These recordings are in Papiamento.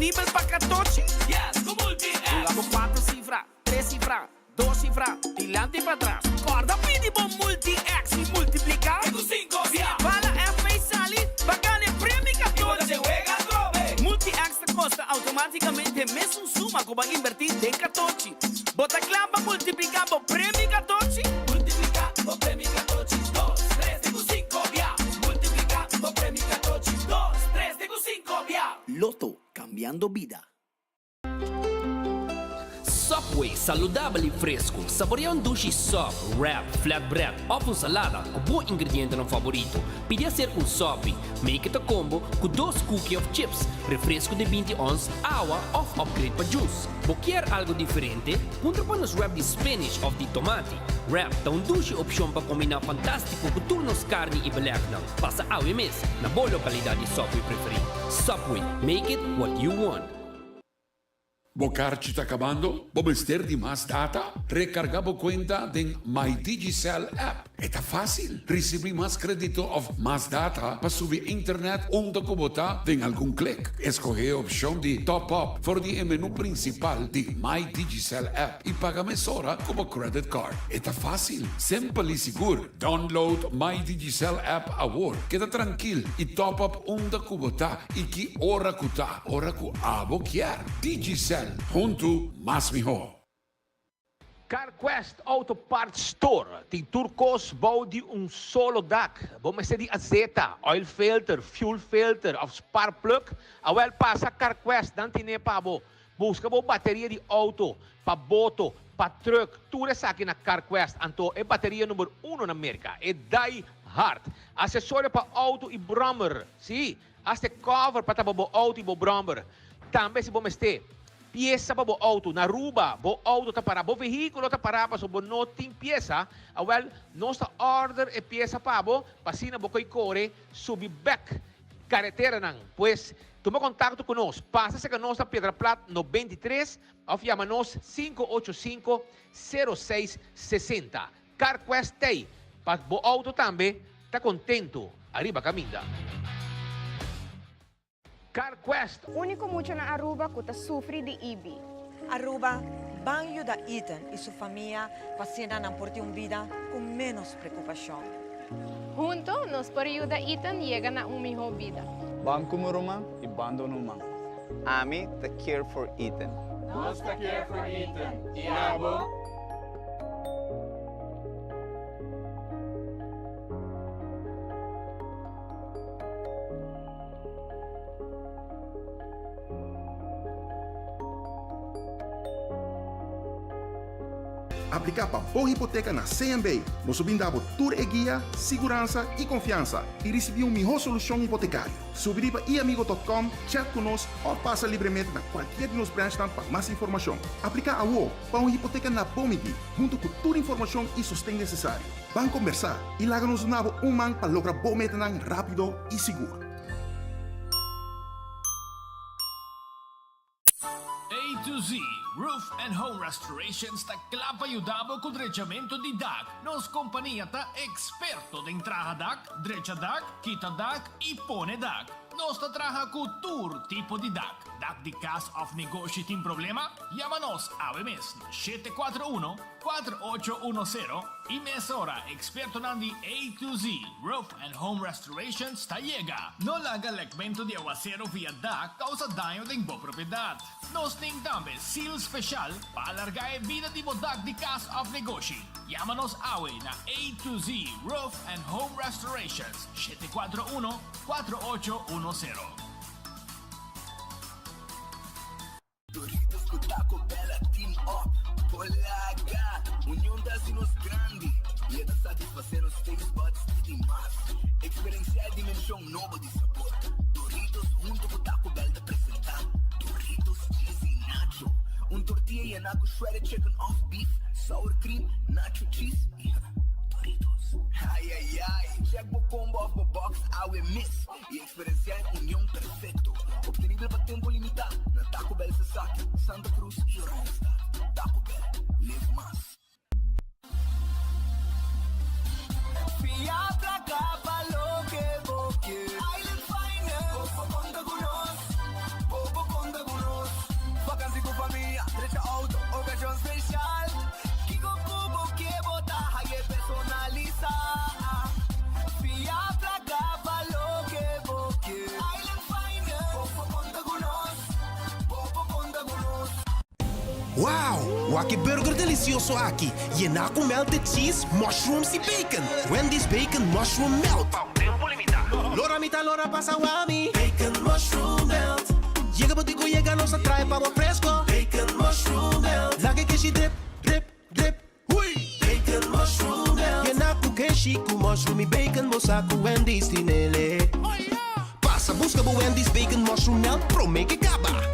disponibel pa katochi? Yes, ku Multi-X! Hunga bo kuater sifra, tres sifra, dos sifra, dilanti i patras. Kòrda pidi bo Multi-X i multipliká te ku sinku bia. Bala FP sali pa gana e premio katochi! Multi-X ta kosta outomátikamente mesun suma ku bo a inbertí den katochi. Bo ta kla pa multipliká bo premio katochi? Multipliká bo premio katochi dos, tres te ku sinku bia. Multipliká bo premio katochi dos, tres te ku sinku bia. Lotto, kambiando bida. Subway, saludabel i fresku. Saborea un dushi sub, wrap, flatbread òf un salada ku bo ingredientenan favorito. Pidi aser un sopi. Make it a combo ku dos cookie òf chips, refresku di 20 ons, awa òf upgrade pa juice. Bo kier algo diferente? Puntra pa nos wrap di spinach òf di tomati. Wrap ta un dushi opshon pa kombiná fantástiko ku tur nos karni i belegnan. Pasa awe mes na bo lokalidat di Subway preferí. Subway, make it what you want. Bo karchi ta kabando? Bo mester di mas data? Rekargá bo kuenta den My Digicel app. E ta fásil! Risibí mas kredito òf mas data pa subi internet unda ku bo ta den algun klik. Eskohé e opshon di Top Up for di e menú prinsipal di My Digicel app i paga mesora ku bo credit card. E ta fásil, simpel i sigur. Download My Digicel app awor. Keda trankil i top up unda ku bo ta i ki ora ku ta, ora ku abo kier. Digicel, huntu mas mihó. CarQuest Auto Parts Store tin tur kos bou di un solo dak. Bo mester di azeta, oil filter, fuel filter of spark plug? Awel pasa CarQuest, nan tine pa bo. Buska bo bateria di auto, pa boto, pa truck, tur esaki na CarQuest. Anto e bateria number uno na Merca, e Die Hard. Asesorio pa auto y brommer, si, hasta e cover pa tapa bo auto y bo brommer. Tambe si bo mester piesa pa bo auto, na Aruba bo auto ta para, bo vehiculo ta para pasobra bo no tin piesa, awel nos ta order e piesa pa bo pa asina bo koy kore subi bek kareteranan. Pues, tuma kontakto ku nos. Pasa serka nos na Piedra Plat 93 òf yama nos 585 06 60. CarQuest t'ei pa bo outo tambe ta kontentu ariba kaminda. CarQuest. Unico mucha na Aruba cu ta sufri di EB. Aruba, ban yuda Ethan y su famia pa asina nan por tin un bida cu menos preocupacion. Hunto nos por yuda Ethan yega na un miho bida. Ban como ruman y ban duna un man. Ami ta care for Ethan. Nos ta care for Ethan. Y abo? Apliká pa bo hipoteka na CMB. Nos lo brinda bo tur e guia, siguransa i konfiansa i risibí un mihó solushon hipotekario. Subi riba iamigo.com, chat ku nos òf pasa libremente na kualkier di nos branchnan pa mas informashon. Apliká awo pa un hipoteka na bo midí, huntu ku tur informashon i sosten nesesario. Ban kombersá i laga nos duna bo un man pa logra bo metanan rápido i sigur. A to Z Roof and Home Restorations ta kla pa yuda bo ku drechamentu di dak. Nos kompania ta eksperto den traha dak, drecha dak, kita dak i pone dak. Nos ta traha ku tur tipo di dak. Dak di kas òf negoshi tin problema? Yama nos awe mes na 741 4810 i mesora ekspertonan di A to Z Roof and Home Restorations ta yega. No laga lekmentu di awasero via dak kousa daño den bo propiedat. Nos tin tambe seal speshal pa alargá e bida di bo dak di kas òf negoshi. Yama nos awe na A to Z Roof and Home Restorations, 741 4810. Doritos ku Taco Bell a team up por laga. Union ta hasi nos grandi i e ta satisfasé nos taste buds di di mas. Eksperensiá e dimenshon nobo di sabor. Doritos huntu ku Taco Bell ta presentá Doritos Cheesy Nacho, un tortilla yená ku shredded chicken òf beef, sour cream, nacho cheese i Doritos. Ai ai ai! Check bo combo òf bo box awe mes i Eksperensiá e union perfekto, optenibel pa tempu limitá na Taco Bell Sasaki, Santa Cruz i Oranjestad. Taco Bell, live mas. Fia placa pa loke bo kier. Island Finance, bo por conta cu nos, bo por conta cu nos. Wow! Wak e burger delicioso aki, yená cu melted cheese, mushrooms y bacon! Wendy's Bacon Mushroom Melt! Pa un tempo limita. Lora mi ta lora pasa wami. Bacon Mushroom Melt. Yega bo di cu yega nos a trae pa bo fresco. Bacon Mushroom Melt. Laga e keshi drip, drip, drip. Hui! Bacon Mushroom Melt. Yená cu keshi cu mushroom y bacon bo sa cu Wendy's tinele. Pasa busca bo Wendy's Bacon Mushroom Melt prome ke caba.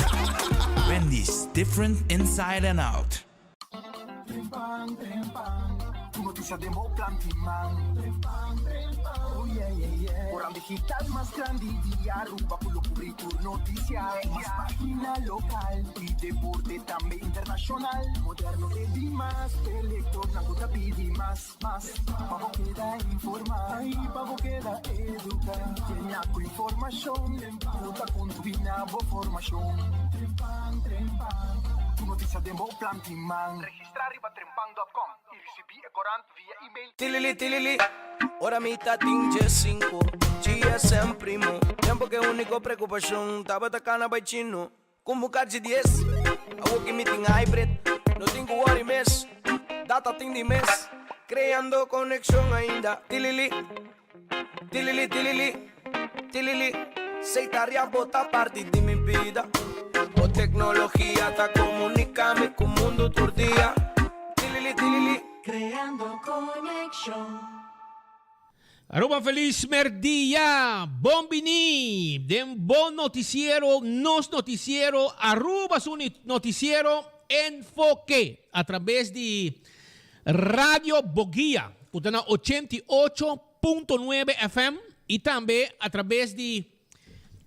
Wendy's, different inside and out. Trempan, trempan, ku notisia den bo plan di man. Trempan, trempan, oh yeah, yeah, yeah. Koran digital mas grandi di Aruba ku lo kubri tur notisia. Mas pagina lokal i deporte tambe internashonal. Moderno e di mas, e lektornan ku ta pidi mas, mas. Pa bo keda informá i pa bo keda eduká. Yena ku informashon ku ta kontribuí na bo formashon. Trempan, trempan, tur notisia den bo plan di man. Registrá riba trempan dòt kòm i risibí e korant via email. Tilili tilili, ora mi ta tin djesinku, GSM primo, tempo ke uniko preokupashon tabata kana bai chino. Ku bu karchi dies, awo ki mi tin hybrid, no tin ku worry mes, data tin di mes, creando conexion ainda, tilili, tilili tilili, tilili, sey taria bo ta parti di mi bida, bo tecnologia ta comunica mi ku mundo tur dia, tilili tilili. Creando conexion. Aruba Feliz Merdia! Bon bini den bo noticiero, nos noticiero, Aruba su noticiero Enfoke a traves di Radio Boguia cu ta na 88.9 FM y tambe a traves di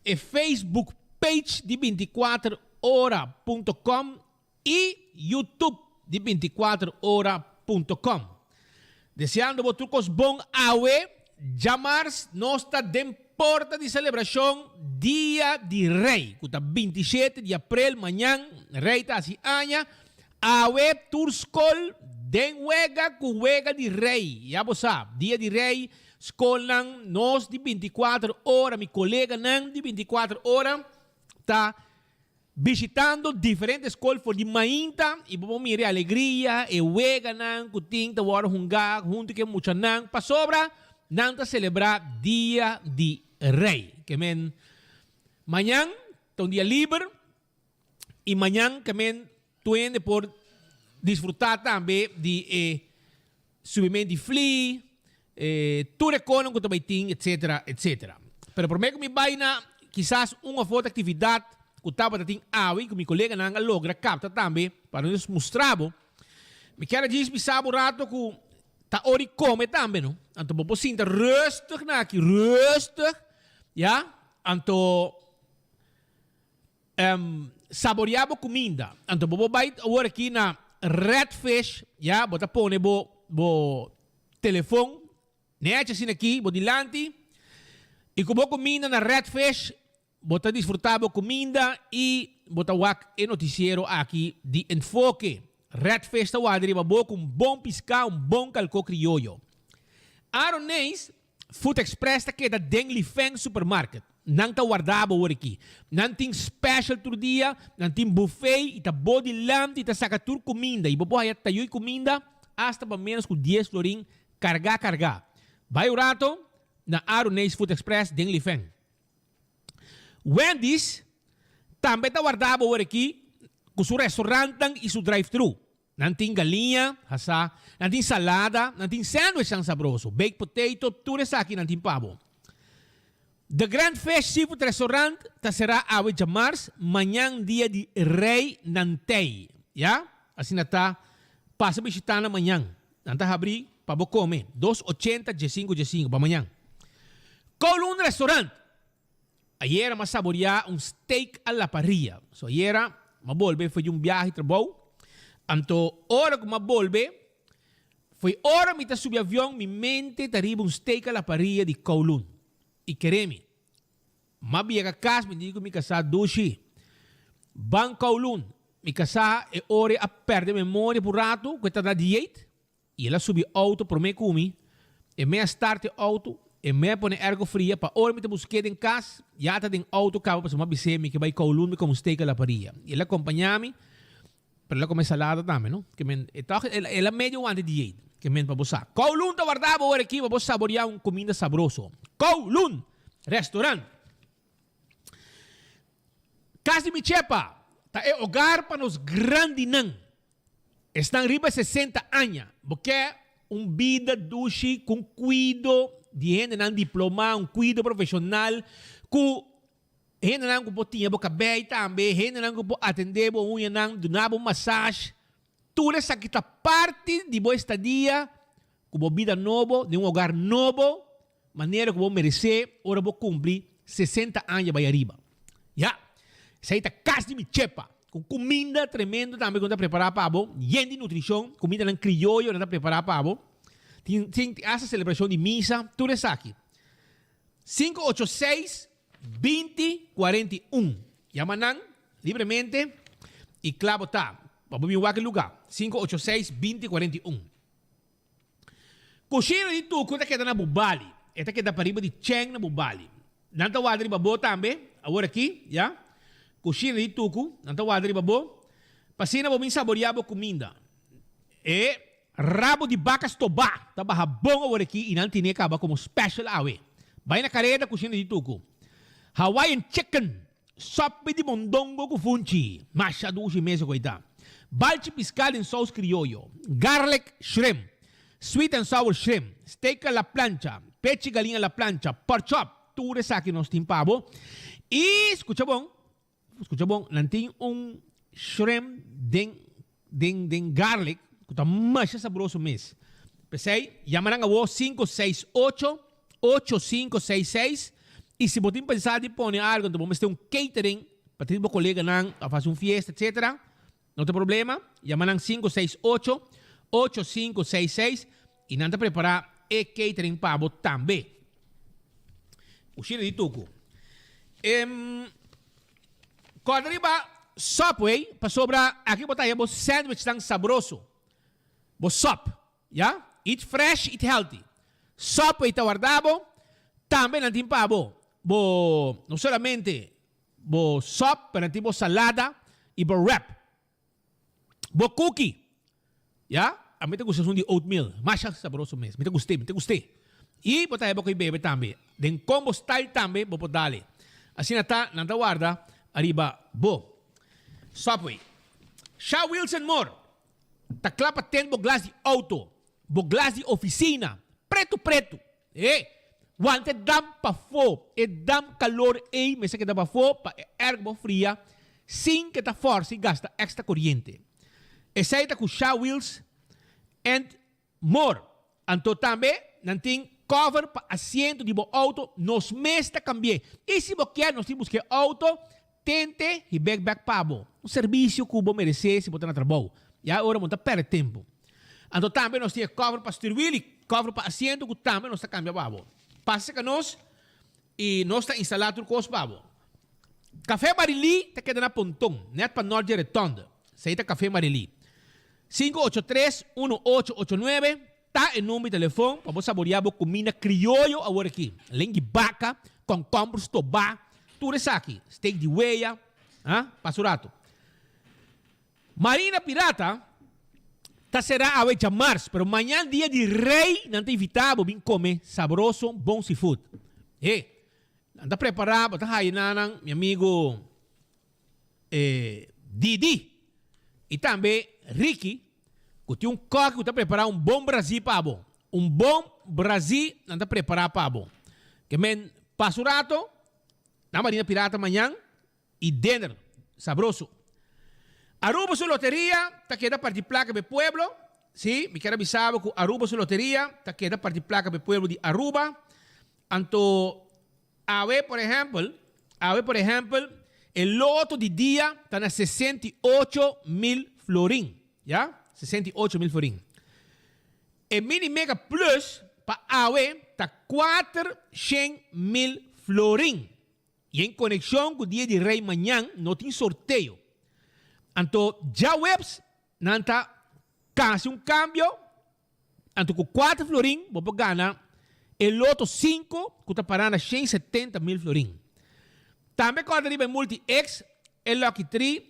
e Facebook page di 24 ora punto com y YouTube di 24 ora punto com. Deseando bo tur cos bon awe, djamars nos ta den porta di celebracion Dia di Rey cu ta 27 di april mañan, Rey ta haci aña, awe tur scol den wega cu wega di Rey, ya bo sa, Dia di Rey, scolnan nos di 24 ora, mi coleganan di 24 ora ta Bishitando diferente skol for di mainta y bo por mira e alegria, e weganan cu tin ta worde hunga hunto cu e muchanan pasobra nan ta celebra Dia di Rey. Ke men mañan ta un dia liber y mañan ke men tur hende por disfruta tambe di e subiment di fli, e tur e konan ku ta bai tin, etsetera, etsetera. Pero promé ku mi bai na kisas un òf otro aktividat ku tabata tin awe i ku mi koleganan a logra kapta tambe pa nos mustra bo, mi kier a djis bisa bo un rato ku ta ora di kome tambe, no? Anto bo por sinta rustig na aki, rustig, ya, anto. Saborea bo kuminda. Anto bo por bai awor aki na Red Fish, ya, bo ta pone bo bo telefon nechi asina aki bo dilanti i ku bo kuminda na Red Fish bo ta disfruta bo kuminda i bo ta wak e notisiero aki di Enfoke. Red Fish ta warda riba bo ku un bon piská, un bon kalkó krioyo. Aaron Neis Food Express ta keda den Lifeng Supermarket. Nan ta warda bo awor aki. Nan tin special tur dia, nan tin buffet y ta bo dilanti ta saca tur cuminda y bo por haya tayoy cuminda hasta pa menos cu dies florin carga carga. Bay un rato na Aruneis Food Express den Lifeng. Wendy's tambe ta warda bo awor aki cu su restaurantnan y su drive-thru. Nan tin galiña hasá, nan tin salada, nan tin sandwichnan sabroso, baked potato, tur esaki nan tin pa bo. The Grand Fish Seafood Restaurant ta será awe djamars, mañan dia di Rey nan tei. Ya, asina ta, pasa bishitá nan mañan. Nan ta habrí pa bo kome, dos ochenta djesinku djesinku pa mañan. Kowloon Restaurant. Ayera m'a saboreá un steak a la parrilla. So ayera m'a bolbe for di un biahe trabou. Anto ora ku m'a bolbe, fo'i ora mi ta subi avion mi mente ta riba un steak a la parrilla di Kowloon. I kere mi, m'a biega kas mi di ku mi kasá Dushi, ban Kowloon. Mi kasá e ora a pèrdè memoria por ratu ku e ta na dieet. I el a subi outo promé ku mi, e mei a start e outo, e mei a pone airco fria pa ora mi ta busk'é den kas, ya ta den outo kaba pasobra mi a bis'é mi ke bai Kowloon mi komo steak a la parilla. I el a kompañá mi. Pero el a come salada tambe, no? Ke men, e tòg el, el a medio wanta e dieet. Ke men pa bo sa. Kowloon ta warda bo ora aki pa bo saboreá un kuminda sabroso. Kowloon Restaurant. Kas di mi chepa ta e hogar pa nos grandinan. Esnan riba 60 aña. Bo ke un bida dushi ku un kuido di hendenan diplomá, un kuido profeshonal ku Hendenan ku por tiña bo kabei tambe, hendenan ku por atendé bo uñanan, duna bo masash. Tur esaki ta parti di bo estadia ku bo bida nobo, den un hogar nobo, manera ku bo meresé ora bo kumpli 60 aña bai ariba. Ya, esei ta kas di mi chepa, ku kuminda tremendo tambe ku nan ta prepará pa bo, yen di nutrishon, kumindanan krioyo nan ta prepará pa bo. Tin tin asta selebrashon di misa, tur esaki. Sinku ocho seis, 20 41. Yama nan libremente y cla bo ta pa bo bin wak e luga. Sinku ocho seis, 20 41. Cushina di Tucu ta keda na Bubali. E ta keda pariba di Cheng na Bubali. Nan ta warda riba bo tambe, awor aki, ya. Cushina di Tucu, nan ta warda riba bo. Pa asina bo bin saboria bo cuminda. E rabo di baka stobá ta baha bon awor aki i nan tine kaba komo special awe. Bai na kareda kushina di Tuku. Hawaiian chicken, sopi di mondongo ku funchi, masha dushi mes e koita. Balchi piská den sous krioyo, garlic shrimp, sweet and sour shrimp, steak a la plancha, pechi galiña a la plancha, pork chop, tur esaki nos tin pa bo. I skucha bon, Scucha bon, nan tin un shrimp den den den garlic cu ta masha sabroso mes. P'esey, yama nan awo 568 8566 y si bo tin pensa di pone algo enton bo mester un catering pa tin bo coleganan of haci un fiesta etcetera, no ta problema, yama nan 568 8566 y nan ta prepara e catering pa bo tambe. Cushina di tucu. Em, corda riba Subway pasobra aki bo ta haya bo sandwichnan sabroso. Bo sub, ya? Eat fresh, eat healthy. Subway ta warda bo, tambe nan tin pa bo, bo no solamente bo sub, pero nan tin bo salada y bo wrap. Bo cookie, ya, ami ta gusta esun di oatmeal, masha sabroso mes, mi ta gust'é, mi ta gust'é. Y bo ta heba cu e bebe tambe, den combo style tambe bo por dale. Asina ta, nan ta warda ariba bo. Subway. Sha Wilson Moore ta cla pa ten bo glas di auto, bo glas di oficina, pretu pretu. E wanta e dam pafó, e dam kalor ei mester keda pafó pa e erg bo fria sin ke ta fòrsa i gasta èkstra koriente. Esei ta ku Sha Wheels and More. Anto tambe nan tin cover pa asiento di bo outo, nos mes ta kambi'é. I si bo kier nos tin buska e outo, tente i bek bek pa bo. Un servisio ku bo meresé si bo ta na trabou. Ya ora bo no ta pèrdè tempu. Anto tambe nos tin e cover pa stuurwiel y cover pa asiento cu tambe nos ta cambia pa bo. Pasa cerca nos y nos ta instala tur cos pa bo. Café Marilí ta keda na Ponton, net pa nort dje Rotonde. Esey ta Café Marilí. 583 1889 ta e number di telefon pa bo saborea bo cuminda crioyo awor aki. Lengui baca, concomber stobá, tur esaki. Steak di weya, ha, pasa un rato. Marina Pirata ta será awe djamars, pero mañan dia di Rey nan ta invitá bo bin come sabroso bon seafood. He, nan ta prepará, bo ta haya nanan mi amigo eh Didi y tambe Ricky cu tin un kok cu ta prepará un bon brazí pa bo. Un bon brazí nan ta prepará pa bo. Ke men pasa un rato na Marina Pirata mañan. Y dinner sabroso. Aruba su loteria ta keda parti placa p'e pueblo. Sí, mi kier a bisa bo cu Aruba su loteria ta keda parti placa p'e pueblo di Aruba. Anto awe por ehempel, awe por ehempel e loto di dia ta na 68 mil florin. Ya, 68 mil florin. E mini mega plus pa awe ta 400 mil florin. I en konekshon ku Dia di Rei mañan no tin sorteo. Anto djaweps nan ta kasi un kambio, anto ku kuater florin bo por gana e loto sinku ku ta pará na 170 mil florin. Tambe kòrda riba e Multi X, e Lucky Tree,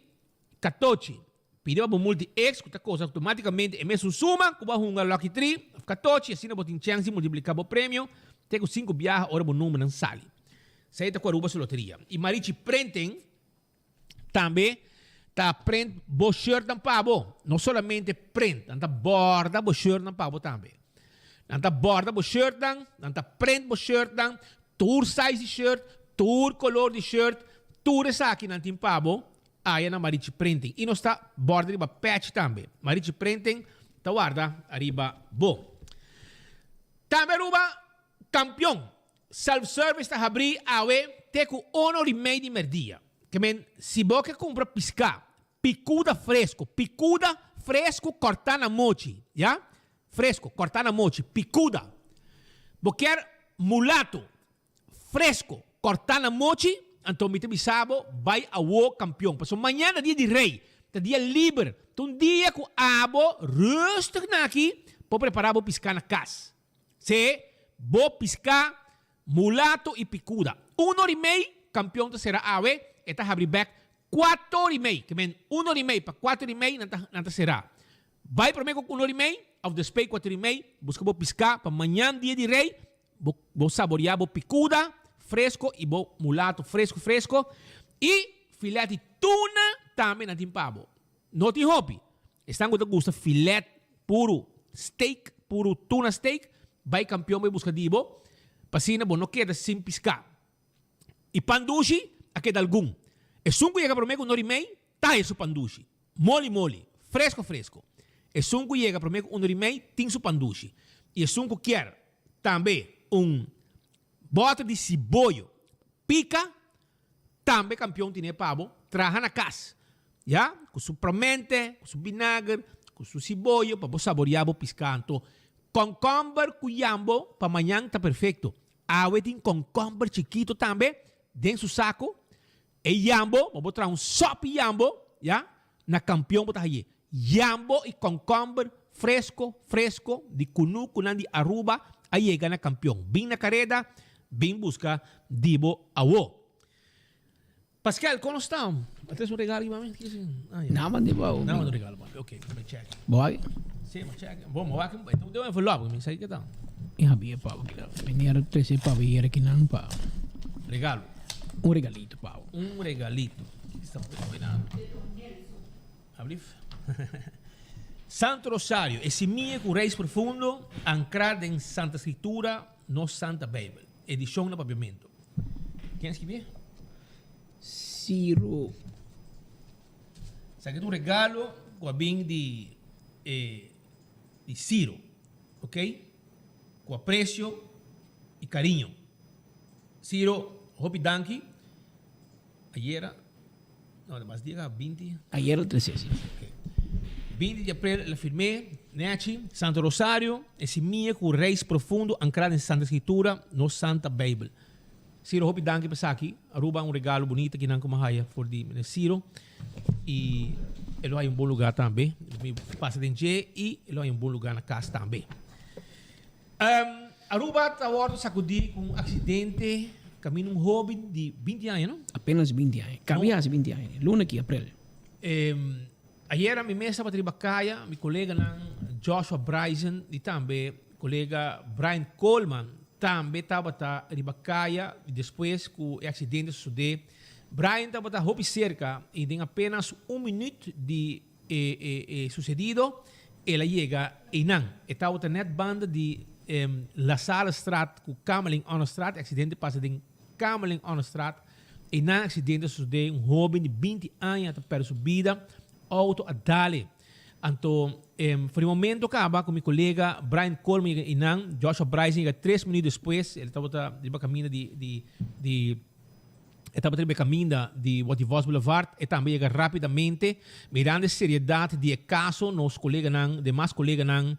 katochi. Pidi pa bo Multi X ku ta kosa outomátikamente e mesun suma ku bo a hunga Lucky Tree òf Katochi, asina bo tin chèns di multipliká bo premio te ku sinku biaha ora bo numbernan sali. Esei ta ku Aruba su loteria. I Marichi Printing tambe ta print bo shirtnan pa bo. No solamente print, nan ta bòrda bo shirtnan pa bo tambe. Nan ta bòrda bo shirtnan, nan ta print bo shirtnan, tur size di shirt, tur kolor di shirt, tur esaki nan tin pa bo. Aya na Marichi Printing. I nos ta borda riba patch tambe. Marichi Printing ta warda ariba bo. Tambe Aruba Kampion Self Service ta habri awe te ku ono ri mei di merdia. Ke men si bo ke kumpra piská, pikuda fresko, pikuda fresko kòrtá na mochi, ya, fresko kòrtá na mochi, pikuda. Bo kier mulato, Fresco, cortá na mochi, anto mi ta bisa bo, bai awo campeon. Pasobra mañana ta dia di rey, ta dia liber, ta un dia cu abo rustig na aki por prepara bo pisca na cas. Se, bo pisca, mulato y picuda. Un ora y mei, campeon ta cera awe, e ta habri bek cuatro ora y mei. Ke men, un ora y mei pa cuatro ora y mei nan ta nan ta cera. Bai prome cu un ora y mei of despey cuatro ora y mei, busca bo pisca pa mañan dia di rey, Bo bo saboreá bo picuda fresco y bo mulato fresco fresco y filet di tuna tambe nan tin pa bo. No tin hopi. Esnan cu ta gusta filet puru steak, puru tuna steak, bay Campeon bay busca di bo pa asina bo no keda sin pisca. Y pan dushi a keda algun. Esun cu yega prome cu nori mei ta haya su pan dushi. Moli moli, fresco fresco. Esun cu yega prome cu un ora y mei tin su pandushi. Y esun cu kier tambe un boter di siboyo pica, tambe Campeon tine pa bo traha na cas. Ya, cu su promente, cu su binager, cu su siboyo pa bo saboria bo pisca. Anto concomber cu yambo pa mañan ta perfecto. Awe tin concomber chikito tambe den su saco. E yambo, bo por traha un sòpi yambo, ya, na Kampion bo ta haye. Yambo i kònkòmber fresko, fresko di kunukunan di Aruba a yega na Kampion. Bin na kareda, bin buska di bo awo. Paskel, kon nos ta? A tres un regalo aki pa mi? Nan manda pa bo. Nan manda un regalo pa mi, ok, mi check. Bo wak? Si, mi check. Bo, mi wak, e ta un envelop, mi sa kiko ta. Mi habia pa bo kila. Meneer trese pa bo yera kinan pa. Regalo. Un regalito pa bo. Un regalito. Ablief. Santo Rosario, e simia ku reis profundo, ankrá den Santa Skritura, nos Santa Beibel. Edishon na Papiamentu. Ken a skibié? Ciro. Esaki ta un regalo ku a bin di e di Ciro, ok? Ku apresio i kariño. Ciro, hopi danki. Ayera, no, mas dia ka 20. Ayera 13, si. Ok. 20 di april el a firm'é, Nechi, Santo Rosario, e simia ku reis profundo ankrá den Santa Skritura, nos Santa Beibel. Ciro, hopi danki pa esaki. Aruba un regalo bunita kinan ku mi a haya for di meneer Ciro. I e lo haya un bon lugá tambe. Mi pasa den dje i e lo haya un bon lugá na kas tambe. Aruba ta wordo sacudi cu un accidente caminda un hoben di binti aña, no? Apenas binti aña. Cabi haci binti aña. Luna aki, april. Ayera mi mes tabata riba caya, mi coleganan Joshua Bryson y tambe colega Brian Coleman tambe tabata riba caya y despues cu e accidente a sucede, Brian tabata hopi cerca y den apenas un minuut di E sucedido, el a yega einan. E tabata net banda di La Sallestraat cu Kamerlingh Onnestraat. E accidente pasa den Kamerlingh Onnestraat. Einan e accidente a sucede, un hoben di binti aña ta perde su bida. Auto a dale. Anto, for di momento caba cu mi colega Brian Coleman yega einan, Joshua Bryson yega tres minuut despues. El tabata riba caminda di di. E tabata riba e kaminda di Watty Vos Boulevard. E tambe yega rapidamente. Mirando e seriedat di e kaso, nos koleganan, demas koleganan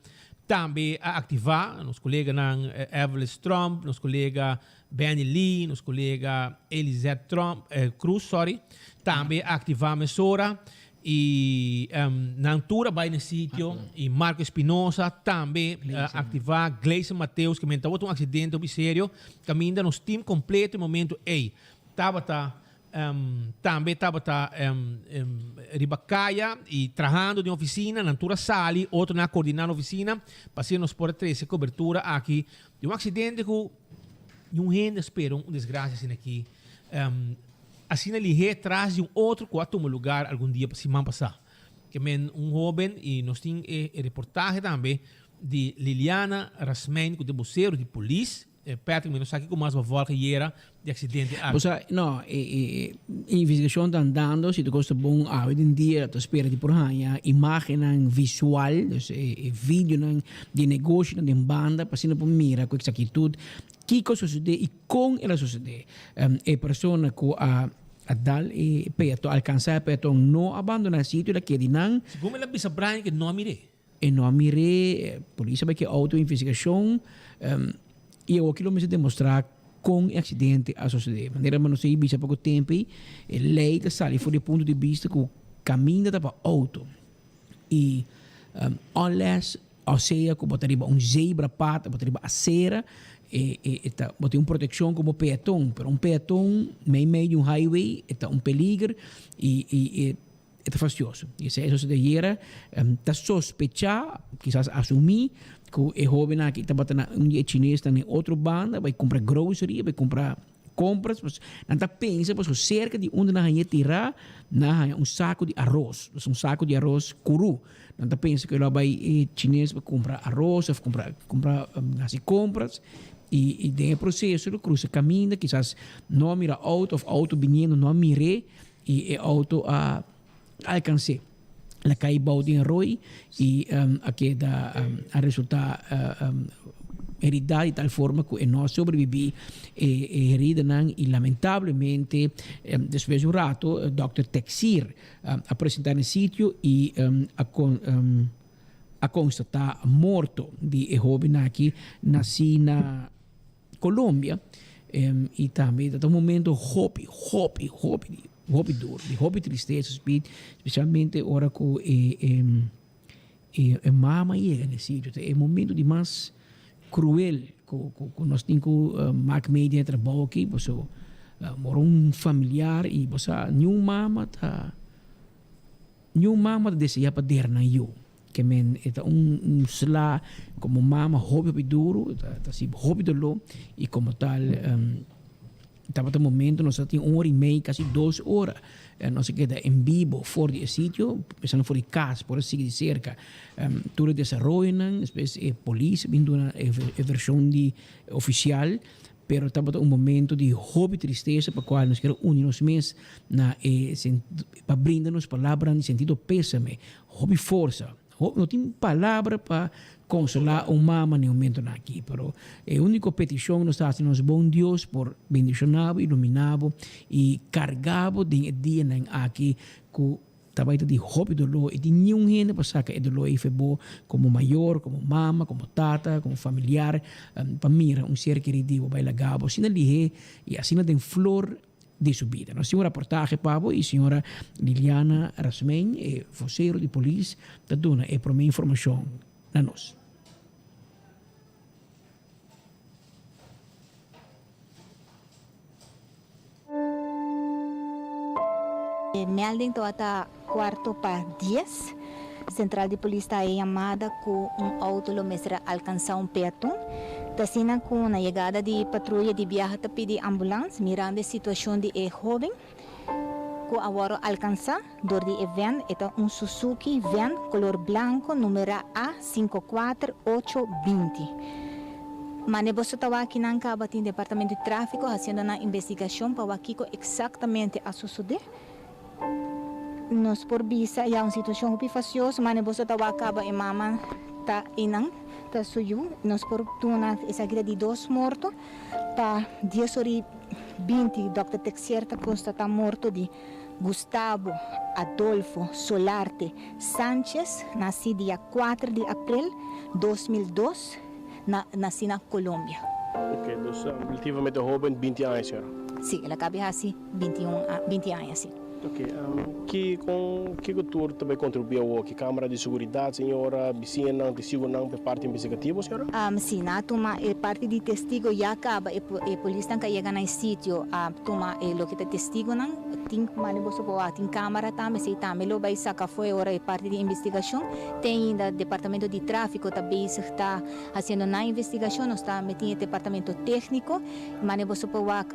tambe a aktivá. Nos koleganan Evelys Tromp, nos kolega Benny Lee, nos kolega Elizet Tromp, Cruz, sorry, tambe a aktivá mesora. I nan tur a bai na e sitio. I Marco Espinosa tambe a aktivá. Gleison Mateus, ke men tabata un aksidente hopi serio. Kaminda nos team kompleto e momento ei tabata. Tambe tabata riba kaya i trahando den ofisina. Nan tur a sali, otronan a koordiná na ofisina pa asina nos por a trese kobertura aki di un aksidente ku niun hende a spera un desgrasia asina aki. Asina lihé tras di un otro ku a tuma lugar algun dia siman pasá. Ke men un hóben i nos tin e reportahe tambe di Liliana Rasmijn ku ta e bosero di polis. Patrick, mi no sa kiko mas bo volg ayera di accidente aki. Bo sa, no, e e investigacion ta andando, si ta cos ta bon awe den dia ta spera di por haña imagennan visual, dus e e videonan di negoshonan den banda pa asina por mira cu exactitud kico a sucede y con el a sucede. E persona cu a a dal e peaton, alcansa e peaton no a bandona e sitio, el a keda di nan. Segun el a bisa Brian ke no a mir'é. E no a mir'é, polis a bai ku e outo investigashon i awor ki lo mester demostrá kon e aksidente a sosodé. Manera nos a bisa poko tempu ei, e lei ta sali for di e punto di bista ku kaminda ta pa outo i unless osea ku bo ta riba un zebrapad, bo ta riba asera, e e ta bo tin un protekshon komo peaton, pero un peaton meimei di un highway e ta un peliger i i e E ta fastioso. I esei a sosodé ayera. Ta sospechá, kisas asumí, ku e hóbennan aki tabata na un di e chinesnan den otro banda bai kumpra grocery, bai kumpra kompras. Pues nan ta pensa pasobra serka di unda nan haña tirá, nan a haña un saku di aros, dus un saku di aros kurú. Nan ta pensa ku e lo a bai e chines pa kumpra aros òf kumpra kumpra hasi kompras. I den e proseso lo krusa kaminda, kisas no a mira outo òf outo biniendo no a mir'é. I e auto a alcans'é. El a cay bou den rooi y a keda a resulta herida di tal forma cu e no a sobrevivi e heridanan y lamentablemente despues di un rato dokter Texier a presenta na e sitio y a a constata morto di e hoben aki naci na Colombia y tambe ta un momento hopi hopi hopi hopi duro di hopi tristesa specialmente ora cu e e mama yega na e sitio ta e momento di mas cruel cu cu nos tin cu mak mee den e trabou aki pasobra ora un familiar y bo sa niun mama ta niun mama ta desea pa dera nan yu. Ke men e ta un un sla komo mama hopi hopi duru, e ta hasi hopi doló i komo tal tabata momento nos a tin un ora i mei kasi dos ora nos a keda en bibo for di e sitio pensando for di kas por a sigui di serka tur e desaroyonan despues e polis a bin duna e vershon di ofisial Pero tabata un momento di hopi tristesa pa cual nos kier uni nos mes na e pa brinda nos palabranan di sentido pesame, hopi forsa. No tin palabra pa consola un mama na e momentonan aki, pero e unico peticion nos ta haci nos bon Dios por bendiciona bo, ilumina bo y carga bo den e dianan aki cu Ta bai ta di hopi doló i tin niun hende pa saka e doló ei fe bo komo mayor, komo mama, komo tata, komo familiar, pa mira un ser kerí di bo bai laga bo asina lihé i asina den flor di su bida. Nos tin un raportahe pa bo i señora Liliana Rasmijn, e vocero di polis, ta duna e promé informashon na nos. E melding tabata cuarto pa dies. Central di polis ta haña yamada cu un auto lo mester a alcansa un peaton. Ta asina cu na yegada di patruya di biaha ta pidi ambulans mirando e situacion di e hoben cu a worde alcansa dor di e van. E ta un Suzuki van color blanco numera A cinco cuater ocho binti. Mane boso ta wak kinan caba tin departamento di trafico haciendo nan investigacion pa wak kico exactamente a sosode. Nos por bisa ya un situacion hopi facioso, mane boso ta wak caba e mama ta eynan ta su yu. Nos por duna esaki ta di dos morto pa dies ora y binti Dòkter Texier ta constata morto di Gustavo Adolfo Solarte Sanchez, naci dia kuater di april 2002, na naci na Colombia. Ok, dus relativamente hoben, binti aña, señora? Si, el a cabe haci binti un, binti aña, si. Ok, ki kon kiko tur ta bai kontribuí awor? Ki kamera di seguridat, señora, bisiñanan, testigunan pa e parti investigativo, señora? Si, nan a tuma e parti di testigo ya kaba, e e polisnan ku a yega na e sitio a tuma e loke ta testigunan. Tin mane boso por wak, tin kamera tambe, esei tambe lo bai saka afó e ora e parti di investigashon. Te ainda departamento di tráfiko ta bezig ta hasiendo nan investigashon, nos tambe tin e departamento tékniko. Mane boso por wak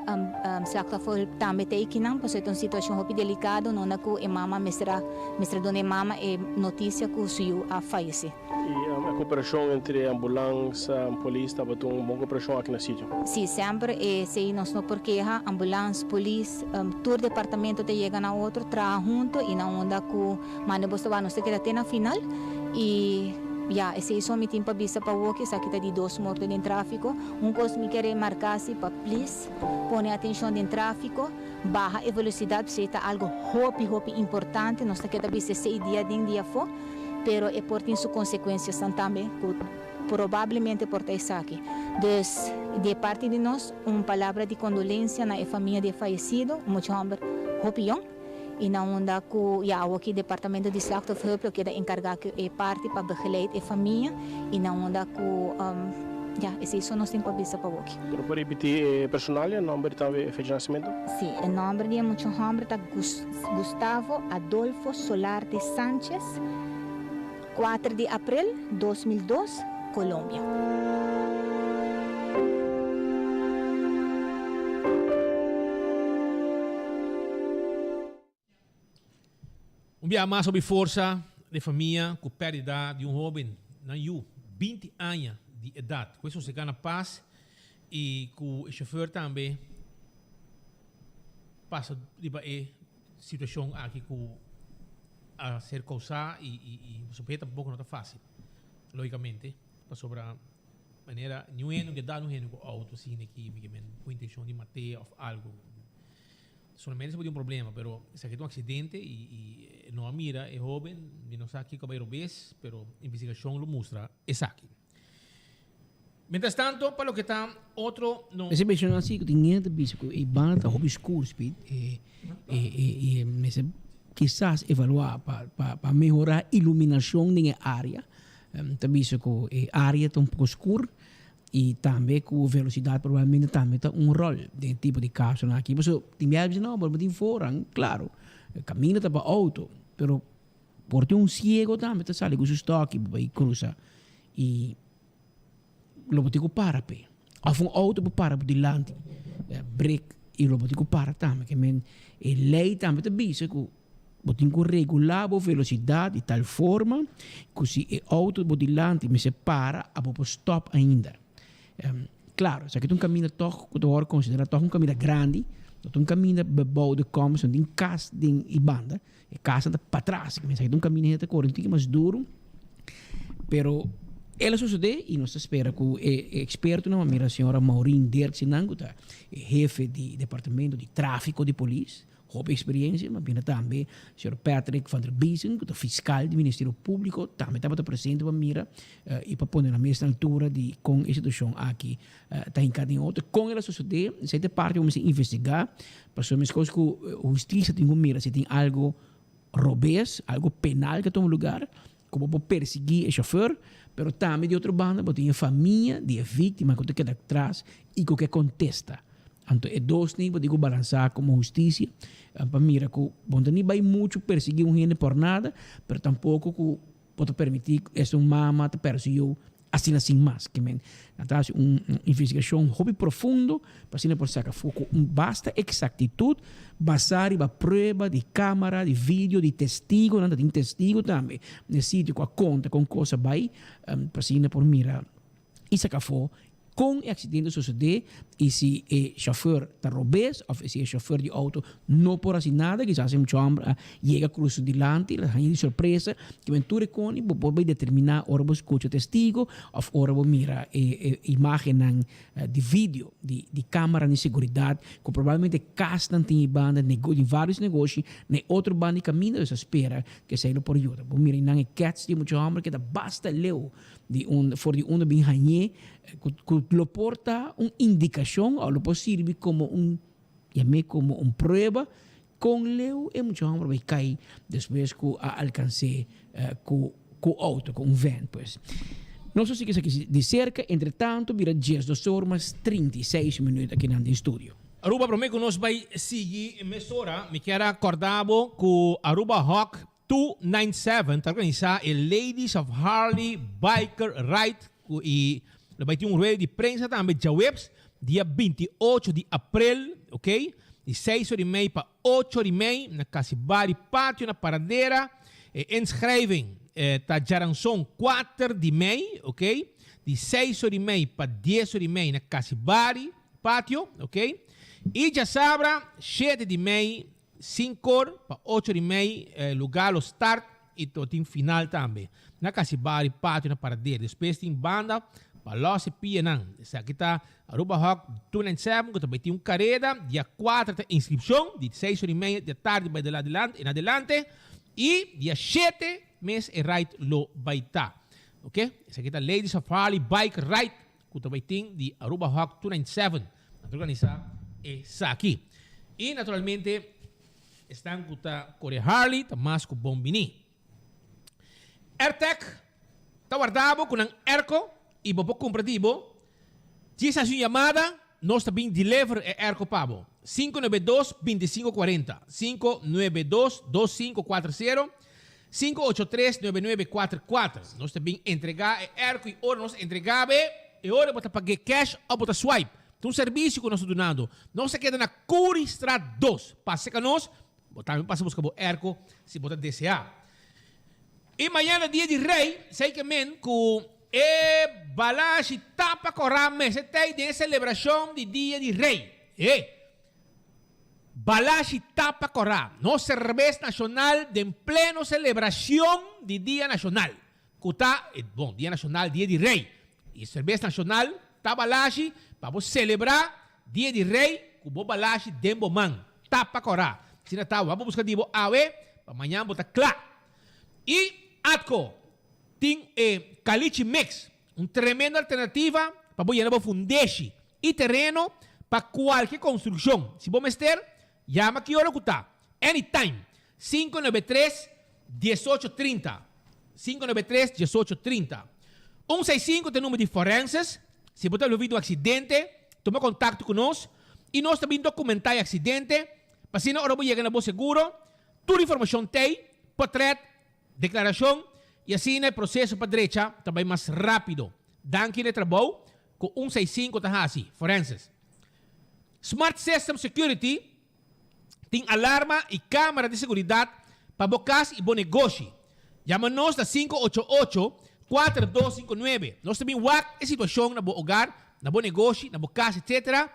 slachtofferhulp tambe ta ekinan, pasobra e ta un situashon hopi delikado nunda ku e mama mester a mester a duna e mama e notisia ku su yu a fayesé. I e koperashon entre ambulans, polis tabata un bon koperashon aki na sitio? Sí, semper esei nos no por keha, ambulans, polis, tur departamento ta yega na otro, traha hunto i na unda ku mane boso ta wak nos ta keda te na final i ya esei so mi tin pa bisa pa woki, esaki ta di dos morto den trafiko. Un kos mi ke remarká si pa plis pone atenshon den tráfiko, baha e velosidat p'esei ta algu hopi hopi importante, nos ta keda bisa esei dia aden dia afó, pero e por tin su konsekuensiasnan tambe ku probablemente por ta esaki. Dus di e parti di nos un palabra di kondolensia na e famia di e fayesido, un mucha hòmber hopi yòn. I na unda ku ya awoki departamento di slachtofferhulp lo keda enkargá ku e parti pa begeleid e famia i na unda ku ya esei so nos tin pa bisa pa awoki. Bo por ripití e personal, e nòmber i tambe e fecha di nasimentu? Sí, e nòmber di e mucha hòmber ta Gustavo Adolfo Solarte Sanchez, kuater di aprel 2002, Colombia. Un biaha mas hopi forsa den famia ku pèrdida di un hóben nan yu, 20 aña di edat, ku e sosegá na pas i ku e shofèr tambe pasa riba e situashon aki ku a ser kousá i i pasobra tampoko no ta fásil, lógikamente, pasobra manera niun hende no ke dal un hende ku outo asina ki mi ke men ku intenshon di mat'é òf algu. Solamente si bo tin un problema, pero esaki ta un aksidente i i no a mira e hóben, mi no sa kiko a bai robes, pero investigashon lo mustra esaki. Mientras tanto, pa loke ta otro no. Mester menciona si cu tin hende ta bisa cu e banda ta hopi skur speed e e mester kisas evalua pa pa pa mehora iluminacion den e area ta bisa cu e area ta un poco skur y tambe cu velocidad probablemente tambe ta un rol den e tipo di casonan aki pasobra tin biaha bisa no bo tin voorrang claro caminda ta pa auto pero por tin un ciego tambe ta sali cu su stoki pa bay crusa y lo bo tin ku para p'e. Òf un outo por para bo dilanti, brek, i lo bo tin ku para tambe. Ke men e lei tambe ta bisa ku bo tin ku regulá bo velosidat di tal forma ku si e outo bo dilanti mester para, abo por stòp ainda. Klaro, esaki ta un kaminda tòg ku ta wòrdu konsiderá tòg un kaminda grandi, no ta un kaminda bebou de kòm, no tin kas den e banda. E casa ta patras, esaki ta un camino hende ta core un tiki mas duro, pero el a sucede y nos ta spera cu e expertonan, a mira señora Maureen Dirksen cu ta e hefe di departamento di trafico di polis, hopi experiencia, ma bira tambe señor Patrick van der Biesen cu ta fiscal di Ministerio Publico, tambe tabata presente pa mira y pa pone nan mes na altura di con e situacion aki ta hinca den otro. Con el a sucede, esey ta e parti cu mester investiga, Pasobra meskos ku hustisia tin ku mira si tin algu robes, algu penal ku a tuma lugar, ku bo por persiguí e shofèr, pero tambe di otro banda bo tin e famia di e víktima ku ta keda tras i ku ke kontesta. Anto e dosnan bo tin ku balansá komo hustisia pa mira ku bo no ta ni bai muchu persiguí un hende por nada, pero tampoko ku bo ta permití ku esun mama ta pèrdè su yu Asina sin mas ke men nan ta hasi un investigashon hopi profundo pa asina por saka afó ku un basta eksaktitut basá riba prueba di kamara, di video, di testigonan, ta tin testigo tambe na e sitio ku a konta kon kos a bai pa asina por mira i saka afó kon e aksidente a sosodé i si e shofèr ta robes òf si e shofèr di outo no por hasi nada, kisas e mucha hòmber a yega krusa dilanti, el a haña di sorpresa, kimen tur e koni bo por bai determiná ora bo skucha testigo òf ora bo mira e imágennan di video di kámaranan di seguridat ku probablemente kasnan tin e banda, tin vários negoshi na e otro banda di kaminda, dus a spera ku esei lo por yuda. Bo mira einan e kèts di e mucha hòmber keda basta leu di un for di unda bin hañ'é ku ku lo por ta un indikashon òf lo por sirbi komo un yam'é komo un prueba. Kon leu e mucha hòmber bai kai despues ku a alkans'é ku ku outo, ku un vèn pues. Nos a sigui esaki di serka, entretantu bira diesdos or mas 36 minüt akinan den studio. Aruba, prome ku nos bai sigui mesora, mi kier a kòrda bo ku Aruba Hawk 297 ta organisá e Ladies of Harley Biker Ride ku i lo bai tin un rueda di prensa tambe djaweps dia 28 di aprel, ok, di seis ora i mei pa ocho ora i mei na Casibari Patio na Paradera. E inschrijving ta djaranson kuater di mei, ok, di seis ora i mei pa dies ora i mei na Casibari Patio, ok. I djasabra shete di mei Sinkor pa ocho di mei lugá lo start i to tin final tambe. Na Casibari patio na Paradera. Despues tin banda pa los e pianan. Esaki ta Aruba Hawk 297 ku ta bai tin un kareda. Dia kuater ta inskripshon di seis ora i meia di atardi bai en adelante i dia shete mes e ride lo bai ta. Ok, esaki ta Ladies of Harley Bike Ride ku ta bai tin di Aruba Hawk 297. Nan ta organisá esaki. I naturalmente esnan ku ta kore Harley ta mas ku bon biní. Airtec ta warda bo ku nan airco i bo por kumpra di bo. Djis hasi un yamada, nos ta bin deliver e airco pa bo. 592 2540, 592 2540, 583 9944. Nos ta bin entregá e airco i ora nos entregá bo e ora bo ta pag'é cash òf bo ta swipe. Ta un servisio ku nos ta dunando. Nos ta keda na Curiestraat dos. Pasa ka nos, bo tambe pasa buska bo airco si bo ta deseá. I mañana dia di Rei, sei ke men ku e balashi tapa kòrá mester tei den e selebrashon di dia di Rei. E balashi tapa kòrá, nos serbes nashonal den pleno selebrashon di dia nashonal. Ku ta, bon, Dia Nashonal, Dia di Rei. I serbes nashonal ta balashi pa bo selebrá Dia di Rei ku bo balashi den bo man. Tapa kòrá. Asina ta, wak bo buska di bo awe, pa mañan bo ta kla. I Atco tin e Caliche Mix, un tremendo alternativa pa bo yena bo fundeshi i tereno pa kualke konstrukshon. Si bo mester, yama ki ora ku ta. Anytime. 593 1830 593 1830 165 ta e number di forenses. Si bo ta envolvi den un aksidente, tuma kontakto ku nos i nos ta bin dokumentá e aksidente pa asina ora bo yega na bo seguro, tur informashon t'ei, potrèt, deklarashon i asina e proseso pa drecha ta bai mas rápido. Danki na e trabou ku 165 ta hasi, forenses. Smart System Security Tin alarma i kamera di seguridat pa bo kas i bo negoshi. Yama nos na 588 4259. Nos ta bin wak e situashon na bo ogar, na bo negoshi, na bo kas etc.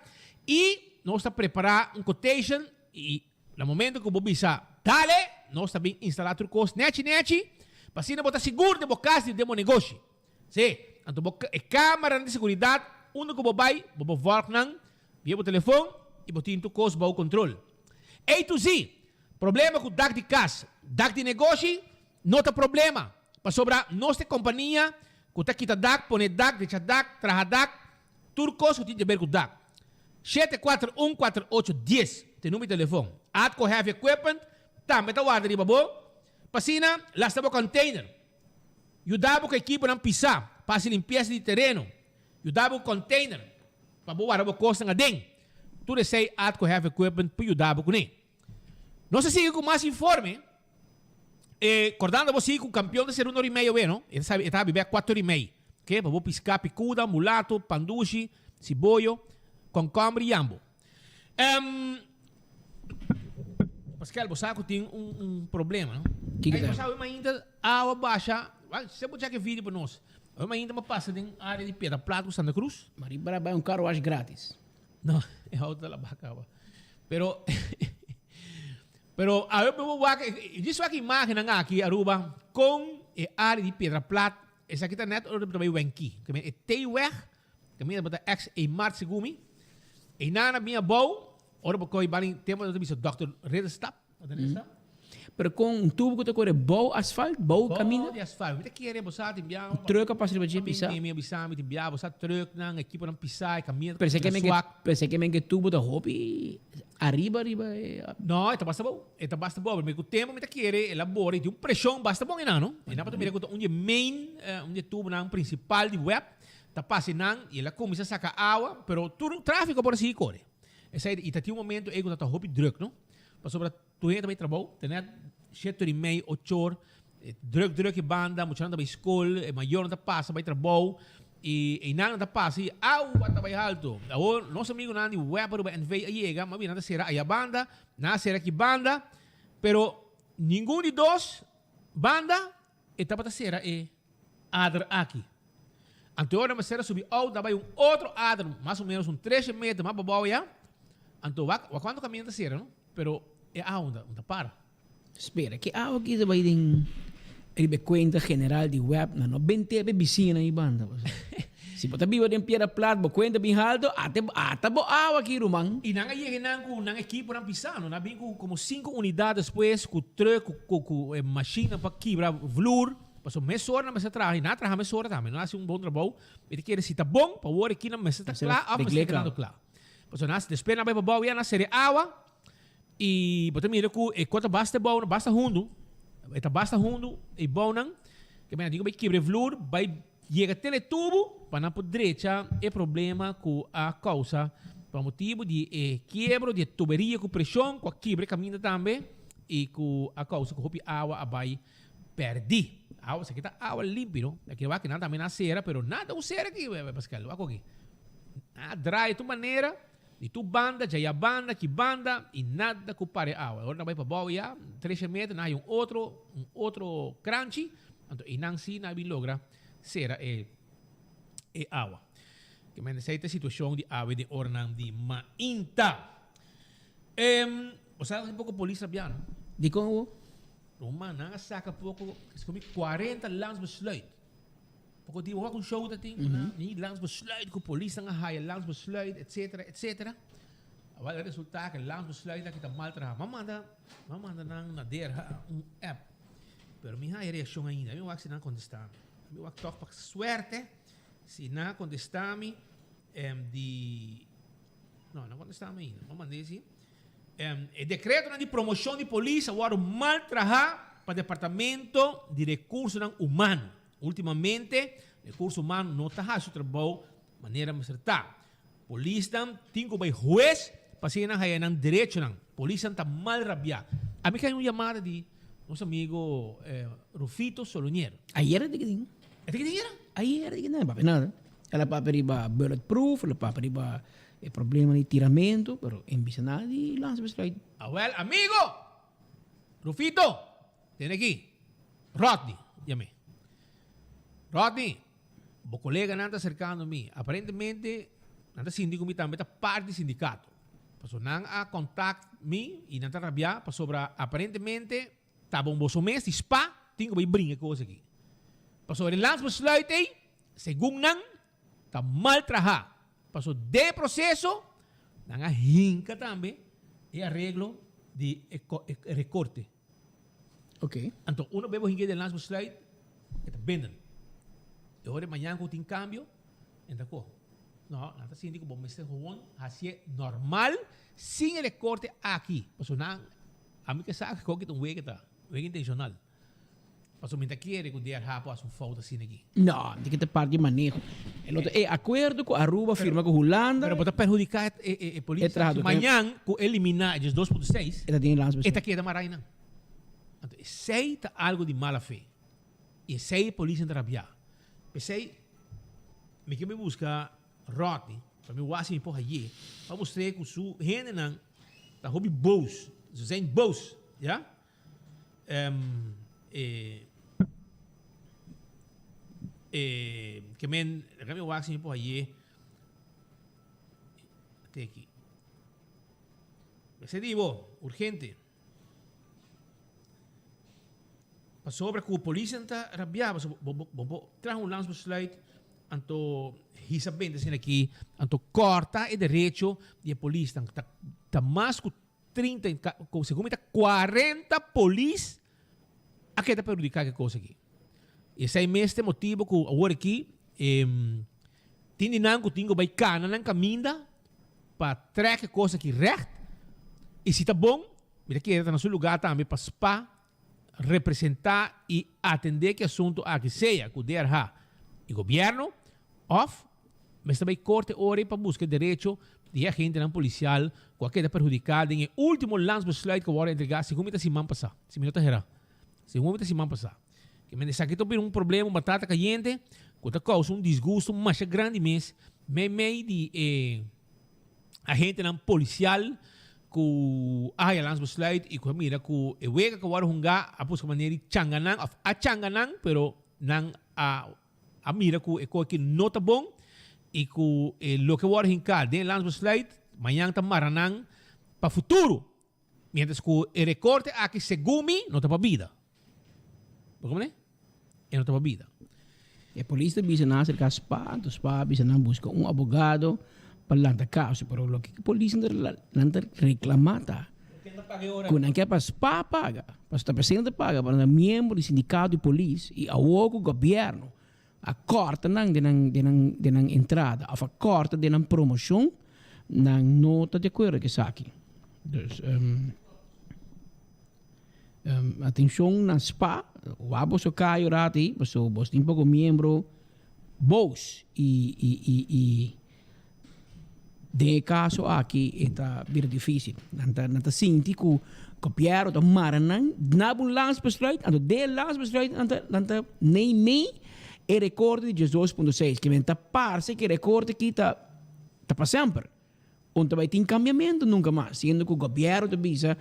I nos ta prepará un quotation i na momento ku bo bisa dale, nos ta bin instalá tur kos nechi nechi pa asina bo ta sigur den bo kas i den bo negoshi. Sí, anto bo e kameranan di seguridat unda ku bo bai bo por vòlg nan Via bo telefon y bo tin tur cos bao control. A to Z, Problema cu dak di cas, dak di negoshi no ta problema, pasobra nos ta e compania cu ta kita dak, pone dak, drecha dak, traha dak, tur cos cu tin di haber cu dak. 7 4 1 4 8 10 ta e numero di telefon. Atco Heavy Equipment tambe ta warda riba bo pa asina lasta bo container, yuda bo cu ekiponan pisa pa haci limpieza di tereno, Yuda bo container pa bo warda bo kosnan aden. Tur esei Atco Heavy Equipment por yuda bo kuné. Nos a sigui ku mas informe. E kordando bo sigui ku kampion ta ser un ora i mei awe no. E ta sabi e ta habi bek kuater ora i mei. Oke, pa bo piská pikuda, mulato, pandushi, siboyo, konkomber i yambo. Em, Pascal, bo sa ku tin un un problema no. Kiko ta? Bo sa awe mainta awa basha, se bo chek e video pa nos. Awe mainta mi a pasa den area di Piedra Plat ku Santa Cruz. Ma riba a bai un car wash gratis. No, e auto ta laba caba. Pero, pero awe mi bo wak, djis wak imagennan aki Aruba con e area di Piedra Plat, esaki ta net ora bo ta bai Wenki. E T-weg, caminda bo ta ex Emart segun mi. Einan a bin abou, ora bo coge bani tempo nan ta bisa Dòkter Ridderstap. Pero kon un tubo ku ta kore bou asfalt, bou kaminda? Bou di asfalt. Mi ta kere bo sa tin bia. Un truck a pasa riba dje pisa. Mi a bisa mi tin bia bo sa trucknan, ekiponan pisa e kaminda ta Pensé ke bira men ke swak. pensé ke men ke tubo ta hopi ariba riba e. No, e ta basta bou. E ta basta bou. Pero mi ku tempu mi ta kere el a bora i tin un preshon basta bon einan no. Einan bo ta mira ku ta un di e main, un di e tubonan prinsipal di web ta pasa einan i el a kuminsá saka awa, pero tur trafiko por a sigui kore. Esei i ta tin un momento ei ku ta ta hopi druk no. Pasobra Tur hende ta bai trabou, ta net shete or i mei, ocho or, druk druk e banda, muchanan ta bai skol, e mayornan ta pasa bai trabou, i einan nan ta pasa i awa ta bai haltu. Awor nos amigunan di web Aruba NV a yega, ma bira nan ta sera aya banda, nan a sera aki banda, pero ningun di dos banda e tabata sera e ader aki. Anto ora mester a subi out, a bai un otro ader, mas o menos un trece meter mas pabou ya. Anto wak, wak cuanto caminda ta cera no, pero e awa no ta para. Spera, ki awa ki ta bai den riba e cuenta general di web nan no bente pa e bisiñanan ei banda. Si bo ta biba den Piedra Plat bo cuenta bin halto, ata ata bo awa aki ruman. I nan a yega nan cu nan ekiponan pisa no, nan a bin cu como cinco unidad despues cu truck cu cu cu e machine pa kibra vloer. Pasobra mesora nan mester traha i nan a traha mesora tambe, nan a hasi un bon trabou. Mi ta kere si ta bon pa wor aki nan mester ta kla òf mester ta kedando kla. Pasobra nan despues nan bai pa bou ya nan sere awa i bo ta mira ku e kos ta basta bou basta hundu, e ta basta hundu e bounan ke nan tin ku bai kibra e vloer bai yega te na e tubu pa nan por drecha e problema ku a kousa pa motibu di e kiebro di e tuberia ku preshon ku a kibra e kaminda tambe i ku a kousa ku hopi awa a bai Perdí. Awa, esaki ta awa limpi, no? Aki wak nan tambe nan sera, pero nada un sera aki, Pascal. Wak aki. Nan a draai tur manera, di tur banda, djaya banda, ki banda, i nada ku para e awa. Ora nan bai pabou ya, tresha meter, nan haya un otro, un otro kranchi, anto einan si nan a bin logra sera e, e awa. Ke men esei ta e situashon di awe den oranan di mainta. Em, bo sa un poko polis rabiá, no? Dikon awo? Ruman, nan a saca poco, escomi 40 landsbesluit. Poco di wak un show ta tin, mm -hmm. landsbesluit, cu polis nan a haya landsbesluit, etcetera, etcetera. Awal resulta que landsbesluit aki ta mal traha. Ma manda, ma manda nan na der un app. Pero mi haya reaccion ainda. Mi wak si nan contesta mi. Mi wak toch pa suerte, si nan contesta mi, em, di, no, nan contesta mi ainda. Ma manda si. E dekretonan di promoshon di polis a wòrdu mal trahá pa Departamento di Rekursonan Humano. Últimamente, Rekurso Humano no ta hasi su trabou manera mester ta. Polisnan tin ku bai hues pa asina nan haya nan derechonan. Polisnan ta mal rabiá. Ami kai un yamada di nos amigo Rufito Solonier. Ayer e ta kitin. E ta kitin ayera? Ayer e ta kitin, papia nada. El a papia riba bulletproof, el a papia riba E problema di tiramento, pero en bisa nada di landsbesluit. Awel, amigo! Rufito, tene aki. Rodney, yam'é. Rodney, bo coleganan ta acercando mi. Aparentemente, nan ta sinti cu mi tambe ta parti di sindicato. Pasobra nan a contact mi y nan ta rabia pasobra aparentemente ta bon boso mes di spa tin cu bay bringa e cos aki. Pasobra e landsbesluit ey, segun nan, ta mal traha. Paso den e proceso nan a hinca tambe e areglo di e recorte. Ok. Anto uno bebo hinca den landsbesluit e ta bindend. E ora mañan cu tin cambio en ta coho. No, nan ta sinti cu bo mester gewoon hacié normal sin e recorte aki. Paso nan, ami ke sa cu ta un wega ta, wega intencional. Pasobra mi ta kere ku DRH por hasi un fout asina aki. No, di ke ta parti di maneho. E lo ta e akuerdo ku Aruba firma ku Hulanda. Pero bo ta perhudiká e polis. E trahadó. Si mañan ku eliminá e 2.6. E ta tin e landsbesluit. E ta keda marai nan. Anto esei ta algu di mala fe. I esei e polisnan ta rabiá. P'esei mi ke bai buska Rodney pa mi wak si mi por haye pa mustr'é ku su hendenan ta hopi boos. Ze zijn boos, ya. Um, e, e, ke men, laga mi wak si mi por haye. Te aki. Mester di bo, urgente. Pasobra ku polisnan ta rabia, pasobra bo, bo, bo, bo traha un landsbesluit, anto hisa bende asina aki, anto korta e derecho di e polisnan. Ta, ta mas ku. 30, segun mi ta 40 polis a keda perhudiká ku e kos aki. Esei mes ta e motibu ku awor aki tin di nan ku tin ku bai kana nan kaminda pa trèk e kos aki règt. I si ta bon, mi ta kere ta na su lugá tambe pa spa representá i atendé ku e asuntu aki sea ku DRH i gobièrnu òf mester bai korte ora pa buska e derecho di e agentenan polisial ku a keda perhudiká den e último landsbesluit ku a wòrdu entregá segun mi ta siman pasá, si mi no ta herá, segun mi ta siman pasá. Ke men esaki ta bira un problema, un batata kayente ku ta kousa un disgusto masha grandi mes meimei di e agentenan polisial ku a haya landsbesluit i ku a mira ku e wega ku a wòrdu hungá a buska manera di changa nan òf a changa nan pero nan a a mira ku e kos aki no ta bon i ku e loke wòrdu hinká den e landsbesluit mañan ta mara nan pa futuro mientras ku e rekorte aki segun mi no ta pa bida. Bo komprende? E no ta pa bida. E polis ta bisa nan acerca spa, anto spa a bisa nan busca un abogado pa lanta caso, pero loke e polis nan ta reclama ta cu nan kier pa spa paga, pasobra ta presidente ta paga, pero nan ta miembro di sindicato di polis y awor cu gobierno a corta nan den nan den nan den nan entrada of a corta den nan promocion, nan no ta di acuerdo cu esaki. Dus. Atencion na spa, wak boso cayo rato ey, paso bos tin poco miembro boos y y y y den e caso aki e ta bira dificil. Nan ta nan ta sinti cu gobierno ta mara nan na bo un landsbesluit, anto den e landsbesluit nan ta nan ta neimei e recorte di 12.6, ke men ta parce ke recorte aki ta ta pa semper. Un ta bai tin cambiamento nunca mas, siendo cu gobierno ta bisa,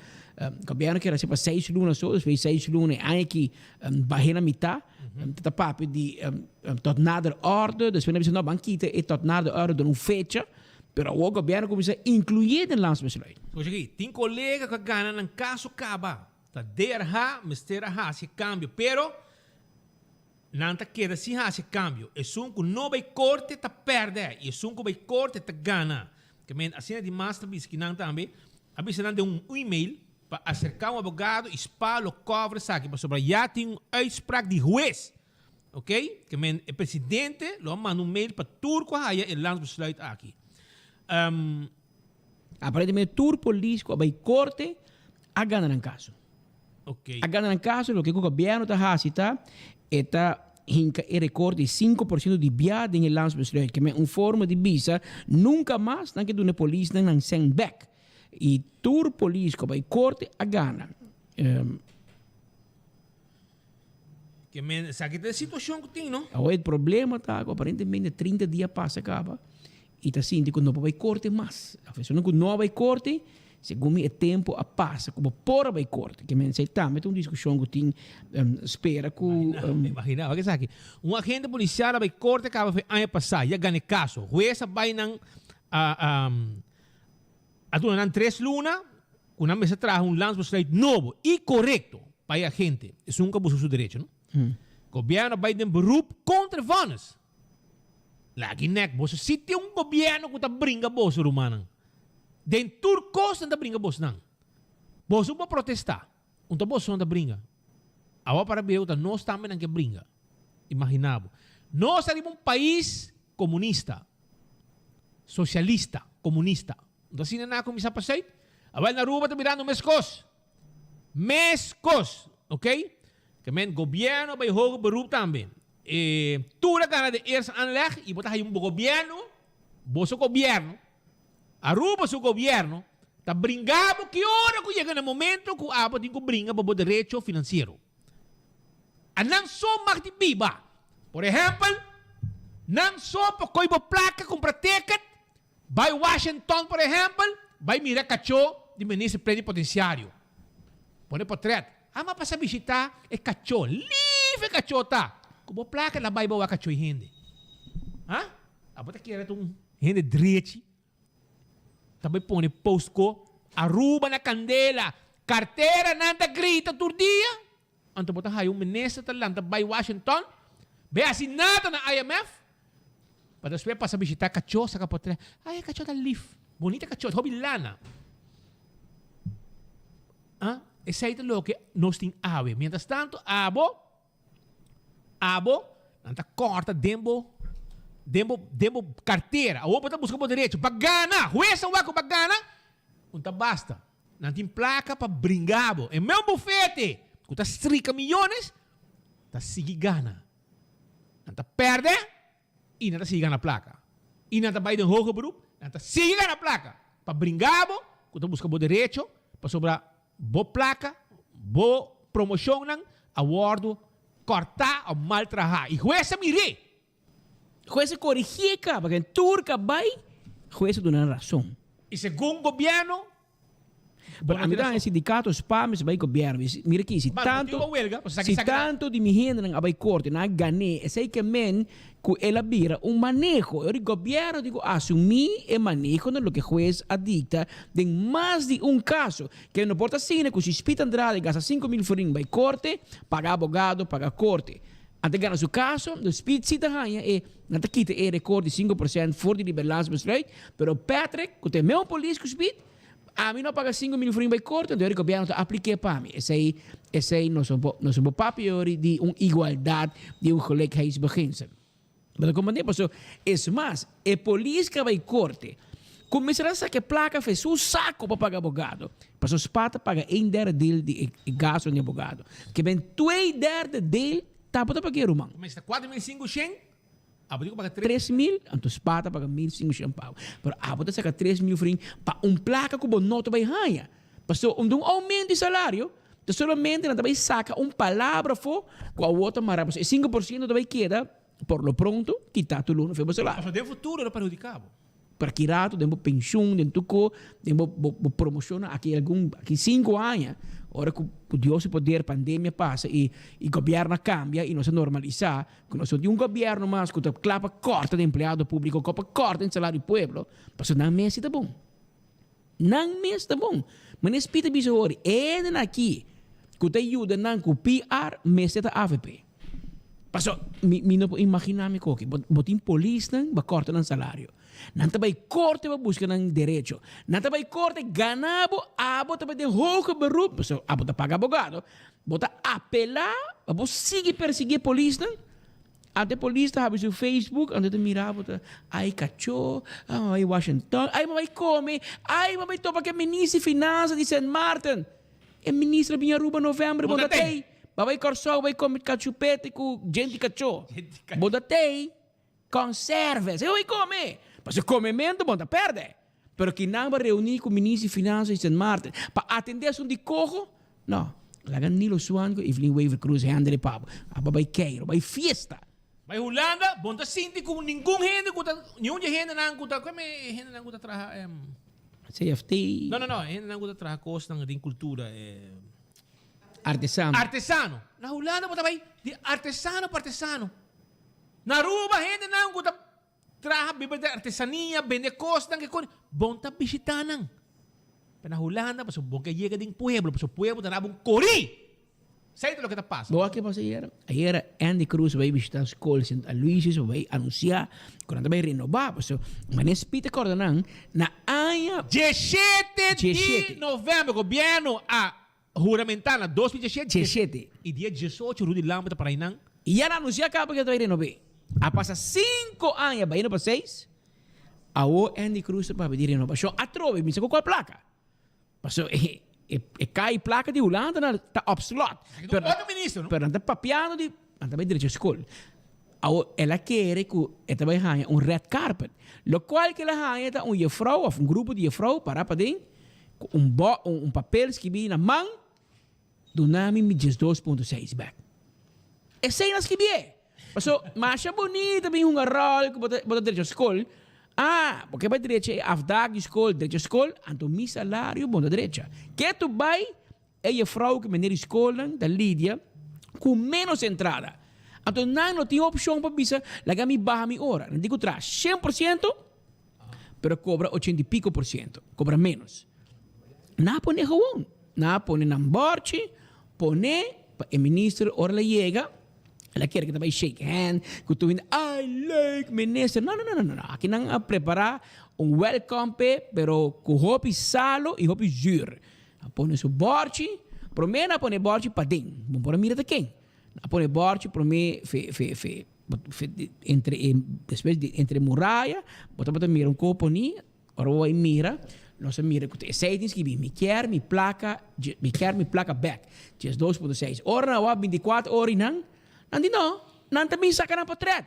gobierno kier haci pa seis luna so, despues di seis luna e aña aki bahe na mitad, ta papia di tot nader orde, despues nan bisa no ban kita e tot nader orde dor un fecha, pero awor gobierno cuminsa incluye den landsbesluit. Escucha aki, tin colega cu a gana nan caso caba, ta DRH mester a haci e cambio, pero Nan ta keda sin hasi kambio. Esun ku no bai korte ta pèrdè i esun ku bai korte ta gana. Ke men asina di mas ta bisa ki nan tambe a bisa nan den un email pa aserká un abogado i spa lo kòver esaki pasobra ya tin un uitspraak di hues. Ok, ke men e presidente lo a manda un mail pa tur ku a haya e landsbesluit aki. Aparentemente tur polis ku a bai korte a gana nan kaso. Ok. A gana nan kaso, loke ku gobièrnu ta hasi ta, e ta hinka e rekord di 5% di bia den e landsbesluit. Ke men un forma di bisa nunka mas nan ke duna e polisnan nan sèn bèk. I tur polis ku a bai korte a gana. Ke men esaki ta e situashon ku tin, no? Awor e problema ta ku aparentemente 30 dia pasa kaba i ta sinti ku no por bai korte mas. Afesonan ku no a bai korte, segun mi e tempu a pasa ku bo por a bai korte. Ke men esei tambe ta un diskushon ku tin spera ku. Imagina, wak esaki. Un agente polisial a bai korte kaba for e aña pasá i a gana e kaso. Hues a bai nan a A duna nan tres luna ku nan mester traha un landsbesluit nobo i korekto pa e agente, esun ku a buska su derecho, no? Gobièrnu a bai den beroep kontra e vònis. Lagi nèk boso si tin un gobièrnu ku ta bringa boso, rumannan. Den tur kos nan ta bringa bosnan. Boso por protestá, un ta boso nan ta bringa. Awa para bira ku ta nos tambe nan ke bringa. Imaginá bo. Nos ta riba un pais komunista. Socialista, comunista. Enton asina nan a cuminsa pa zuid. Awel na Aruba ta mirando mescos. Mescos. Ok? Ke men gobierno bay hoger beroep tambe. E tur a gana de eerste aanleg y bo ta haya un gobierno, boso gobierno, Aruba su gobierno, ta bringa bo ki ora cu yega na momento cu abo tin cu bringa pa bo derecho financiero. A nan so mag di biba. Por ehempel, nan so por koy bo plaka kumpra ticket, bai Washington por ehempel, bai mira kachó di minister plenipotenciario. Pone potret. Ama pasa bishita e kachó. Lief e kachó ta. Ku bo plaka nan bai bo wak kachó i hende. Ha? Abo ta kere ta un hende drechi? Ta bai pone post ko Aruba na kandela, kartera nan ta grita tur dia. Anto bo ta haya un minister ta lanta bai Washington, bai hasi nada na IMF, pa despues pasa bishita kachó, saka potrèt. Ay, e kachó ta lif. Bonita kachó, hopi lana. Ah, esei ta loke nos tin awe. Mientras tanto, abo, abo, nan ta kòrta den bo, den bo, den bo kartera. Awor bo ta buska bo derecho pa gana. Hues a wak ku bo a gana, un ta basta. Nan tin plaka pa bringa bo. E meun bufete ku ta strika miyones, ta sigui gana. Nan ta pèrdè i nan ta sigui gana plaka. I nan ta bai den hoger beroep, nan ta sigui gana plaka pa bringa bo ku ta buska bo derecho pasobra bo plaka, bo promoshonnan a wòrdu kòrtá òf mal trahá. I hues a mir'é. Hues a korigié kaba, ken tur ka bai, hues a duna nan rason. I segun gobièrnu Pero ami ta haña sindikato spa mester bai gobierno. Mira aki, si tanto, si tanto di mi hendenan a bai korte, nan a gané, esei ke men ku el a bira un maneho. E ora gobierno tin ku asumí e maneho na loke hues a dikta den mas di un kaso. Ke no por ta asina ku si Speed Andrade gasta 5000 florin bai korte, paga abogado, paga korte. Ante gana su kaso, de Speed si ta haña e, nan ta kita e rekord di 5% for di liberlandsbesluit, pero Patrick, ku ta e meun polis ku Speed, Ami no a paga 5000 florin bai korte, anto e gobièrnu ta aplik'é pa mi. Esei, esei nos no por, nos no por papia yori di un igualdat, di un gelijkheidsbeginsel. Bo ta komprendé? Pasobra, es mas, e polis ku a bai korte, kuminsará a saka e plaka for su sako pa paga abogado. Pasobra spa ta paga een derde deel di e gasto di abogado. Ke ben twee derde deel tabata pag'é, ruman. Kuminsá 4500, Abo tin ku paga 3000, anto spa ta paga 1500 pa bo. Pero abo ta saka 3000 frin pa un plaka ku bo no ta bai haña. Pasobra un un oumento di salario ta solamente nan ta bai saka un palabra afó ku awor ta mara. Pasobra e 5% ta bai keda por lo pronto kita tur luna for bo salario. Pasobra den futuro lo perhudiká bo. Pero aki rato den bo penshun, den tur ko, den bo bo promoshonnan aki algun aki sinku aña, ora ku ku Dios su poder pandemia pasa i i gobièrnu a kambia i nos a normalisá ku nos no tin un gobièrnu mas ku ta kla pa kòrta den empleado públiko, kla pa kòrta den salario di pueblo, pasobra nan mes si ta bon. Nan mes ta bon. Manera Speed a bisa hori, e hendenan aki ku ta yuda nan ku PR mester ta avp. Paso, mi, mi no por imagina mi koki. Bo, bo tin polisnan, ba korta nan salario. Nan ta bai korte pa buska nan derecho. Nan ta bai korte gana bo, abo ta bai den hoger beroep, paso abo ta paga abogado. Bo ta apela pa bo sigui persigui e polisnan. Ante polis ta habri su Facebook, ante ta mira bo ta, ay kachó, ay mi bai Washington, ay mi bai kome, ay mi bai topa ku e minister di finansa di Sint Maarten. E minister a bin Aruba november, bo ta tei. Ba bai Kòrsou bai kome kachupete ku djenti kachó. Bo ta tei conserve. Esei bo bai kome. Pasobra komementu bo no ta pèrdè. Pero kinan bo a reuní ku minister di finansa di Sint Maarten pa atendé asuntu di koho? No. Laga Nilo Swan ku Evelyn Wever Croes handle e pa bo. Abo bai keiro, bai fiesta. Bai Hulanda, bo no ta sinti ku ningun hende ku ta, niun di e hendenan ku ta, kome e hendenan ku ta traha? CFT. No, no, no, e hendenan ku ta traha kosnan den kultura. E. Artesano. Artesano. Na Hulanda bo ta bai di artesano pa artesano. Na Aruba hendenan ku ta traha biba di artesania, bende kosnan ke kon, bon ta bishita nan. Pero na Hulanda pasobra bo ke yega den pueblo, pasobra pueblo ta daba un korí. Esei ta loke ta pasa. Bo wak ke pasa ayera? Ayera Andy Cruz bai bishita skol Sint Aloysius pa bai anunsia ku nan ta bai renobá. Pasobra manera Speed ta kòrda nan na aña. Diesshete di novèmber gobièrnu a Huramentá na 2017. Diesshete. I dia diesocho Rudy Lampe ta para einan. I a anunsiá kaba ku e ta bai renob'é. A pasa sinku aña bayendo pa seis, awor Andy Cruz ta papia di renobashon atrobe, mi sa ku kua plaka. Pasobra e e kai plaka di Hulanda nan ta op slot. Pero otro minister no? Pero nan ta papiando di nan ta bai drecha skol. Awor el a kere ku e ta bai haña un red carpet. Lokual ku el a haña ta un jefrou òf un grupo di jefrou pará paden ku un bo un papel skibí na man, Duna mi mi 12.6 bèk. Esei nan skibié. Paso masha bonito bin hunga ròl ku bo ta bo ta drecha skol. Ah, bo ke bai drecha e afdak di skol, drecha skol, anto mi salario bo no ta drecha. Ke tu bai E jefrou ku meneer di skolnan ta lidia ku ménos entrada. Anto nan no tin opshon pa bisa laga mi baha mi ora. Nan tin ku traha 100% pero kobra ochenta i piko por siento, kobra ménos. Nan a pone gewoon, nan a pone nan bòrchi, pone pa e minister ora el a yega, el a kere ku ta bai shake hand ku tur hende, ay leuk minister. No, no, no, no, no. Aki nan a prepara un welcome p'e pero ku hopi salo i hopi zür. A pone su bòrchi, promé nan a pone e bòrchi paden, bo por a mira ta ken. Nan a pone e bòrchi promé fe fe fe fe entre e despues di entre e muraya, bo tabata mira un kopo ni, ora bo bai mira, nos a mira ku ta esei tin skibí, mi kier mi plaka, mi kier mi plaka bèk, 12.6. Ora nan a wak bintikuater ora i nan, nan di no, nan ta bin saka nan potrèt.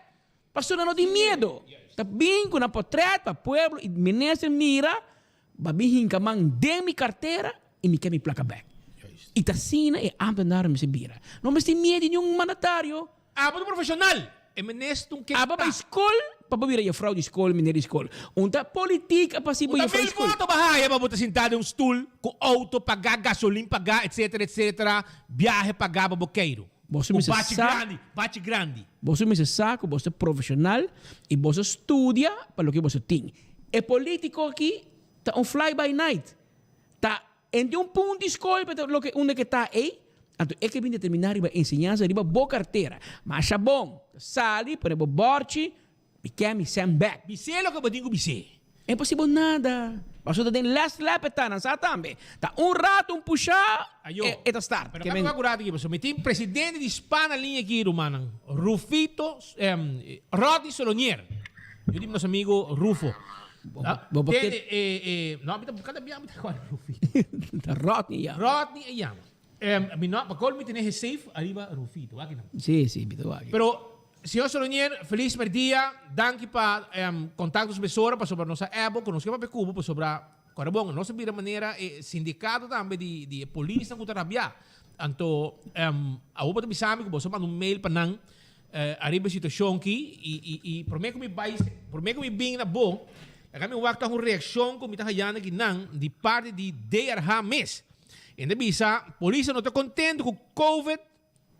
Pasobra nan no tin miedo. Ta bin ku nan potrèt pa pueblo i minister mira, Ba bin hinka man den mi kartera i mi ke mi plaka bek. I ta asina e ámtenar mester bira. No mester tin miedu di niun mandatario. Abo ta profeshonal, e minister un ke Abo ta. bai skol pa bo bira jefrou di skol, meneer di skol. Un ta politik a pasi bo Un ta jefrou di mil skol. voto ba haya pa bo ta sintá den un stul ku outo pagá, gasolin pagá, etsetera, etsetera, biahe pagá pa bo keiru. Boso Ku mester bachi sa. grandi, bachi grandi. Boso mester sa ku boso ta profeshonal i boso studia pa loke boso tin. E politico aki ta un fly by night. Ta ente un punt di school pa ta loke unda ke ta ey, anto e ke bin determina riba enseñansa riba bo cartera. Masha bon, ta sali pone bo borchi, mi ke mi send back. Bis'é loke bo tin ku bis'é. E posibel nada. Pasobra ta den last lap e ta, nan sa tambe. Ta un rato un pusha, Ayo. e ta start. Pero kami wak un rato aki, pasobra mi tin presidente di spa na liña aki, rumannan, Rufito, Rodney Solonier. Yo di nos amigo Rufo. Bo bo Tende, ke. eh, eh, no, mi ta kada bia mi ta kòrda Rufito. Ta Rodney yama. Rodney e yama. Mi no, pa kòl mi tene gesafe ariba Rufito, wak nan. Sí, sí, mi ta wak. Pero, señor Solonier, felis merdia. Danki pa kontakto su mesora pasobra nos a ebo ku nos ke papia ku bo pasobra kòrda bon, nos a bira manera e sindikato tambe di di e polisnan ku ta rabiá. Anto, awor bo ta bisa mi ku boso a manda un mail pa nan Ariba e situacion ki y y y prome cu mi bay prome cu mi bin na bo laga mi wak ta un reaccion cu mi ta hayando aki nan di parti di DRH mes. E ta bisa polis no ta contento cu covid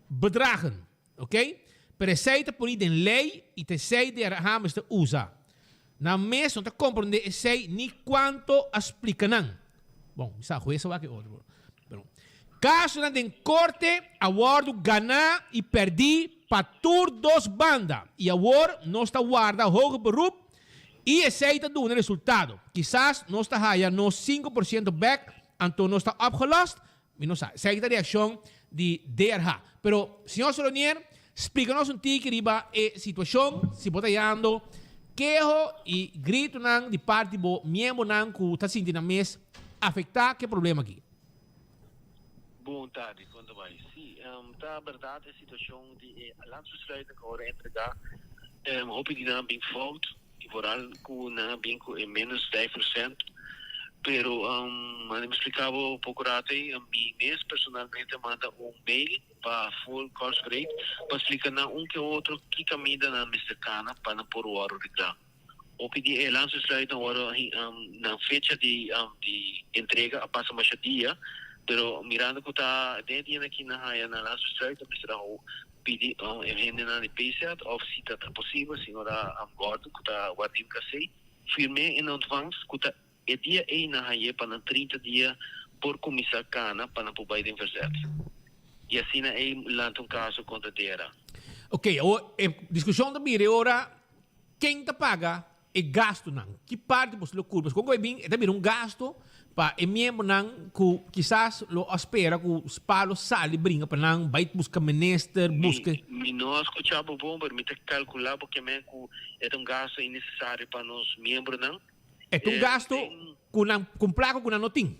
bedragen ok pero esey ta poni den ley y ta esey DRH mester usa. Nan mes no ta comprende esey ni cuanto a splica nan. Bon mi sa hues a wak e otro pero. Kasonan den korte a wòrdu ganá i pèrdí pa tur dos banda i awor nos ta warda hoger beroep i esei ta duna resultado. Kisas nos ta haya nos 5% bèk anto nos ta opgelost? Mi no sa. Esei ta reakshon di DRH. Pero, señor Solonier, splika nos un tiki riba e situashon, si bo ta hayando keho i gritonan di parti bo miembronan ku ta sinti nan mes afektá ku e problema aki. Bon tardi, kon ta bai? Sí, ta bèrdat e situashon di e landsbesluiten ku a wòrdu entregá, hopi di nan a bin fout i vooral ku nan a bin ku e ménos 5%. Pero manda mi splika bo poko rato ei, mi mes personalmente a manda un mail pa full Korpsbreed pa splika nan un ke otro ki kaminda nan mester kana pa nan por wòrdu reglá. Hopi di e landsbesluiten wòrdu nan fecha di di entrega a pasa masha dia, pero mirando ku ta den e dianan aki nan haya nan landsbesluiten mester a pidi e hendenan di PZ òf si ta ta posibel señora Gordon ku ta Wardim Kasey firm'é in ontvangst ku ta e dia ei nan hay'é pa nan 30 dia por kuminsá kana pa nan por bai den verzet i asina ei lanta un kaso kontra DRA. Oké, awor e diskushon ta bira e ora Ken ta paga e gastunan? Ki parti boso lo cubri? Pasobra con cu e bin, e ta bira un gasto pa e miembronan cu kisas lo a spera cu spa lo sali bringa pa nan bay busca minister, busca. Mi no a scucha bo bon, pero mi ta calcula bo kiamen cu e ta un gasto innecesario pa nos miembronan. E ta un gasto cu nan, cu un placa cu nan no tin.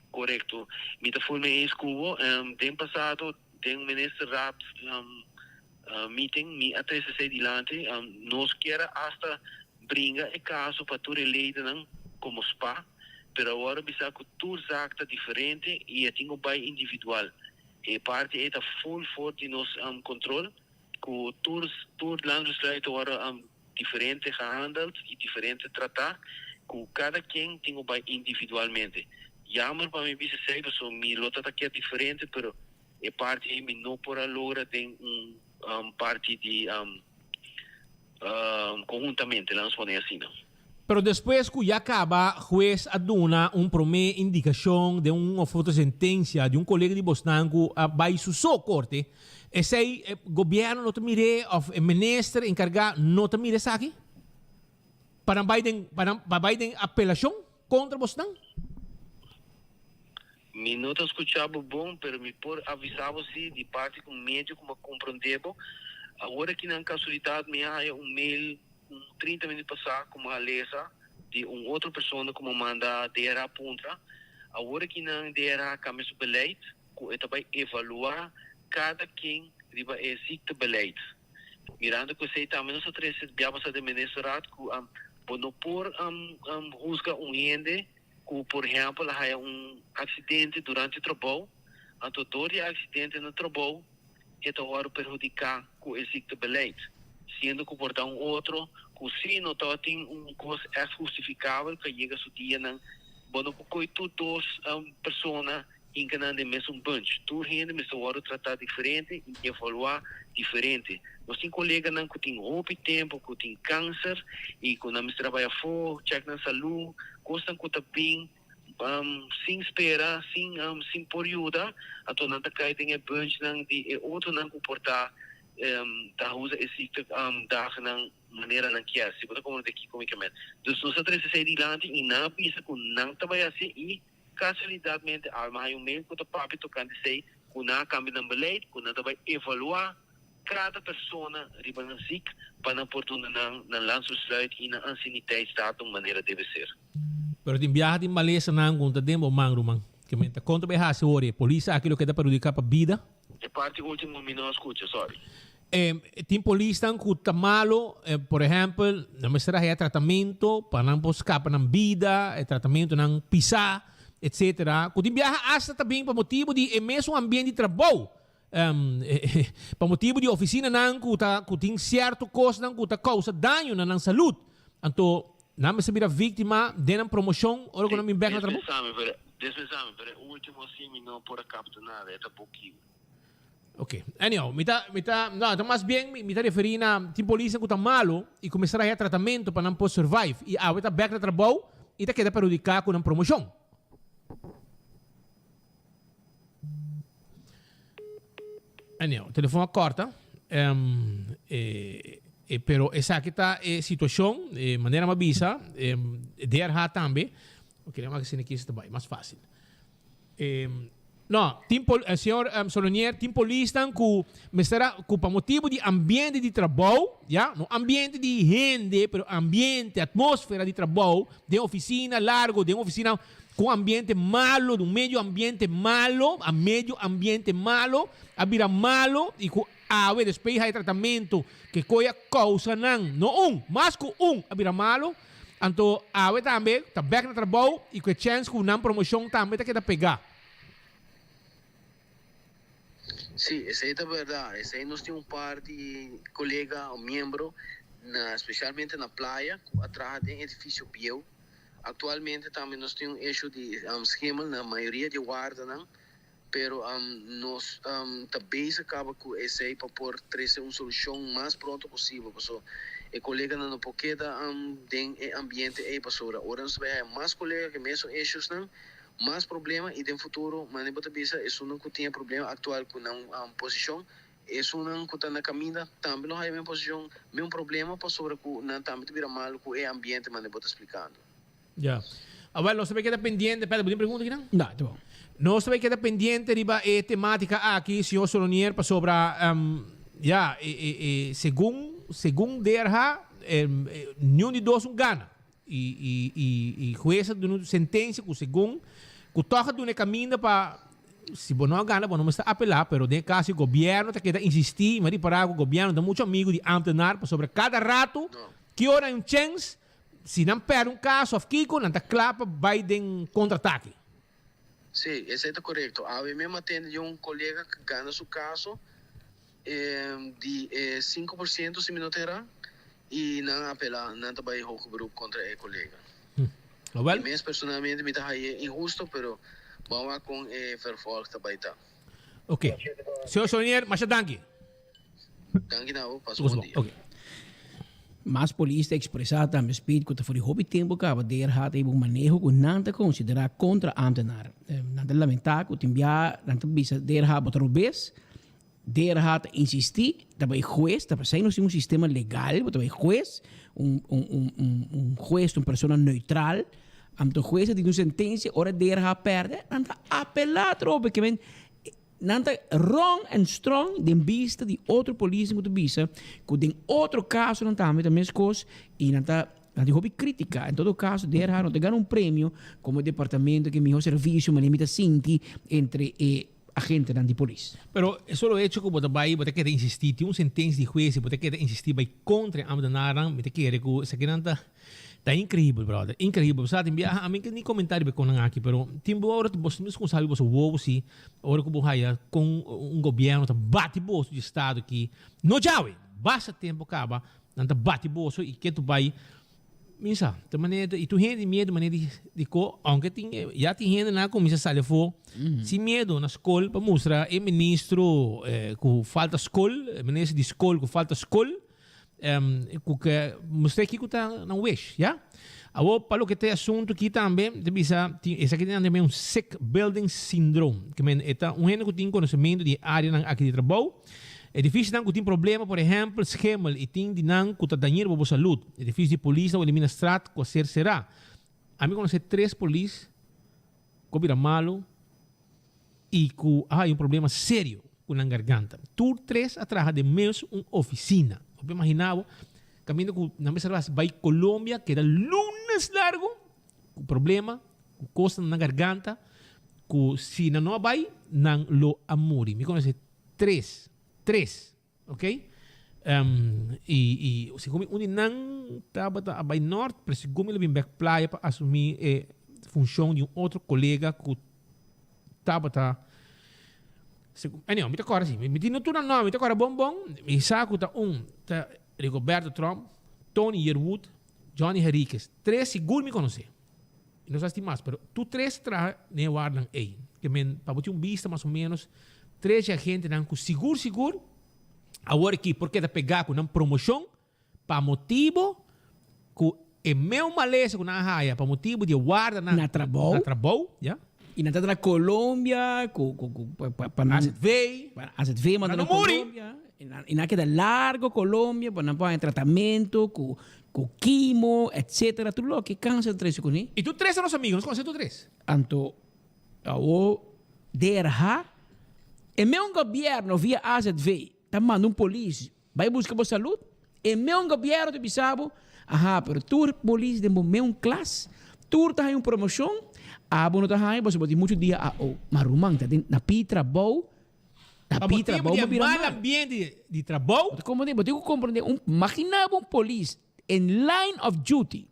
Corecto. Mi ta fulme eens cu bo. Den pasado, den ministerraad meeting mi a trece esey dilanti. Nos kier a hasta bringa e caso pa tur e ledennan como spa, pero awor a bisa cu tur zaak ta diferente y e tin cu bay individual. E parti ey ta full for di nos control cu tur tur landsbesluit ta wordo diferente gehandeld y diferente trata cu cada quien tin cu bay individualmente. Jammer pa mi bisa esey pasobra mi lo ta ta kier diferente pero E parti ei mi no por a logra den un parti di conhuntamente, lanos pone asina. Pero despues cu ya caba hues a duna un prome indicacion den un of otro sentencia di un colega di bosnan cu a bay su so corte, esey gobierno no ta mir'e of e minister encarga no ta mira esaki? Pa nan bay den pa nan pa bay den apelacion contra bosnan? Mi no ta skucha bo bon, pero mi por avisa bo si di parti ku medio ku bo a komprondé bo. Awor aki nan kasualidat mi a haya un mail un 30 minüt pasá ku mi a lesa di un otro persona ku mi a manda DRA puntra. Awor aki nan DRA a kambia su beleid ku e ta bai evaluá kada ken riba e ziektebeleid. Mirando ku esei tambe nos a trese bia pasá den Ministerraad ku bo no por husga un hende ku por ehèmpel a haya un aksidente durante trabou, anto dor di e aksidente na trabou e ta wòrdu perhudiká ku e ziektebeleid, siendo ku por ta un otro ku si no tabatin un kos ègt hustifikabel pa yega su dianan, bo no por kohe tur dos persona hinka nan den mesun bunch. Tur hende mester wòrdu tratá diferente i evaluá diferente. Nos tin koleganan ku tin hopi tempu ku tin kanser i ku nan mester a bai afó, chèk nan salú, kosnan ku ta bin sin spera, sin sin por yuda, anto nan ta kai den e bunchnan di e otronan ku por ta ta usa e ziekte dagnan manera nan kier. Si bo ta komprende kiko mi ke men. Dus nos a trese esei dilanti i nan a bisa ku nan ta bai hasi i Casualidadmente Alma haña un mail cu ta papia tocante esey, cu nan a cambia nan beleid, cu nan ta bay evalua cada persona riba nan ziek pa nan por duna nan nan landsbesluit y nan anciëniteitsdatum manera debe ser. Pero tin biaha tin malesanan cu no ta den bo man, ruman. Ke men ta contra bay haci ora e polis aki loke ta perhudica pa bida. E parti ultimo mi no a scucha, sorry. Tin polisnan cu ta malo, por ehempel, nan mester a haya tratamento pa nan por scapa nan bida, e tratamentonan pisa, etcetera. Cu tin biaha hasta ta bin pa motibo di e mesun ambiente di trabou, pa motibo di oficinanan cu ta cu tin cierto cosnan cu ta causa daño na nan salud. Anto, nan mester bira victima den nan promocion ora cu nan bin bek na trabou. Dispensame, pero, dispensame, pero e ultimo si mi no por a capta nada, e ta poquito. Ok. Anyhow, mi ta, mi ta, no, ta mas bien mi, mi ta referí na tin polisnan ku ta malo i kuminsá haña tratamento pa nan por survive i awe ta bèk na trabou i ta keda perhudiká ku nan promoshon. Anyhow, telefon a kòrta. Em, e, e, pero esaki ta e situashon, e manera mi a bisa, em, DRH tambe. Ok, lama asina aki si ta bai mas fásil. No, tin pol, señor Solonier, tin polisnan ku mester a, ku pa motibu di ambiente di trabou, ya, no ambiente di hende, pero ambiente, atmósfera di trabou, den ofisina largo, den ofisina ku ambiente malo, di un medio ambiente malo, a medio ambiente malo, a bira malo i ku awe despues di haña tratamentu ke koe a kousa nan, no un, mas ku un a bira malo. Anto awe tambe ta bek na trabou y cu e chens cu nan promocion tambe ta keda pega. Sí, esey ta berdad. Esey nos tin un par di colega o miembro na specialmente na playa cu a traha den edificio bieu. Actualmente tambe nos tin un issue di schimmel na mayoria di wardanan. Pero nos ta bezig caba cu esey pa por trece un solucion mas pronto posibel, pasobra e coleganan no por keda den e ambiente ey, pasobra ora nos ta bay haya mas colega cu e mesun issuesnan, mas problema y den futuro, manera bo ta bisa, esunnan cu tin e problema actual cu nan posicion, esunnan cu ta na caminda tambe lo haya men posicion, men problema, pasobra cu nan tambe ta bira malo cu e ambiente manera bo ta splicando. Ya. Awel, nos ta bay keda pendiente. Pedro, bo tin pregunta kinan? No, ta bon. Nos ta bay keda pendiente riba e tematica aki, señor Solonier, pasobra, ya, e, e, e, segun, segun DRH, niun di dos un gana. I, i, i, i hues a duna un sentencia cu segun, cu toch a duna e caminda pa, si bo no a gana, bo no mester apela, pero den e caso e gobierno ta keda insisti, mi a ripara cu gobierno ta mucho amigo di ambtenaar, pasobra cada rato, ki ora hay un chens, Si nan pèrdè un kaso òf kiko, nan ta kla pa bai den kontratake. Sí, esei ta korekto. Awe mi a matende di un kolega ku gana su kaso di e 5% si mi no ta erá, i nan a apelá, nan ta bai hoger beroep kontra e kolega. Awel. Mi mes personalmente mi ta hañ'é inhusto, pero ban wak kon e vervolg ta bai ta. Oké. Señor Solonier, masha danki. Danki na bo, pasa bon dia. Ok. Mas polis ta ekspresá tambe speed ku ta for di hopi tempu kaba DRH ta hiba un maneho ku nan ta konsiderá kontra ámtenar. Nan ta lamentá ku tin bia nan ta bisa DRH bo ta robes, DRH ta insistí, ta bai hues, ta pasai nos tin un sistema legal, bo ta bai hues, un un un un un hues ta un persona neutral. Anto hues a duna un sentensia, ora DRH pèrdè, nan ta apelá atrobe. Ke men, nan ta wrong and strong den bista di otro polisnan ku ta bisa ku den otro kasonan tambe ta meskos i nan ta nan tin hopi krítika. En todo kaso DRH no ta gana un premio komo e departamento ku e mihó servisio, manera mi ta sinti entre e agentenan di polis. Pero e solo hecho ku bo ta bai, bo ta keda insistí, tin un sentensia di hues i bo ta keda insistí bai kontra e ambtenaarnan, mi ta kere ku esakinan ta ta increíbel brother, increíbel. Bo sa tin biaha, ami ke ni comenta riba e konan aki, pero tin bo ora bo mes kon sabi boso wowo si, ora ku bo haya kon un gobierno ta bati boso di estado aki, no djawe, basta tempo kaba nan ta bati boso i ke tu bai Mi sa, ta manera i tur hende tin miedu manera di di ko, aunke tin ya tin hendenan a kuminsá sali afó sin miedu na skol pa mustra e ministro ku falta skol, e minister di skol ku falta skol, ku ke mustra kiko ta nan wish, ya. Awor pa loke ta e asuntu aki tambe ta bisa tin esaki ta nan un sick building syndrome, ke men e ta un hende ku tin konosementu di e areanan aki di trabou. Edifisionan ku tin problema, por ehèmpel schemel i tin di nan ku ta dañer bo bo salud. Edifisio di polis na Wilhelminastraat ku a ser será. Ami konosé tres polis ku a bira malu i ku a haña un problema serio ku nan garganta. Tur tres a traha den mes un ofisina. Bo por imaginá bo kaminda ku nan mester a bai Colombia keda lunes largu ku problema ku kosnan na nan garganta ku si nan no a bai nan lo a muri. Mi konosé Tres. Tres. Ok. Um, i, i segun mi un di nan tabata a bai nort, pero segun mi lo bin bek playa pa asumí e funshon di un otro kolega ku tabata segun, anyhow, mi ta kòrda si, mi tin no tur nan nòmber, mi ta kòrda bon bon, mi sa ku ta un ta Rigoberto Tromp, Tony Yearwood, Johnny Henriquez. Tres sigur mi konosé. I no sa si tin mas, pero tur tres ta traha den e warnan ei. Ke men, pa bo tin un bista mas o ménos, tres di agentenan ku sigur sigur awor aki por keda pegá ku nan promoshon pa motibu ku e meu malesa ku nan a haya pa motibu di e wardanan Na trabou. na trabou, ya. I nan ta na Colombia ku ku ku pa pa pa nan AZV. Pa AZV manda Pa nan no muri. Colombia. I nan i nan a keda largo Colombia pa nan por haña tratamentu ku Ku kimo, etcetera, tur loke kanser ta trese kuné. I tur tres ta nos amigo, nos konosé tur tres. Anto awo DRH, e meun gobièrnu via AZV ta manda un polis bai buska bo salud, e meun gobièrnu ta bisa bo, aha, pero tur polis den bo meun klas, tur ta haña un promoshon, abo no ta haña pasobra bo tin muchu dia AO. Ma ruman ta den na pidi trabou Pa motibu di e mal ambiente di trabou. Bo ta komprendé? Bo tin ku komprendé un, magina bo un polis in line of duty,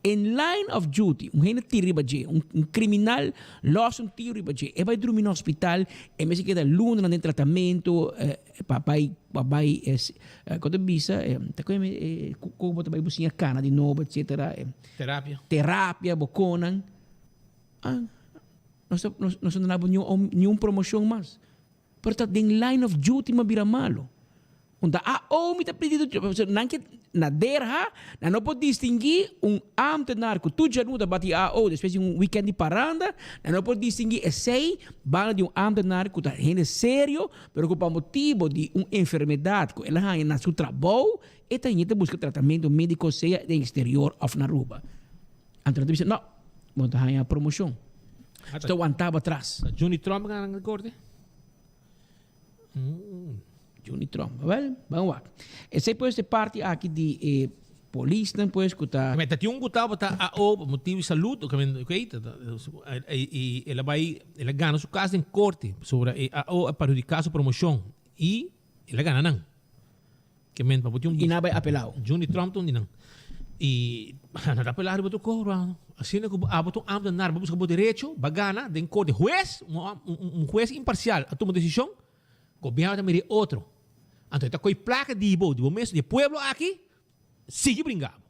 in line of duty, un hende tira riba dje, un un kriminal lòs un tiro riba dje, e bai drumi na hospital, e mester keda lunanan den tratamentu pa bai pa bai kon ta bisa ta kome kon bo ta bai bo siña kana di nobo etcetera. Terapia. Terapia bo konan. Ah. Nos ta nos nos no ta dabo niun niun promocion mas. Pero ta den line of duty mi a bira malo. Un ta ah oh mi ta pidi pasobra nan ke na derha nan no por distingui un ambtenaar ku tur djanuta ta bati AO despues di un weekend di paranda nan no por distingui esei banda di un ambtenaar ku ta hende serio pero ku pa motibo di un enfermedad ku el a haña na su trabou e ta yeta buska tratamento medico sea den exterior of na Aruba. Anto nan ta bisa, no, bo no ta haña promocion. Su ta wantá bo atras. Johnny Trump gana na korte? Johnny Trump. Wel, ban wak. Esei pues e parti aki di e polisnan pues ku ta. Ta tin un ku tabata AO pa motibu di salud, ok, i el a bai, el a gana su kas den korte pasobra e AO a perhudiká su promocion i el a gana nan. Ke men pa bo tin un I nan bai apelao. Johnny Trump ta un di nan. I nan ta apelá riba tur kos, Asina ku abo ta un ámtenar, bo buska bo derecho, bo a gana den korte. Hues, un hues imparsial a tuma desishon, gobièrnu ta mira e otro. Anto e ta kohe plaka di bo, di bo mes, di e pueblo aki, sigui bringa bo.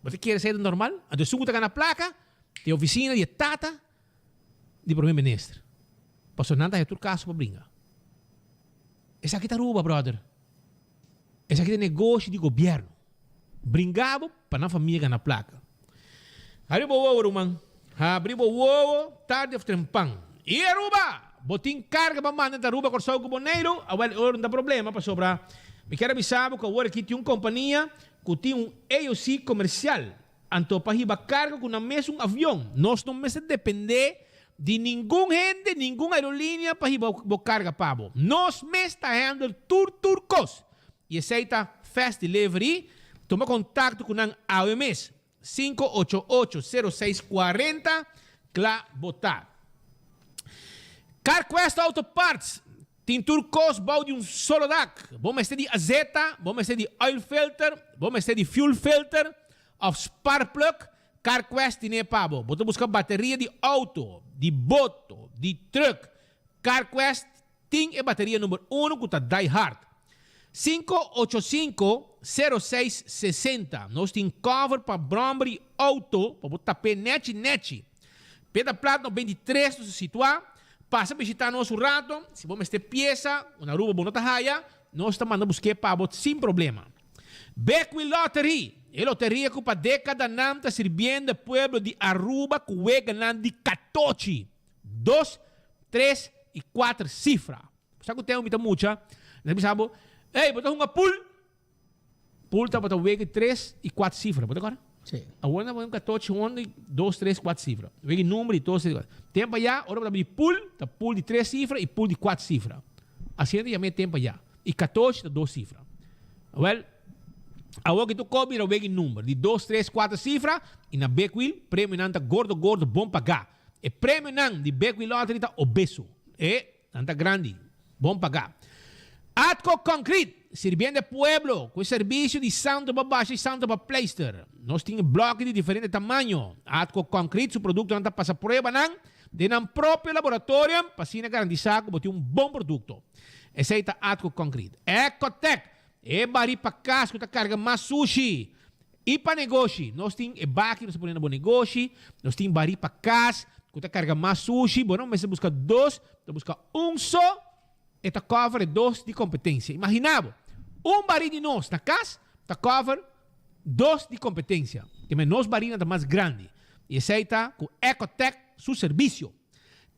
Bo ta kere esei ta normal? Anto esun ku ta gana plaka ta e ofisina di e tata di prome minister. Pasobra nan ta haña tur kaso pa bringa. Esaki ta Aruba, brother. Esaki ta negoshi di gobierno. Bringa bo pa nan famia gana plaka. Habri bo wowo, ruman. Habri bo wowo tardi of trempan. I Aruba! Bo tin karga pa manda entre Aruba, Kòrsou ku Boneiru? Awel, e ora no ta problema pasobra mi kier a bisa bo ku awor aki tin un kompania ku tin un AOC komersial. Anto pa hiba karga ku nan mesun avion. Nos no mester dependé di ningun hende, ningun aerolínea pa hiba bo karga pa bo. Nos mes ta handle tur tur kos. I esei ta Fast Delivery. Tuma kontakto ku nan awe mes. 588 06 40 Kla bo ta. CarQuest Auto Parts tin tur kos bou di un solo dak. Bo mester di azeta, bo mester di oil filter, bo mester di fuel filter of spark plug, CarQuest tine pa bo. Bo ta buska bateria di auto, di boto, di truck, CarQuest tin e bateria number uno ku ta die hard. 585 06 60 Nos tin cover pa bromber i auto pa bo tap'é nechi nechi. Peda Plat 93 nos ta situá. Pasa bishitá nos un rato. Si bo mester piesa ku na Aruba bo no ta haya, nos ta manda busk'é pa bo sin problema. Bekwin Lottery, e loteria ku pa dékadanan ta sirbiendo e pueblo di Aruba ku weganan di katochi. Dos, tres i kuater sifra. Bo sa ku tempu mi ta mucha, nan ta bisa bo, Ey, bo ta hunga pool? Pool tabata wega di tres i kuater sifra, bo ta kòrda? Sí. Awor nan pone un katochi hondo di dos, tres, kuater sifra. Wega di number di dos, tres, kuater. Tempu ayá, ora bo ta bini pool, ta pool di tres sifra i pool di kuater sifra. Asina ta yam'é tempu ayá. I katochi ta dos sifra. Awèl, awor ki tur kos bira wega di number di dos, tres, kuater sifra i na Bekwil premionan ta gordo gordo bon pagá. E premionan di Bekwil Lottery ta obeso. E nan ta grandi, bon pagá. Atco Concrete, sirbiendo e pueblo cu e servicio di santo pa basha y santo pa pleister. Nos tin bloki di diferente tamaño. Atco Concrete su productonan ta pasa pruebanan den nan propio laboratorio pa asina garantisa cu bo tin un bon producto. Esey ta Atco Concrete. Ecotec, e bari pa cas cu ta carga mas sushi. I pa negoshi, nos tin e baki nos ta pone na bo negoshi, nos tin barí pa kas ku ta karga mas sushi, bo no mester buska dos, ta buska un so, e ta cover e dos di kompetensia. Imagina bo, un barí di nos na kas ta cover dos di kompetensia, ke men nos barínan ta mas grandi, i esei ta ku Ecotec su servisio.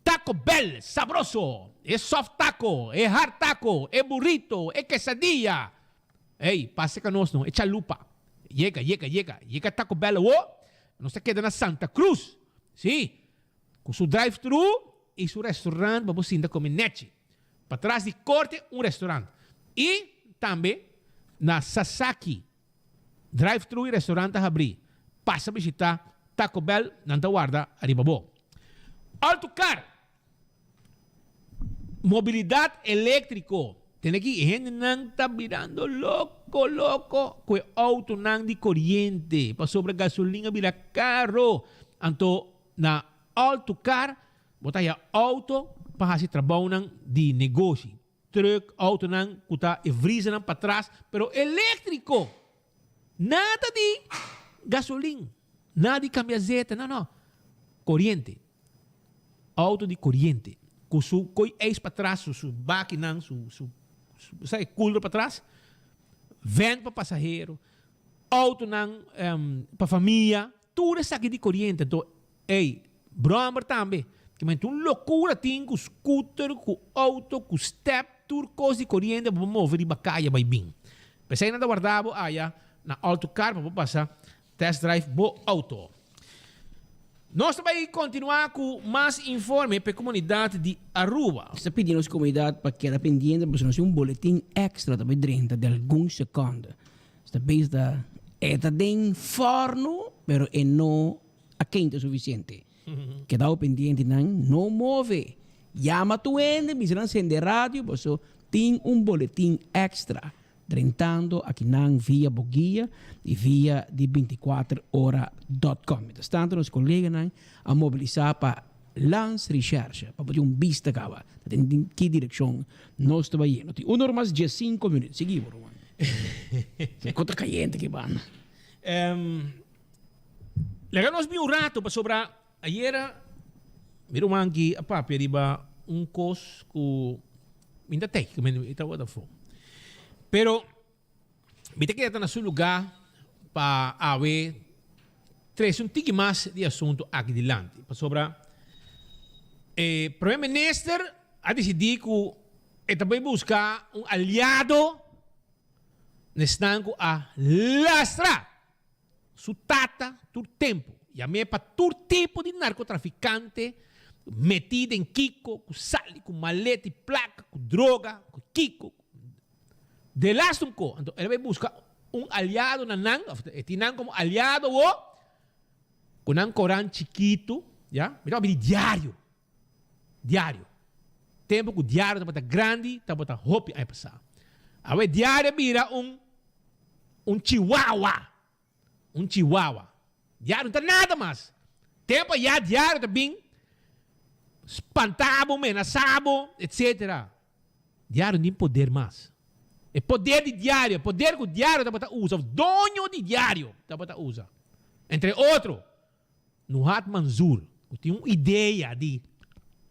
Taco Bell, sabroso! E soft taco, e hard taco, e burrito, e quesadilla, Ey, pasa ka nos no, e chalupa. Yega, yega, yega, yega Taco Bell awo, nos ta keda na Santa Cruz. Sí, ku su drive thru i su restaurant pa bo sinta kome nechi. Patras di korte un restaurant. I tambe na Sasaki, drive thru i restaurant ta habrí. Pasa bishita Taco Bell, nan ta warda ariba bo. Alto Car. Mobilidat eléktriko. Tene ki hendenan ta birando loko loko ku e outonan di koriente pasobra gasolin a bira karo. Anto na Alto Car bo ta haya outo pa hasi trabounan di negoshi. Truck, outonan ku ta e vrizanan patras pero eléktriko. Nada di gasolin, nada di kambia zeta, no no. Koriente. Auto di coriente cu su coy ijs patras, su su bakinan, su su sa e cooler patras, van pa pasahero, autonan pa famia, tur esaki di coriente. Anto ey, brommer tambe. Kimente un locura tin cu scooter, cu auto, cu step, tur cos di coriente pa bo move riba caya bay bin. P'esey nan ta warda bo aya na Auto Car pa bo pasa Test drive bo auto. Nos ta bay continua cu mas informe p'e comunidad di Aruba. Nos ta pidi nos comunidad pa keda pendiente pasobra nos tin un boletin extra ta bay drenta den algun seconde. Nos ta bisa ta e ta den forno pero e no a keinta suficiente. Keda bo pendiente nan no move. Yama tur hende bisa nan sende radio pasobra tin un boletin extra. Drentando akinan via bo guia y via di 24 ora dot com. Mientras tanto nos coleganan a mobilisa pa Landsrecherche pa bo tin un bista caba ta den ki direccion nos ta bayendo. Tin un ora mas diescinco minuut. Sigui bo Roman. Se cos ta cayente aki banda. Laga nos bin un rato pasobra ayera mi ruman aki a papia riba un cos cu Mi ta tei, mi tabata afó. Pero mi ta keda ta na su lugá pa awe trese un tiki mas di asuntu aki dilanti. Pasobra e Prome Minister a disidí ku e ta bai buska un aliado na esnan ku a lastra. Su tata tur tempu yam'é pa tur tipo di narkotrafikante metí den kiko ku sali ku maleta i plaka ku droga ku kiko de lastu un ko. Anto el a bai buska un aliado na nan òf e tin nan komo aliado awor ku nan koran chikitu ya mi ta papia di diario diario tempu ku diario tabata grandi tabata hopi aña pasá awe diario a bira un un chihuahua un chihuahua diario no ta nada mas tempu ayá diario ta bin spanta bo menasá bo etcetera diario no tin poder mas e poder di diario e poder ku diario tabata usa òf doño di diario tabata usa entre otro Nuhat Manzoor, ku tin un idea di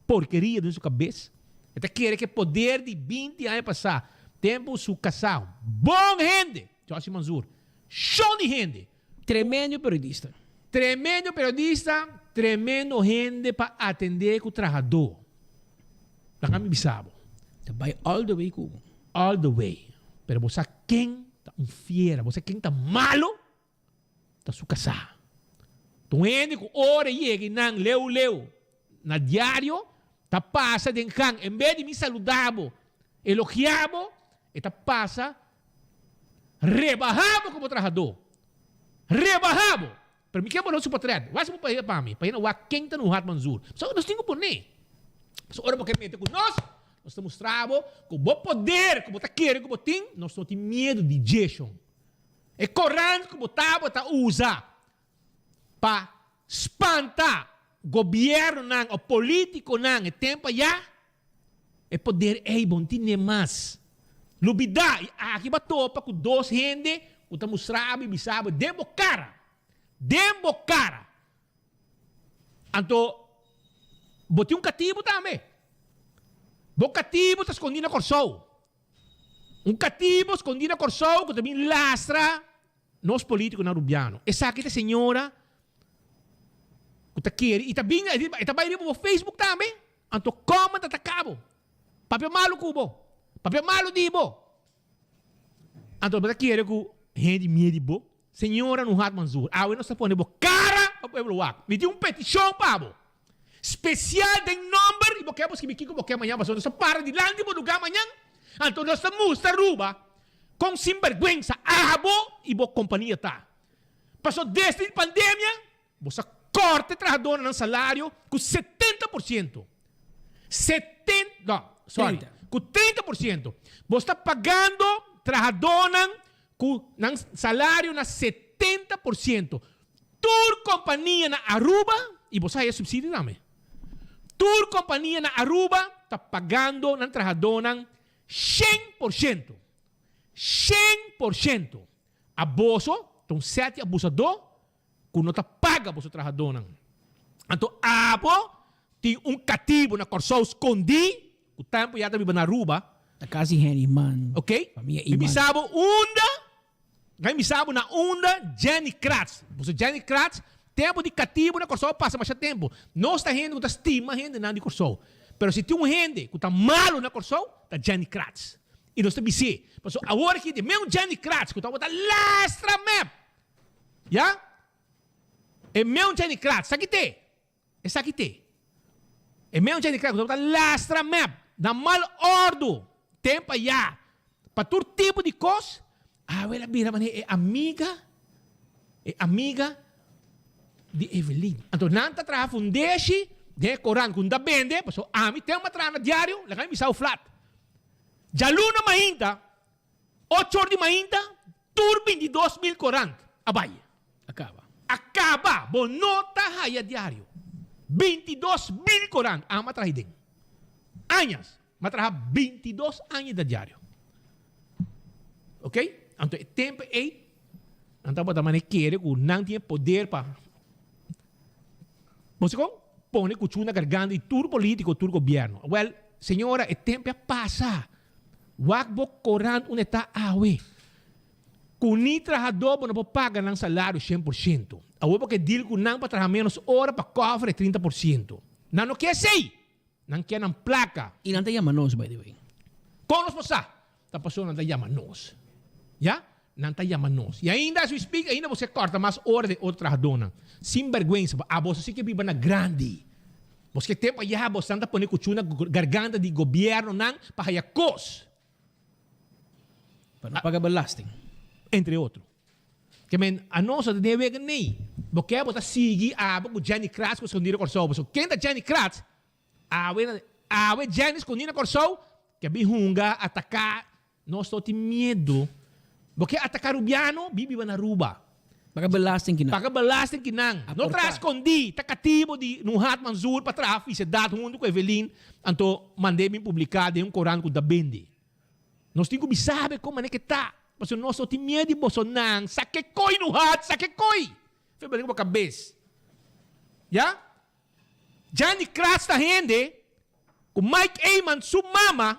porkeria den su kabes, e ta kere ku e poder di 20 aña pasá, tempu su kasá, bon hende, Jossy Manzoor, shon di hende. Tremendo periodista. Tremendo periodista, tremendo hende pa atendé ku trahadó. Laga mi bisa bo. Ta bai all the way ku bo. All the way. Pero bo sa ken ta un fiera, bo sa ken ta malo? Ta su kasá. Ta un hende ku ora e yega i nan leu leu na diario ta pasa den kan. En bes di mi saluda bo, elogia bo, e ta pasa rebaha bo komo trahadó. Rebaha bo! Pero mi ke pone su potret. Wak si bo pone pa mi, pa hende wak ken ta Nuhat Manzoor. Pasobra nos tin ku pone. Pasobra ora bo ke mete ku nos, nos ta mustra bo ku bo poder ku bo ta kere ku bo tin, nos no tin miedu di dje shon. E korant ku bo tabata usa pa spanta gobièrnunan òf polítikonan e tempu ayá, e poder ei bo no tine mas. Lubidá i aki bo a topa ku dos hende ku ta mustra bo i bisa bo den bo kara, den bo kara. Anto bo tin un katibu tambe. Bo katibu ta skondí na Kòrsou. Un katibo skondí na Kòrsou ku ta bin lastra nos polítikonan rubiano. Esaki ta e señora ku ta kere i ta bin e ta bai riba bo Facebook tambe, anto comment ta ataka bo, papia malu ku bo, papia malu di bo. Anto bo ta kere ku hende mie di bo? Señora Nuhat Manzoor, awe nos ta pone bo kara pa pueblo wak. Mi tin un petishon pa bo. Spesial den nomber i bo ke bo skibi kiko bo ke mañan pasobra nos ta para dilanti bo luga mañan anto nos ta mustra Aruba kon sinberguensa abo i bo kompania ta. Pasobra desde di pandemia bo sa korta e trahadornan nan salario ku 70%. No, sorry, ku 30%. Bo sta pagando trahadornan ku nan salario na 70%. Tur kompania na Aruba, i bo sa haya subsidio tambe, tur kompania na Aruba ta pagando nan trahadónan 100%. 100%! Aboso ta un sèt di abusadó ku no ta paga boso trahadónan. Anto abo tin un katibu na Kòrsou skondí ku tempu ya ta biba na Aruba. Ta kasi Henry Iman. Ok. Famia Mi Iman. bisa bo unda, mi bisa bo na unda Jenny Kratz. Boso Jenny Kratz, tempu di katibu na Kòrsou a pasa masha tempu. Nos ta hende ku ta stima hendenan di Kòrsou. Pero si tin un hende ku ta malu na Kòrsou, ta Jenny Kratz. I nos ta bis'é, pasobra awor aki di meun Jenny Kratz ku tabata lastra mep. Ya? E meun Jenny Kratz, sa kite? Esaki te. E meun dje di kla ku tabata lastra mep na mal ordu tempu ayá pa tur tipo di kos, awe el a bira manera e amiga, e amiga di Evelyn. Anto nan ta traha fundeshi den e korant ku nan ta bende, pasobra ami tempu a traha na diario, laga mi bisa bo flat. Djaluna mainta, Ocho or di mainta, tur 22,000 korant a bai. A kaba. A kaba! Bo no ta haya diario. 22,000 korant amo a traha den. Añas. Mi a traha 22 aña da diario. Ok? Anto e tempo ei, nan tabata mane kere ku nan tin e poder pa, bo sa kon? Pone kuchu na garganta di tur politiko, tur gobierno. Wèl, señora, e tempo a pasa. Wak bo korant unda e ta awe. Ku ni trahadó bo no por paga nan salario 100%. Awor bo ke deal ku nan pa traha ménos ora pa kòver e 30%. Nan no ke esei! Nan ke nan plaka. I nan ta yama nos, by the way. Kon nos por sa? Ta pasobra nan ta yama nos. Ya? Nan ta yama nos. Y ainda as we speak, ainda boso a corta mas ora den otro trahadónan. Sin berguensa, bo aboso si ke biba na grandi. Boso ke tempo ayá bosan ta pone cuchú na garganta di gobiernonan pa haya cos. Pa no paga belasting. Entre otro. Ke men, anos no ta den e wega nei. Bo ke bo ta sigui abo cu Jenny Kratz cu skondí na Kòrsou. Pasobra ken ta Jenny Kratz? Awe, awe Jenny skondí na Kòrsou ke bin hunga, ataká. Nos no tin miedu. Bo ke ataká Rubiano? Bin biba na Aruba. Paga belasting ki nan. Paga belasting ki nan. No traha skondí, ta katibo di Nuhat Manzoor pa traha fisedat huntu ku Evelyn, anto mand'é bin publiká den un korant ku ta bende. Nos tin ku bin sabe kon manera ke ta, pasobra nos no tin miedu di bosonan. Sake koi Nuhat, sake koi! Fe bini ku bo kabes. Ya? Janny Kratz ta hende ku Mike Eman su mama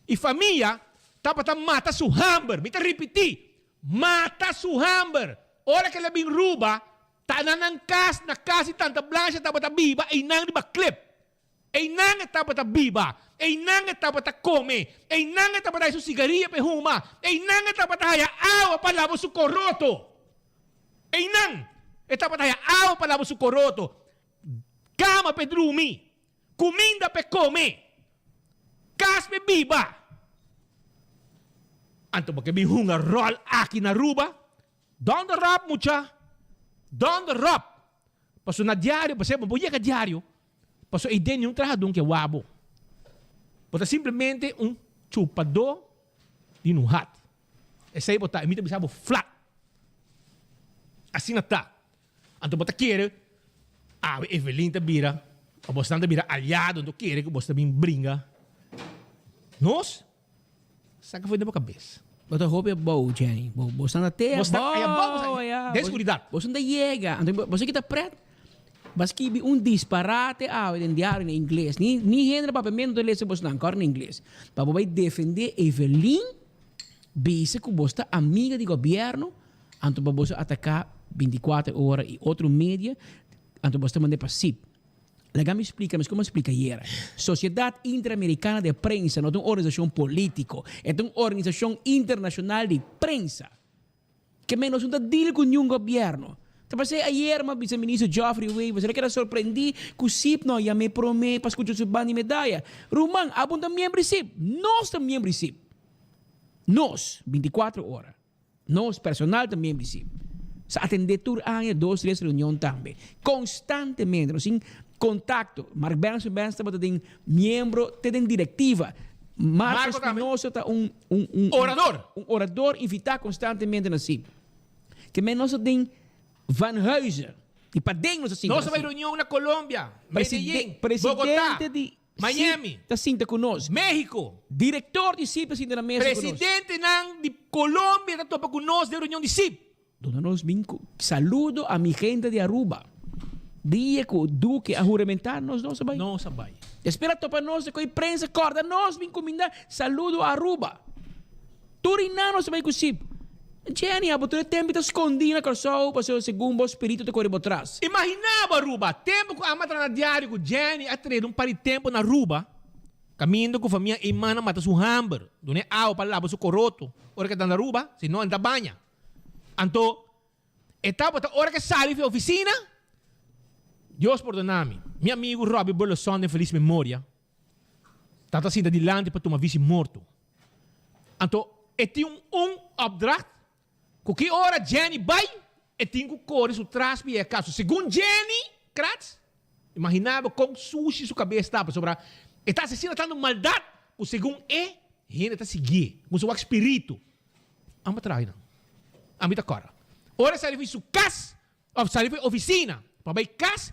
i famia tabata mata su hamber. Mi ta ripití, mata su hamber. Ora ku el a bin Ruba, ta na nan kas, na kas di Tanta Blanche tabata biba einan riba klip. Einan e tabata biba, einan e tabata kome, einan e tabata haya su sigaria pa e huma, einan e tabata haya awa pa laba su koroto. Einan e tabata haya awa pa laba su koroto, kama pa e drumi, kuminda pa e kome, kas pa e biba. Anto bo ke bin hunga ròl aki na Aruba? Donder op mucha! Donder op! Pasobra na diario, pasobra bo yega diario, pasobra ei den niun trahadó ke wak bo. Bo ta simplemente un chupadó di nuhat. Esei bo ta, i mi ta bisa bo flat. Asina ta. Anto bo ta kere, awe Evelyn ta bira, o bosnan ta bira aliado, anto kere ku bos ta bin bringa nos? Saka for den bo kabes. Bo ta hopi abou, Jenny. Bo, bo sta na te Bo sta abou, abou, bo sta ya. den skuridat. Bo sta yega. Anto bo sa kita pret. Bo a skibi un disparate awe den diario na ingles. Ni, ni hende na papiamento ta lesa bosnan, kòrda na ingles. Pa bo bai defendé Evelyn, bisa ku bo sta amiga di gobièrnu, anto pa boso ataká 24 ora i otro media, anto bo sta mand'é pa sip. Laga mi splika, mes komo a splika ayera. Sociedad Interamericana de Prensa no ta un organisashon polítiko, e ta un organisashon internashonal di prensa. Ke men nos no ta deal ku niun gobièrnu. Ta pas'é ayer mi a bisa Minister Geoffrey Wever, el a keda sorprendí ku sip no a yam'é promé pa skucha su banda di medaya. Ruman, abo no ta miembro di sip. Nos ta miembro di sip. Nos, bintikuatro ora. Nos personal ta miembro di sip. Sa atendé tur aña dos, tres reunion tambe. Konstantemente nos tin kontakto. Mark Benson Benson tabata den miembro te den direktiva. Marco Espinosa ta un un un orador. Un orador invitá konstantemente na sip. Ke men nos ta den Van Huizen. Di paden nos ta sinta Nos na a bai sip. reunion na Colombia, Medellin, Bogotá, Presidente di Miami. Sip ta sinta ku nos. Mexico. Direktor di sip ta sinta na mesa ku nos. Presidentenan di Colombia ta topa ku nos den reunion di sip. Duna nos bin ku saludo a mi gente di Aruba. Dia ku Duque a huramentá nos nos a bai. Nos a bai. Espera topa nos ku e prensa kòrda nos bin kuminda saludo a Aruba. Tur inan nos a bai ku sip. Jenny abo tur e tempu ta skondí na Kòrsou pasobra segun bo spiritu ta kore bo tras. Imaginá bo Aruba, tempu ku amo a traha na diario ku Jenny a treda un par di tempu na Aruba, kaminda ku famia Eman a mata su hamber, dun'é awa pa laba su koroto ora ku e ta na Aruba, si no e no ta baña. Anto e tabata ora ke sali fi oficina, Dios pordona mi, mi amigu Robbie Burleson den felis memoria, tabata sinta dilanti pa tuma visi morto. Anto e tin un un opdracht ku ki ora Jenny bai e tin ku kore su tras pi e kaso. Segun Jenny Kratz, imagina bo kon sushi su kabes ta pasobra e ta asesina tantu maldat ku segun e hende ta siguié ku su wak spiritu. Amba traha nan. Ami ta kòrda. Ora e sali for su kas, òf sali for e ofisina pa bai kas,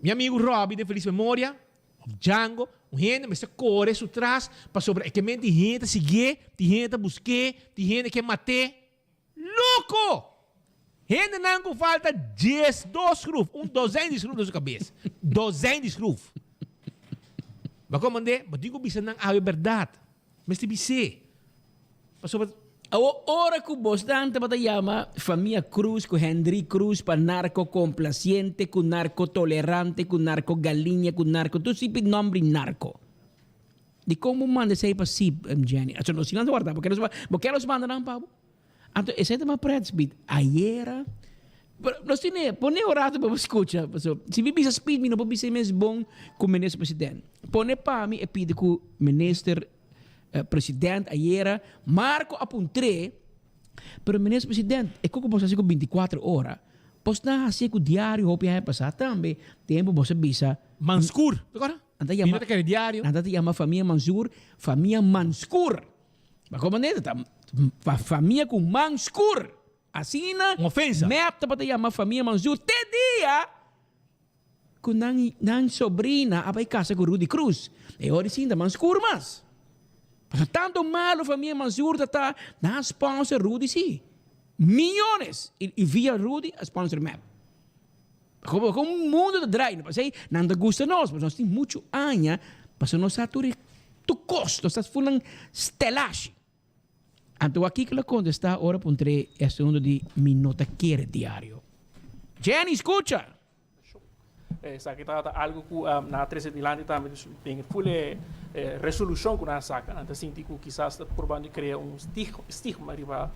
mi amigu Robbie den felis memoria, òf Django, un hende mester kore su tras pasobra e ke men tin hende ta siguié, tin hende ta busk'é, tin hende ke mat'é. Loko! Hendenan ku falta diesdos skruf, un dozèn di skruf na su kabes. Dozèn di skruf. Bo a komand'é? Bo tin ku bisa nan awe bèrdat. Mester bis'é. Pasobra. Awor ora ku bosnan tabata yama famia Cruz ku Hendri Cruz pa narco complaciente ku narco tolerante ku narco galiña ku narco tur sipi nomber di narco. Dikon bo manda esei pa sip Jenny? Aso no si nan ta warda bo ke nos bo ke los manda nan pa bo? Anto esei ta mas pret Speed. Ayera, pero nos tene, pone un rato pa bo scucha, paso si mi bisa Speed mi no por bisa e mes bon cu Minister President. Pone pa mi e pidi cu Minister President ayera, Marco a puntr'é, pero Minister President, e koko boso hasi ku bintikuater ora? Bos nan hasié ku diario hopi aña pasá tambe, tempu bos a bisa. Manskur, te acorda? Nan ta yama, Mi no ta kere diario. Nan ta yama famia Mansur, famia Manskur. Ma komo manera ta famia ku Manskur. Asina Un ofensa. Mep tabata yama famia Mansur te dia ku nan nan sobrina a bai kasa ku Rudy Cruz. E ora sin ta Manskur mas. Pasobra tanto malo famia Mansur ta ta, nan a sponsor Rudy si. Miyones! I via Rudy a sponsor mep. Como como mundo ta draai, no pasei nan ta gusta nos, pasobra nos tin mucho aña, pasobra nos sa tur e tur kos, nos ta ful nan stelashi. Anto aki ku lo kontestá ora puntr'é e asuntu di mi no ta kere diario. Jenny, skucha! Esaki tabata algo ku nan a trese dilanti tambe den e ful e resolushon ku nan a saka. Nan ta sinti ku kisas ta probando di krea un stigma riba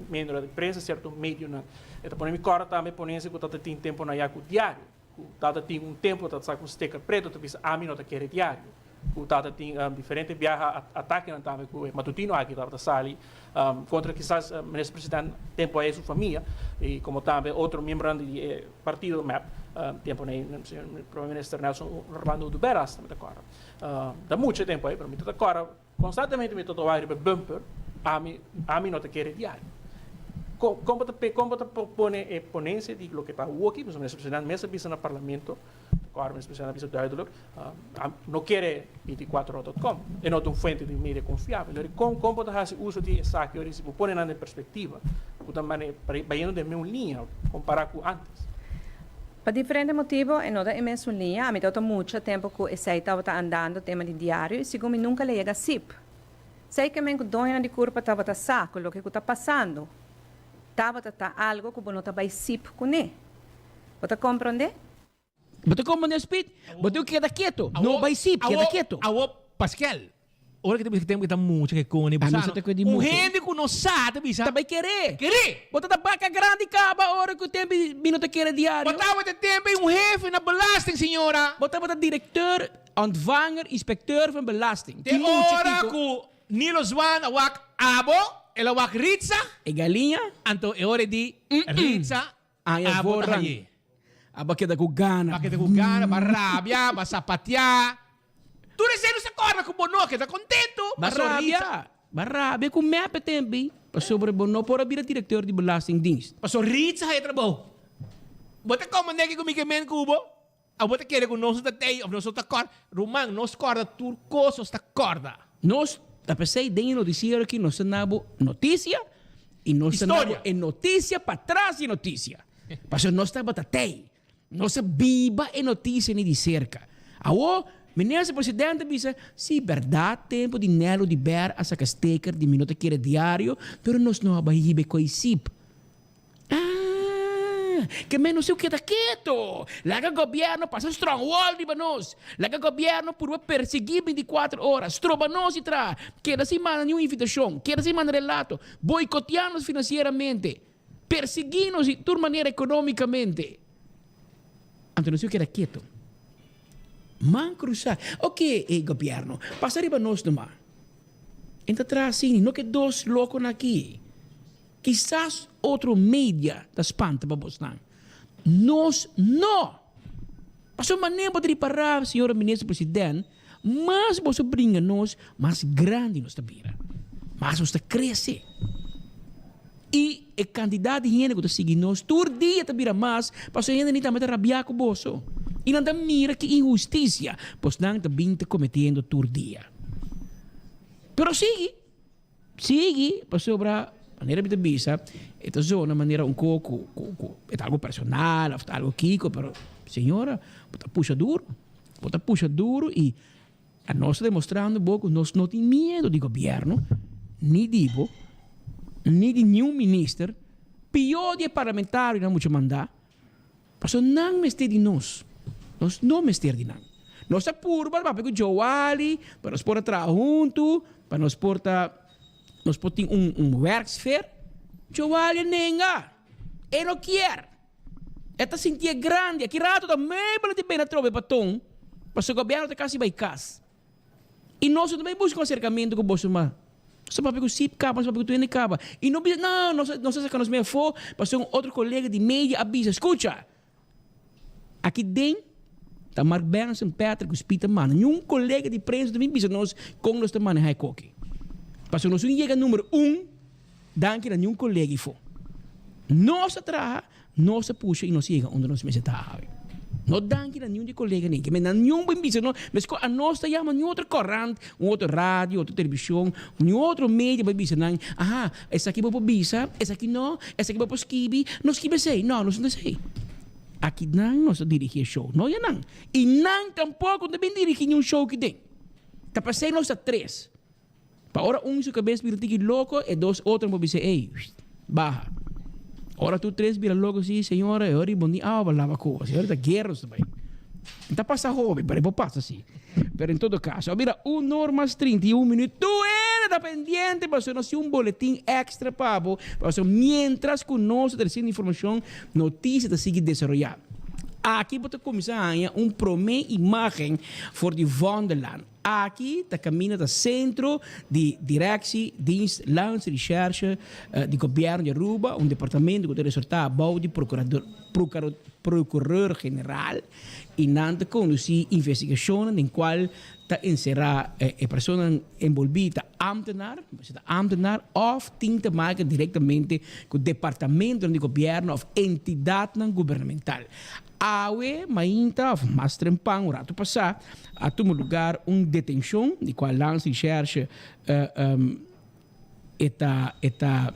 miembronan di prensa, sierto medionan. E ta pone mi kòrda tambe ponensia ku tabata tin temponan ya ku diario, ku tabata tin un tempu tabata saka un sticker pretu ta bisa ami no ta kere diario. Ku tabata tin diferente biaha atakenan tambe ku e matutino aki tabata sali kontra kisas minister president tempu ei su famia i komo tambe otro miembronan di e partido mep tempu nei prome minister Nelson Orlando Oduber asta mi ta kòrda. Ta mucho e tempu ei pero mi ta kòrda konstantemente mi ta wak riba e bumper ami ami no ta kere diario. Kon kon bo ta kon bo ta pone e ponensia di loke ta awoki pasobra minister president mes a bisa na parlamento Carmen especial a bisa duidelijk, no kere binticuatrohora.com, e no ta un fuente di media confiabel. Ori con con bo ta haci uso di esaki ori si bo pone nan den perspectiva cu ta mane bayendo den meun liña compara cu antes? Pa diferente motibo e no ta e mesun liña. Ami tabata mucha tempo cu esey tabata andando tema di diario y segun mi nunca le yega sip. Sey ke men cu doñonan di curpa tabata sa cu loke cu ta pasando tabata ta algo cu bo no ta bay sip cune. Bo ta komprondé? Bo ta komprondé, Speed? Bo tin ku keda ketu. No bai sip, keda ketu. Awor, Paskel, ora ki ta bisa ku tempu ki ta mucha ke koni bo sa no, un hende ku no sa ta bisa. Ta bai keré. Keré! Bo ta ta baka grandi kaba ora ku tempu mi no ta kere diario. Bo tabata tempu ei un hefe na belasting, señora. Bo tabata direkteur, ontvanger, inspekteur van belasting. Te ora ku Nilo Zwaan a wak abo, el a wak Ritsa. E galiña. Anto e ora e di, Ritsa, Aña Abo ta voran. haye. Abo a keda ku gana. Bo a keda ku gana, bo a rabia, bo a sapatia. Tur esei no sa kòrda ku bo no a keda kontentu. Bo a rabia, bo a rabia ku mep e tempu ei, pasobra bo no por a bira direkteur di Belastingdienst. Pasobra Ritsa haye trabou. Bo ta kòmand'é aki ku mi ke men ku bo? Abo ta kere ku nos no ta tei òf nos no ta kòrda? Ruman, nos kòrda tur kos, nos ta kòrda. Nos ta p'esei den e notisiero aki nos ta na bo notisia i nos ta na bo e notisia patras di e notisia. Pasobra nos tabata tei. Nos a biba e notisia ni di serka. Awor, Minister Presidente a bisa, si bèrdat tempu di Nelo di Ber a saka steker di mi no ta kere diario, pero nos no a bai hiba e koisip. Ah, ke men nos tin ku keda keto. Laga gobièrnu pasa strong wall riba nos. Laga gobièrnu purba persiguí bintikuater ora, stroba nos di traha, keda sin manda niun invitashon, keda sin manda relato, boikoteá nos finansieramente, persiguí nos di tur manera ekonómikamente. Anto nos tin ku keda keto. Man krusá. Oke, e gobièrnu, pasa riba nos numa. E ta traha asina, no ke dos lokonan aki. Kisas otro media ta spanta pa bosnan. Nos no! Pasobra manera bo ta ripará, señora Minister President, mas boso bringa nos, mas grandi nos ta bira. Mas nos ta krese. I e kantidat di hende ku ta sigui nos tur dia ta bira mas, pasobra hende ni tambe ta rabiá ku boso. I nan ta mira ki inhustisia bosnan ta bin ta kometiendo tur dia. Pero sigui! Sigui, pasobra manera mi ta bisa, e ta zona manera un ko ku ku ku e ta algo personal of ta algo kiko, pero señora, bo ta pusha duro, bo ta pusha duro i anos ta demostrando bo ku nos no tin miedu di gobierno, ni di bo, ni di niun minister, pió di e parlamentarionan mucha manda. Pasobra nan mester di nos, nos no mester di nan. Nos ta purba papia ku Joali pa nos por a traha huntu, pa nos por ta, nos por tin un un werksfeer. Joali a nenga. E no kier. E ta sintié grandi. Aki rato ta meubel di bena trobe paton, pasobra gobièrnu ta kasi bai kas. I nos no ta bai buska un aserkamentu ku boso ma. Nos ta papia ku sip kaba, nos ta papia ku tur hende kaba. I no bisa, no, nos a saka nos mes afó, pasobra un otro kolega di media a bisa, skucha! Aki den ta Mark Benson, Patrick ku Speed ta manda. Niun kolega di prensa ta bin bisa nos kon nos ta maneha e koki. Pasobra nos un yega numero un danki na niun kolega ifo. Nos a traha, nos a pusha i nos a yega unda nos mester ta awe. No danki na niun di koleganan. Ke men na niun bin bisa nos, meskos anos ta yama niun otro korant, un otro radio, otro televishon, niun otro media bai bisa nan, aha, esaki bo por bisa, esaki no, esaki bo por skibi, no skibi esei. No, nos no ta esei. Aki nan nos ta dirigi e show, no ya nan. I nan tampoko no ta bin dirigi niun show aki den. Ta pasei nos ta tres. Pa ora un su kabes bira tiki loko, e dos otronan por bisa, Ey, baha. Ora tur tres bira loko si, señora, e ora di bon di awa pa laba kos, e ora ta guera nos ta bai. N ta pasa hopi, pero e por pasa si. Pero en todo kaso, a bira un or mas 31 minuut, tur hende ta pendiente pasobra nos tin un boletin extra pa bo, pasobra mientras ku nos ta resibi informashon, notisia ta sigui desaroyá. Aki bo ta kuminsá haña un promé imágen for di Vondellaan. Aki ta caminda ta centro di Directie Dienst Landsrecherche di Gobierno di Aruba, un departamento cu ta resorta abou di Procureur General y nan ta conduci investigacionnan den cual ta encera e personanan envolvi ta ambtenaar, ta ambtenaar of tin te maken directamente cu departamentonan di gobierno of entidadnan gubernamental. Awe mainta of mas trempan un rato pasá a tuma lugar un detenshon di kual Landsrecherche e ta e ta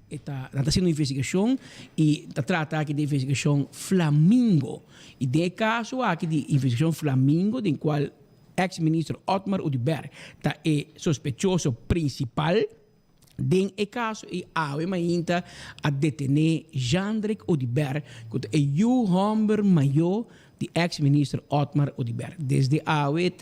e ta nan ta hasiendo un investigashon i ta trata aki di investigashon Flamingo i den e kaso aki di investigashon Flamingo den kual ex minister Otmar Oduber ta e sospechoso prinsipal. Den e kaso ei awe mainta a detené Jandrick Oduber ku ta e yu hòmber mayó di eks minister Otmar Oduber. Desde awe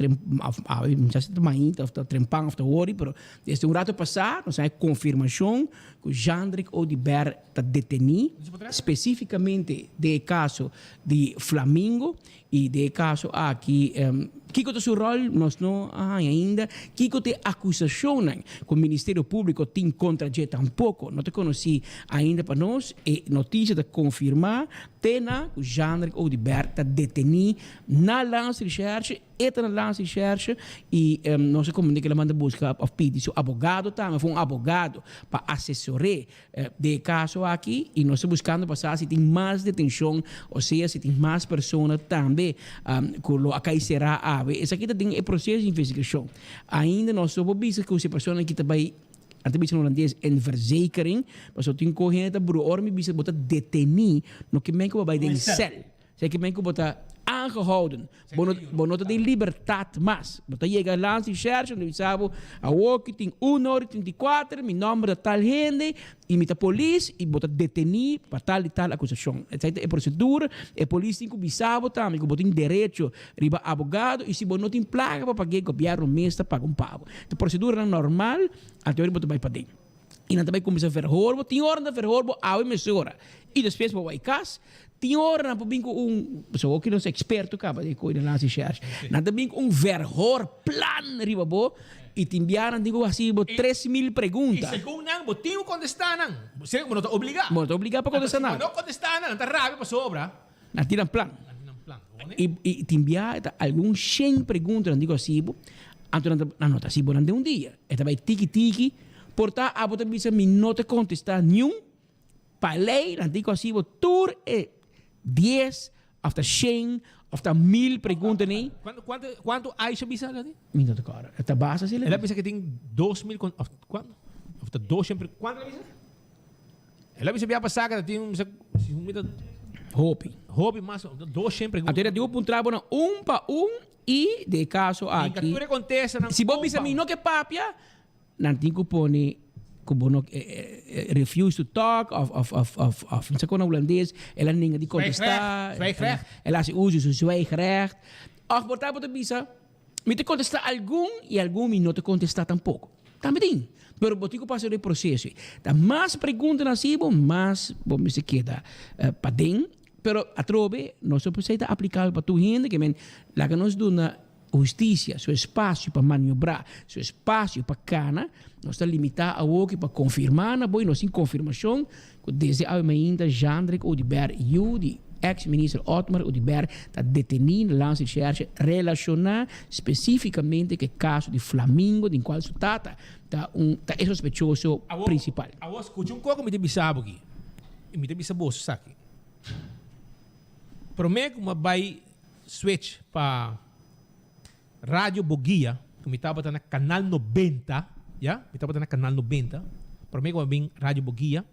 òf awe no sa si ta mainta òf ta trempan òf ta wori pero desde un rato pasá nos a haña konfirmashon ku Jandrick Oduber ta detení spesífikamente den e kaso di Flamingo I den e kaso aki, kiko ta su ròl? Nos no a haña ainda. Kiko ta e akusashonnan ku Ministerio Públiko tin kontra dje tampoko no ta konosí ainda pa nos. E notisia ta konfirmá te na ku Jean-Rick Oduber ta detení na Landsrecherche. E ta na Landsrecherche i nos a komprendé ku el a manda buska òf pidi su abogado tambe, òf un abogado pa asesor'é. Den e kaso aki i nos ta buskando pa sa si tin mas detenshon osea si tin mas persona tambe ku lo a kai será awe. Esaki ta den e proseso di investigashon. Ainda nos no por bisa ku si e persona aki ta bai, nan ta bisa na holandes, in verzekering, pasobra tin ku hende ta brua. Ora mi bisa bo ta detení no ke men ku bo a bai den sèl. Esei ke men ku bo ta aangehouden. Bo no, bo no ta den libertat mas. Bo ta yega Landsrecherche, nan ta bisa bo, awoki tin un ora i 34, mi nòmber ta tal hende i mi ta polis i bo ta detení pa tal i tal akusashon. Esei ta e prosedura. E polis tin ku bisa bo tambe ku bo tin derecho riba abogado i si bo no tin plaka pa pag'é, gobièrnu mes ta paga un pa bo. Ta proseduranan normal, anto bo ta bai paden. I nan ta bai kuminsá verhoor bo. Tin ora nan ta verhoor bo awe mesora i despues bo bai kas. Tin ora nan por bin ku un, pasobra hopi nos eksperto kaba di koe di Landsrecherche. Nan ta bin ku un verhoorplan riba bo i tin bia nan tin ku hasi bo 3000 pregunta. I segun nan bo tin ku kontestá nan. Bo no ta obligá. Bo no ta obligá pa kontestá nan. Si bo no kontestá nan, nan ta rabia pasobra. Nan tin nan plan. I tin bia ta algun shen pregunta nan tin ku hasi bo, anto nan ta nan no ta hasi bo nan den un dia. E ta bai tiki tiki, por ta abo ta bisa mi no ta kontestá niun, pa lei nan tin ku hasi bo tur e dies òf ta shen òf ta mil preguntanan ei. Kuantu kuantu kuantu Aisha bisa la di? Mi no ta kòrda. E ta basta si el a El a bisa ke tin 2000 kon òf kuantu? Òf ta doshen pre kuantu el a bisa? El a bisa bia pasá ke ta tin un si un mita Hopi. Hopi mas 200 pregunta. Anto e ta dibo puntra bo na un pa un i den e kaso aki. Tur e kontesta nan Si bo bisa mi no ke papia, nan tin ku pone ku bo no refuse to talk of of of of of no sa kon na hulandes el a nenga di kontestá. Zwijgrecht. El a hasi uso di su zwijgrecht. Of por ta bo ta bisa mi ta kontestá algun i algun mi no ta kontestá tampoko. Tambe tin. Pero bo tin ku pasa dor e proseso ei. Ta mas pregunta nan hasi bo, mas bo mester keda paden. Pero atrobe nos no por esei ta aplikabel pa tur hende, ke men laga nos duna hustisia su espasio pa maniobrá, su espasio pa kana. Nos ta limitá awoki pa konfirmá na bo i nos tin konfirmashon ku desde awe mainta Jeandrick Oduber yu di eks minister Otmar Oduber ta detení na Landsrecherche relashoná spesífikamente ku e kaso di Flamingo den kual su tata ta un ta e sospechoso prinsipal. Awor skucha un koko mi ta bisa bo aki i mi ta bisa boso esaki. Promé ku mi a bai switch pa Radio Boguia, ku mi tabata na Kanal 90, ya, mi tabata na Kanal 90, promé ku a bin Radio Boguia,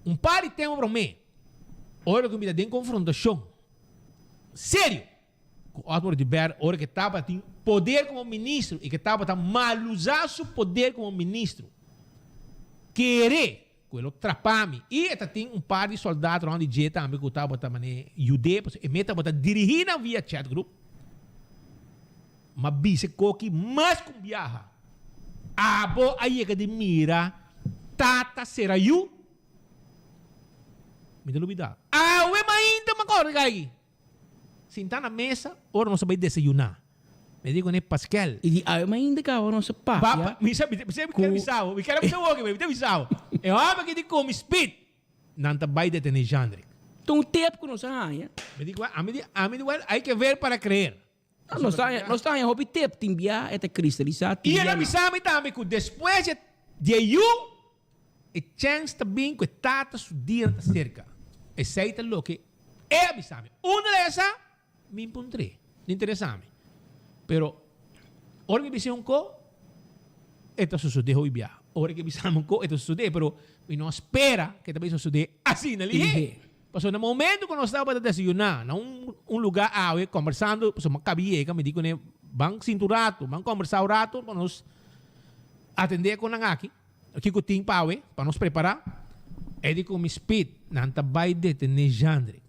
un par di tempu promé, ora ku mi ta den konfrontashon serio ku Otmar Oduber, ora ku e tabatin poder komo ministro i ku e tabata malusa su poder komo ministro, kere Ku e lo trapa mi. I e ta tin un par di soldat rond di dje tambe ku tabata mane yud'é, pasobra e me tabata dirigí nan via chat group. M'a bisa e koki mas ku un biaha, Abo a yega di mira tata sera yu? Mi ta lubidá. Awe mainta m'a kòrda di kai. Sintá na mesa ora nos a bai desayuná. Mi di kuné, Paskel. I di awe mainta kaba nos a papia. Papa, mi sa, mi sa, mi ker bisa bo, mi ker bisa bo oke, mi ta bisa bo. E hòmber aki di komi spit, nan ta bai detené Jandrik. Ta un tep ku nos a haña. Mi di, ami di, ami di, well, hay que ver para creer. Nos ta haña, nos ta haña hopi tep, tin bia e ta kristalisá, tin I el bia a no. bisa mi tambe ku despues di e yu, e chèns ta bin ku e tata su dia ta serka. Esei ta loke E a bisa mi, Unda la esa? Mi puntr'é. No interesa mi. Pero ora mi bis'é un ko, e ta sosodé hopi bia. Ora ke bisa mi un ko, e ta sosodé. Pero mi no a spera ke ta bai sosodé asina lihé. Pasobra na momento ku nos tabata desayuná na un un lugá awe kombersando, pasobra mi a kaba yega, mi di kuné, Ban sinta un ratu, ban kombersá un ratu pa nos atendé ku nan aki. Kiko tin pa awe pa nos prepará? E di ku mi spit, nan ta bai detené Jandrik.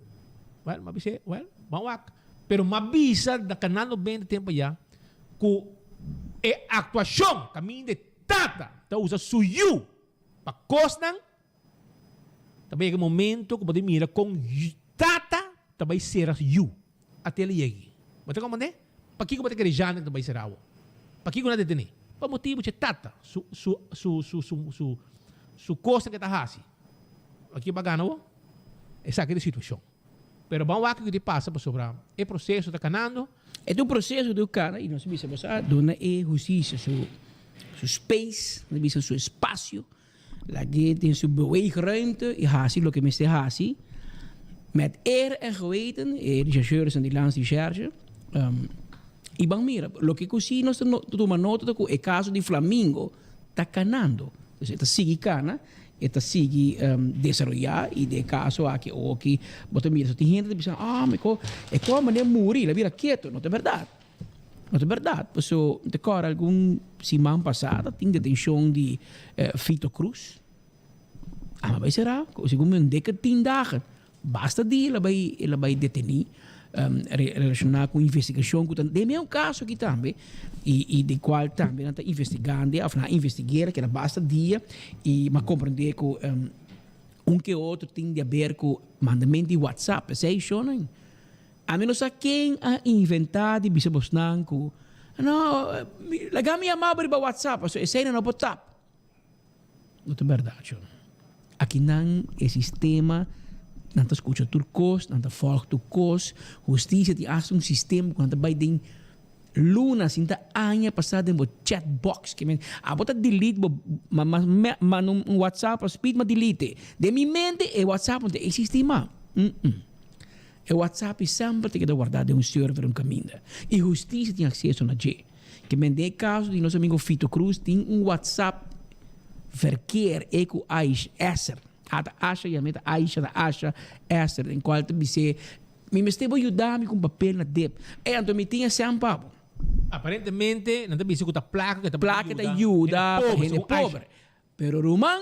Wèl, m'a bis'é, wèl, ban wak. Pero m'a bisa na Kanal 90 tempu ayá ku e aktuashon kaminda e tata ta usa su yu pa kosnan, ta bai yega e momento ku bo ta mira kon tata ta bai sera su yu. Ate el yegi. Bo ta komprendé? Pakiko bo ta kere Jandrik ta bai sera awo? Pakiko nan a detené? Pa motibu che tata su su su su su su su kosnan ke ta hasi. Aki bo a gana awo? Esaki ta e situashon. Pero ban wak kiko ta pasa pasobra e proseso ta kanando. E ta un proseso ku ta kana i nos a bisa bo sa duna e hustisia su su space, nos a bisa su espasio. Lag'é den su beweegruimte i hasi loke mester hasi. Met eer en geweten, e rechercheurs di Landsrecherche. I ban mira, loke ku si nos ta tuma nota ta ku e kaso di Flamingo ta kanando. Dus e ta sigui kana, e ta sigui desaroyá i den e kaso aki oki bo ta mira so tin hende ta bisa, ah, mi ko e ko manera muri, el a bira keto. No ta bèrdat. No ta berdad, paso mi ta kòrda algun siman pasá ta tin detenshon di Fito Cruz. Ama bai será, segun mi un dikke tin dagen. Basta dia el a bai el a bai detení relashoná ku investigashon ku ta den mesun kaso aki tambe i i di kual tambe nan ta investigando òf nan a investigera keda basta dia i mi a komprendé ku un ke otro tin di aber ku mandamentu di whatsapp esei shonnan. Ami no sa ken a inventá di bisa bosnan ku, No, laga mi yama bo riba WhatsApp, pasobra esei nan no por tap. No ta bèrdat, shon. Akinan e sistema, nan ta skucha tur kos, nan ta fòlg tur kos. Hustisia tin asta un sistema ku nan ta bai den luna, sinta aña pasá den bo chat box. Ke men, abo ta delete bo, ma, ma, manda un WhatsApp pa speed, ma delete. Den mi mente e WhatsApp no ta eksistí mas. E WhatsApp i semper ta keda wardá den un server un kaminda i hustisia tin akseso na dje. Ke men den e kaso di nos amigo Fito Cruz tin un WhatsApp verkeer e ku Aisha Esser. A ta Asha yam'é ta Aisha ta Asha Esser den kual ta bis'é mi mester bo yuda mi ku un papel na dep. Ey anto mi tin esèn pa bo. Aparentemente nan ta bisa ku ta plaka ke ta Plaka ta yuda pa hende pober. Pero ruman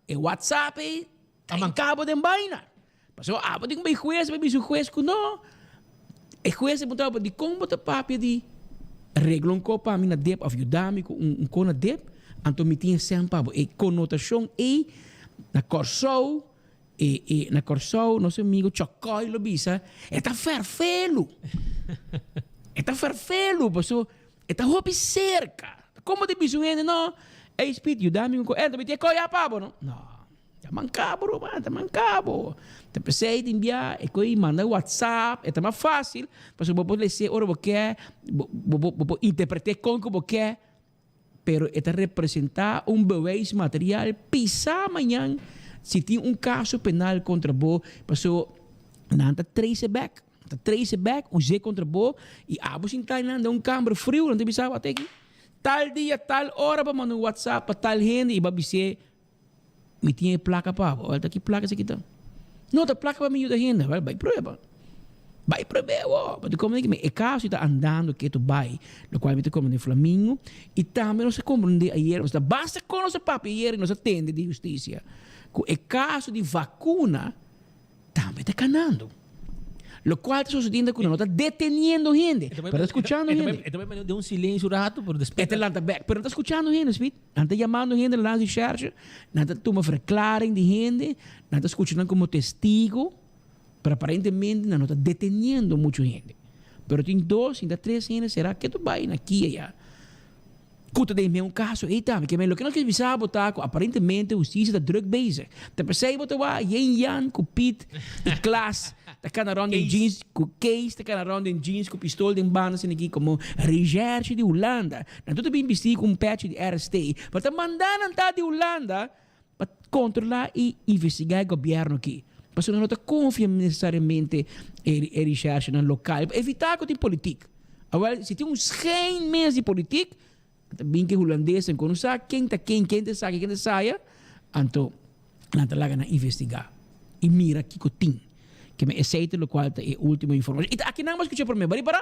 E WhatsApp ei ta en cabo den baina. Pasobra abo tin ku bai hues, bai bisa hues ku no. E hues a puntra bo dikon bo ta papia di regla un ko pa mi na dep of yuda mi ku un ko na dep. Anto mi tin e sèn pa bo. E konotashon ei na Kòrsou, e e na Kòrsou nos amigo Chòkòi lo bisa, e ta fèrfelu. E ta fèrfelu paso e ta hopi serka. Komo ta bisa un hende no, ey Speed yuda mi un kos, anto mi tin e kos ya pa bo no. No. Ta manka bo ruman, ta manka bo. Ta p'esei tin bia e koe manda whatsapp, e ta mas fácil, pasobra bo por les'é ora bo ke, bo bo bo por interpret'é kon ku bo ke, pero e ta representá un bewijs material pisá mañan si tin un kaso penal kontra bo, pasobra nan ta trace bèk, nan ta trace bèk, us'é kontra bo i abo sintá einan den un kamber friu, nan ta bisa bo ate aki, tal dia, tal ora bo a manda un whatsapp pa tal hende i bo a bis'é Mi tin e plaka pa bo. Awel ta ki plaka esaki ta? No, ta plaka pa mi yuda hende. Awel bai prueba. Bai prueba awor. Pa ta komprende ki e kaso ta andando ketu bai, lokual mi ta komprende Flamingo. I tambe nos a komprende ayer, nos ta basta kon nos a papia ayer i nos a tende di hustisia ku e kaso di vakuna tambe ta kanando. Lokual ta sosodiendo ku nan no ta deteniendo hende, pero ta skuchando hende. E ta bai den un silensio un rato, pero despues. E ta lanta bèk, pero nan ta skuchando hende, Smith. Nan ta yamando hende na landsrecherche, nan ta tuma verklaring di hende, nan ta skucha nan komo testigo, pero aparentemente nan no ta deteniendo muchu hende. Pero tin dos, tin ta tres hende será ke ta bai na kia ya. Ku ta den meun kaso ei tambe. Ke men loke nos ke bisa bo ta ku aparentemente hustisia ta druk bezig. Ta p'esei bo ta wak Yen Jan ku Piet i Klaas ta kana rònt den jeans ku Kees ta kana rònt den jeans ku pistol den banda asina aki komo recherche di Hulanda. Nan tur ta bin bistí ku un pèchi di RST. Pero ta mandá nan ta di Hulanda pa kontrolá i investigá e gobièrnu aki. Pasobra nan no ta konfia nesesariamente e recherchenan lokal pa evitá ku tin politik. Awel, si tin un schijn mes di politiek, ta bin ke hulandesnan ku no sa ken ta ken, ken ta esaki, ken ta esaya, anto nan ta laga nan investigá i mira kiko tin. Ke men esei ta lokual ta e último informashon. I ta akinan bo a skucha promé. Bo a ripará?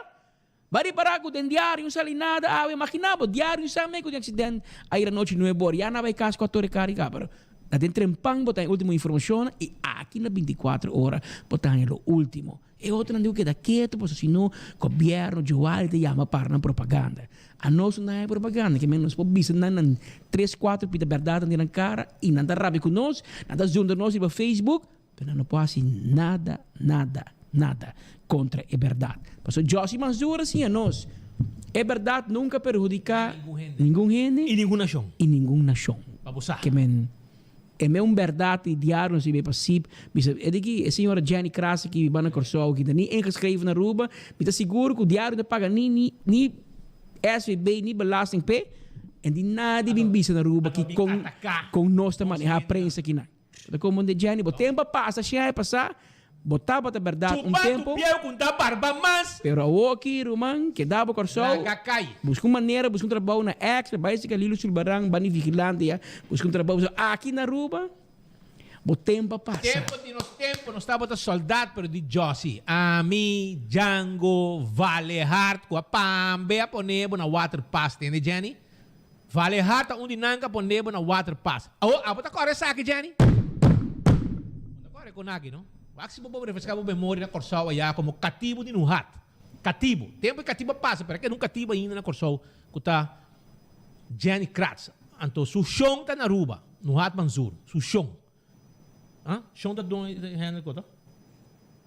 Bo a ripará ku den diario no sali nada awe? Imaginá bo, diario no sa me ku tin aksident ayera nochi nuebe ora. Ya nan a bai kas ku a tore kar i kaba. Pero na den trempan bo ta haña último informashonnan i aki na bintikuater ora bo ta haña lo último. E otronan diku keda ketu pasobra si no gobierno djual ta yama para nan propaganda. Anos no ta haña propaganda ke men nos por bisa nan nan tres kuater pita bèrdat nan den nan kara i nan ta rabia ku nos, nan ta zundra nos riba Facebook, pero nan no por hasi nada nada nada kontra e bèrdat. Pasobra Jossy Mansur a siña nos e bèrdat nunka perhudiká ningun hende I ningun nashon. I ningun nashon. Pa bo sa. Ke men. E me un berdad di diario nos riba e pa sip bisa e di ki e señora Jenny Kras aki biba na Corsou ki ta ni ingeschreven na Aruba mi ta sigur cu diario ta paga ni ni ni SVB ni belasting p'e en di nadie bin bisa na Aruba ki con con nos ta maneha prensa kinan. Ta como de Jenny bo tempo a pasa shia e pasa Bo tabata berdad un Chupa tu tempo. pieu ku ta barba mas. Pero awoki, ruman, keda bo Kòrsou. Laga kai. Buska un manera, buska un trabou na Extra, bai sika Lilo Sulbaran, bani vigilante ya. Buska un trabou. So, aki na Aruba, bo tempo a pasa. Tempo di nos tempo nos tabata soldat pero di Jossy, ami, Django, Vale Hart ku a pambe a pone bo na water pas tende Jenny? Vale Hart ta un di nan ku a pone bo na water pas. Awo abo ta kòrda esaki Jenny? Bo ta kòrda e konaki no? Wak si bo por refreská bo memoria na Kòrsou ayá komo katibu di Nuhat. Katibu. Tempu e katibu a pasa pero a keda un katibu ainda na Kòrsou ku ta Jenny Kratz. Anto su shon ta na Aruba, Nuhat Manzoor. Su shon. Ah, shon ta don e Hendrik ko ta?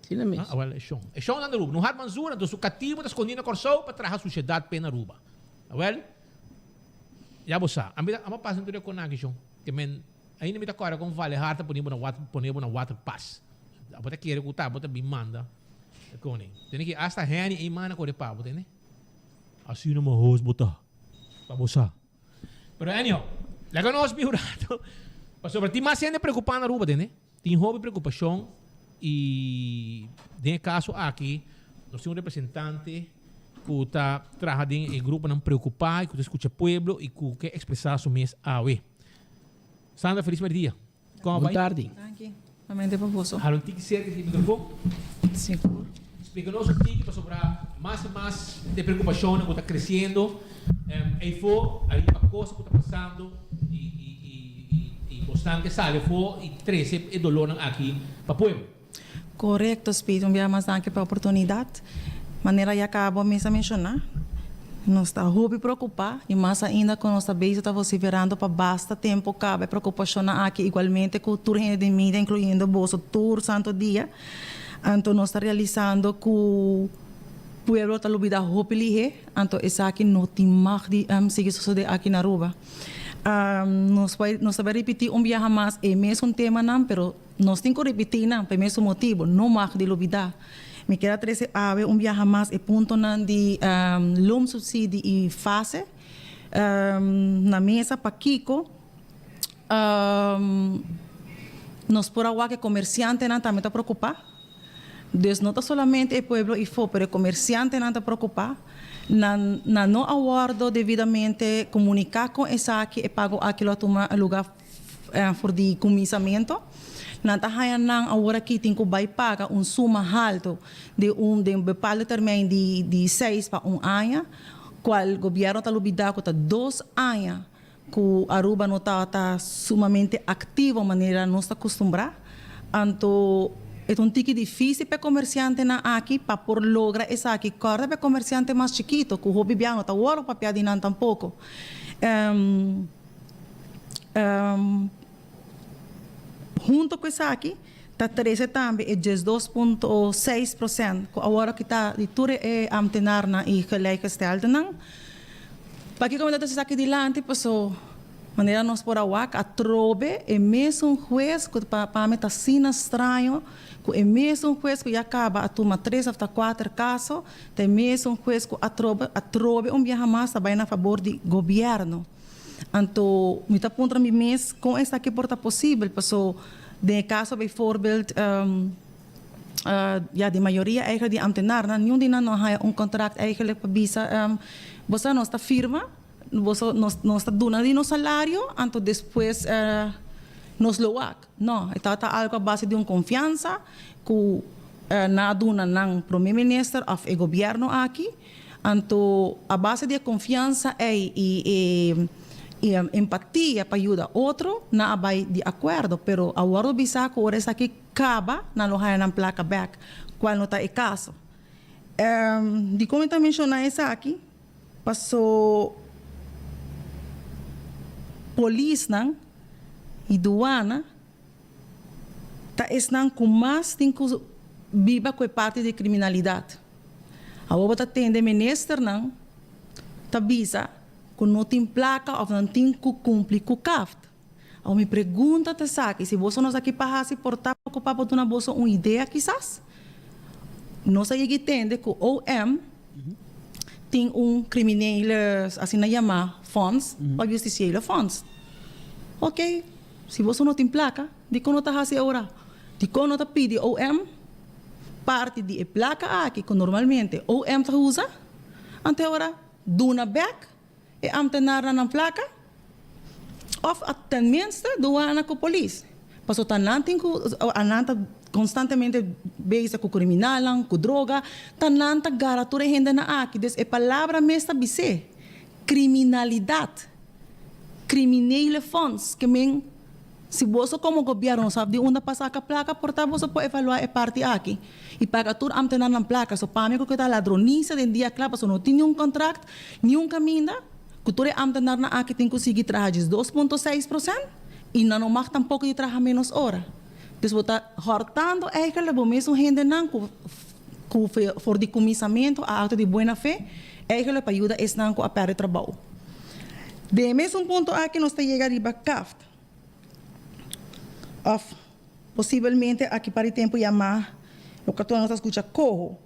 Si na mes. Ah, awel e shon. E shon ta na Aruba. Nuhat Manzoor anto su katibu ta skondí na Kòrsou pa traha sushedat p'e na Aruba. Awel, ya bo sa. Ami ta, ami a pasa tur e konaki shon. Ke men. Ainda mi ta kòrda kon Vale Hart a pone bo na water, pone bo na water pas. Abo ta kere ku ta bo ta bin manda e koning. Tene ki asta Henny ei manda kore pa bo, tende? Asina mahos bo ta, pa bo sa. Pero anyhow, laga nos bin un rato, pasobra tin mas hende preokupá na Aruba, tende? Tin hopi preokupashon i den e kaso aki nos tin un representante ku ta traha den e gruponan preokupá i ku ta skucha pueblo i ku ke ekspresá su mes awe. Sandra, felis merdia. Kon a Bon bai? tardi. Danki. Igualmente pa boso. Hala un tiki serka di e mikrofon. Sigur. Splika nos un tiki pasobra mas i mas e preokupashonnan ku ta kresiendo eifó ariba kos ku ta pasando i i i i i bosnan ke sali afó i trese e dolónan aki pa pueblo. Korekto, Speed. Un bia mas danki pa e oportunidat. Manera ya kaba bo mes a menshoná. Nos ta hopi preocupa y mas ainda cu nos ta bezig ta vociferando pa basta tempo caba e preocupacionnan aki igualmente cu tur hende den media incluyendo boso tur santo dia. Anto nos ta realisando cu pueblo ta lubida hopi lihe anto esaki no tin mag di sigui sosode aki na Aruba. Nos bay nos ta bay ripiti un biaha mas e mesun temanan pero nos tin cu ripiti nan pa e mesun motibo no mag di lubida. Mi kier a trece awe un biaha mas e puntonan di loonsubsidie y fase na mesa pakico nos por a wak e comerciantenan tambe ta preocupa. Dus no ta solamente e pueblo ifo pero e comerciantenan ta preocupa. Nan nan no a wordo debidamente comunica con esaki e pago aki lo a tuma luga for di cuminsamento. Nan ta haya nan awor aki tin cu bay paga un suma halto di un den bepaalde termijn di di seis pa un aña, cual gobierno ta lubida cu ta dos aña cu Aruba no tabata sumamente activo manera nos ta custumbra. Anto e ta un tiki dificil pa e comerciantenan aki pa por logra esaki. Corda pa e comerciante mas chikito cu hopi bia no ta worde papia di nan tampoco. Hunto ku esaki ta trese tambe e 12.6% ku awor aki ta di tur e ambtenarnan i gelijkgesteldennan. Pakiko mi ta trese esaki dilanti? Paso manera nos por a wak atrobe e mesun hues ku pa pa mi ta asina straño ku e mesun hues ku ya kaba a tuma tres òf ta kuater kaso ta e mesun hues ku atrobe atrobe un biaha mas ta bai na fabor di gobièrnu. Anto mi ta puntra mi mes kon esaki por ta posibel, paso den e kaso bijvoorbeeld ya di mayoria eigenlijk di ambtenarnan niun di nan no a haya un kontrakt eigenlijk pa bisa boso nos ta firma, boso nos nos ta duna di nos salario anto despues nos lo wak. No, e tabata algo a base di un konfiansa ku nan a duna nan prome minister of e gobierno aki. Anto a base di e konfiansa ei i e empatia pa yuda otro, nan a bai di akuerdo. Pero a wòrdu bisá ku ora esaki kaba, nan lo haña nan plaka bèk, kual no ta e kaso. Dikon mi ta menshoná esaki? Paso polisnan i duana ta esnan ku mas tin ku biba ku e parti di kriminalidat. Awor bo ta tende ministernan ta bisa ku no tin plaka òf nan tin ku kumpli ku kaft. Awor mi pregunta ta esaki, si boso no sa ki pa hasi por ta preokupá por duna boso un idea kisas? Nos a yega i tende ku OM tin un kriminele asina yamá fonds òf justisiële fonds. Oké. Si boso no tin plaka, dikon no ta hasi ora? Dikon no ta pidi OM parti di e plaka aki ku normalmente OM ta usa? Anto e ora duna bèk e amtenarnan nan plaka òf tenminste duana ku polis. Pasobra ta nan tin ku nan ta konstantemente bezig ku kriminalnan, ku droga, ta nan ta gara tur e hendenan aki. Dus e palabra mes ta bis'é, kriminalidat. Criminele fonds, ke men si boso komo gobierno sab di unda pa saka plaka por ta boso por evalua e parti aki y paga tur ambtenarnan plaka. So pa mi ku ke ta ladronisa den dia kla pasobra no tin niun kontrakt, niun kaminda ku tur e ambtenarnan aki tin ku sigui traha djis 2.6% y nan no mag tampoko di traha menos ora. Dus bo ta hortando eigenlijk bo mesun hendenan ku ku for di kuminsamentu a akto di buena fe eigenlijk pa yuda esnan ku a pèrdè trabou. Den e mesun punto aki nos ta yega riba kaft òf posibelmente aki par di tempu yamá loke tur nos ta skucha koho.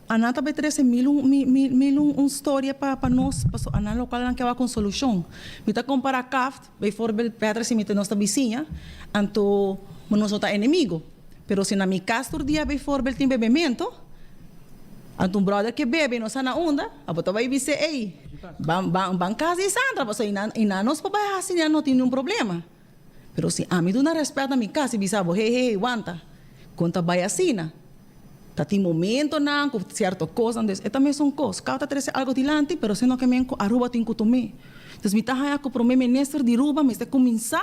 Anan ta bai trese mil un mil un storia pa pa nos pasobra anan lokual nan ke wak un solushon. Mi ta kompará kaft bijvoorbeeld Petra si mi ta nos ta bisiña anto nos no ta enemigo. Pero si na mi cas tur dia bijvoorbeeld tin bebemento, anto un brother ke bebe y no sa na unda, abo ta bay bis'é, ey, ban, ban, ban cas di Sandra, pasobra y nan, y nan nos por bay haci, nan no tin niun problema. Pero si ami duna respet na mi cas y bisa bo, hey, hey, hey, wanta, con ta bay asina? Ta tin momentonan cu cierto cosnan, dus e ta mesun cos. Caba ta trece algo dilanti, pero si no ke men cu Aruba tin cu tum'é. Dus mi ta haya cu prome minister di Aruba mester cuminsa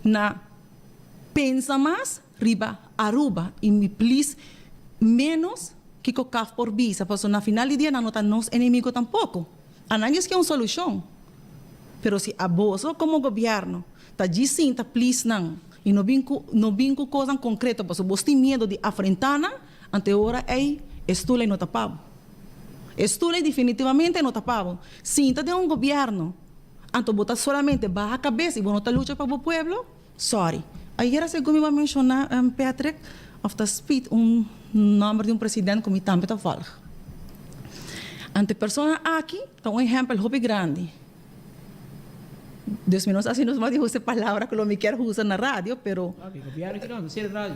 na pensa mas riba Aruba y mi please menos. Kiko CAF por bisa? Pasobra na final di dia nan no ta nos enemigo tampoco. A nan djis ke un solucion. Pero si aboso como gobierno ta djis sinta please nan y no bin cu no bin cu cosnan concreto pasobra bos tin miedo di afrenta nan, anto e ora ey e stoel ey no ta pa bo. E stoel ey definitivamente no ta pa bo. Sinta den un gobierno anto bo ta solamente baha cabes y bo no ta lucha pa bo pueblo, Sorry. Ayera segun mi bo a menciona Patrick of ta Speed un nomber di un president cu mi tambe ta volg. Ante persona aki ta un ehempel hopi grandi. Dus mi no sa si nos mag di usa e palabra cu lo mi kier usa na radio pero.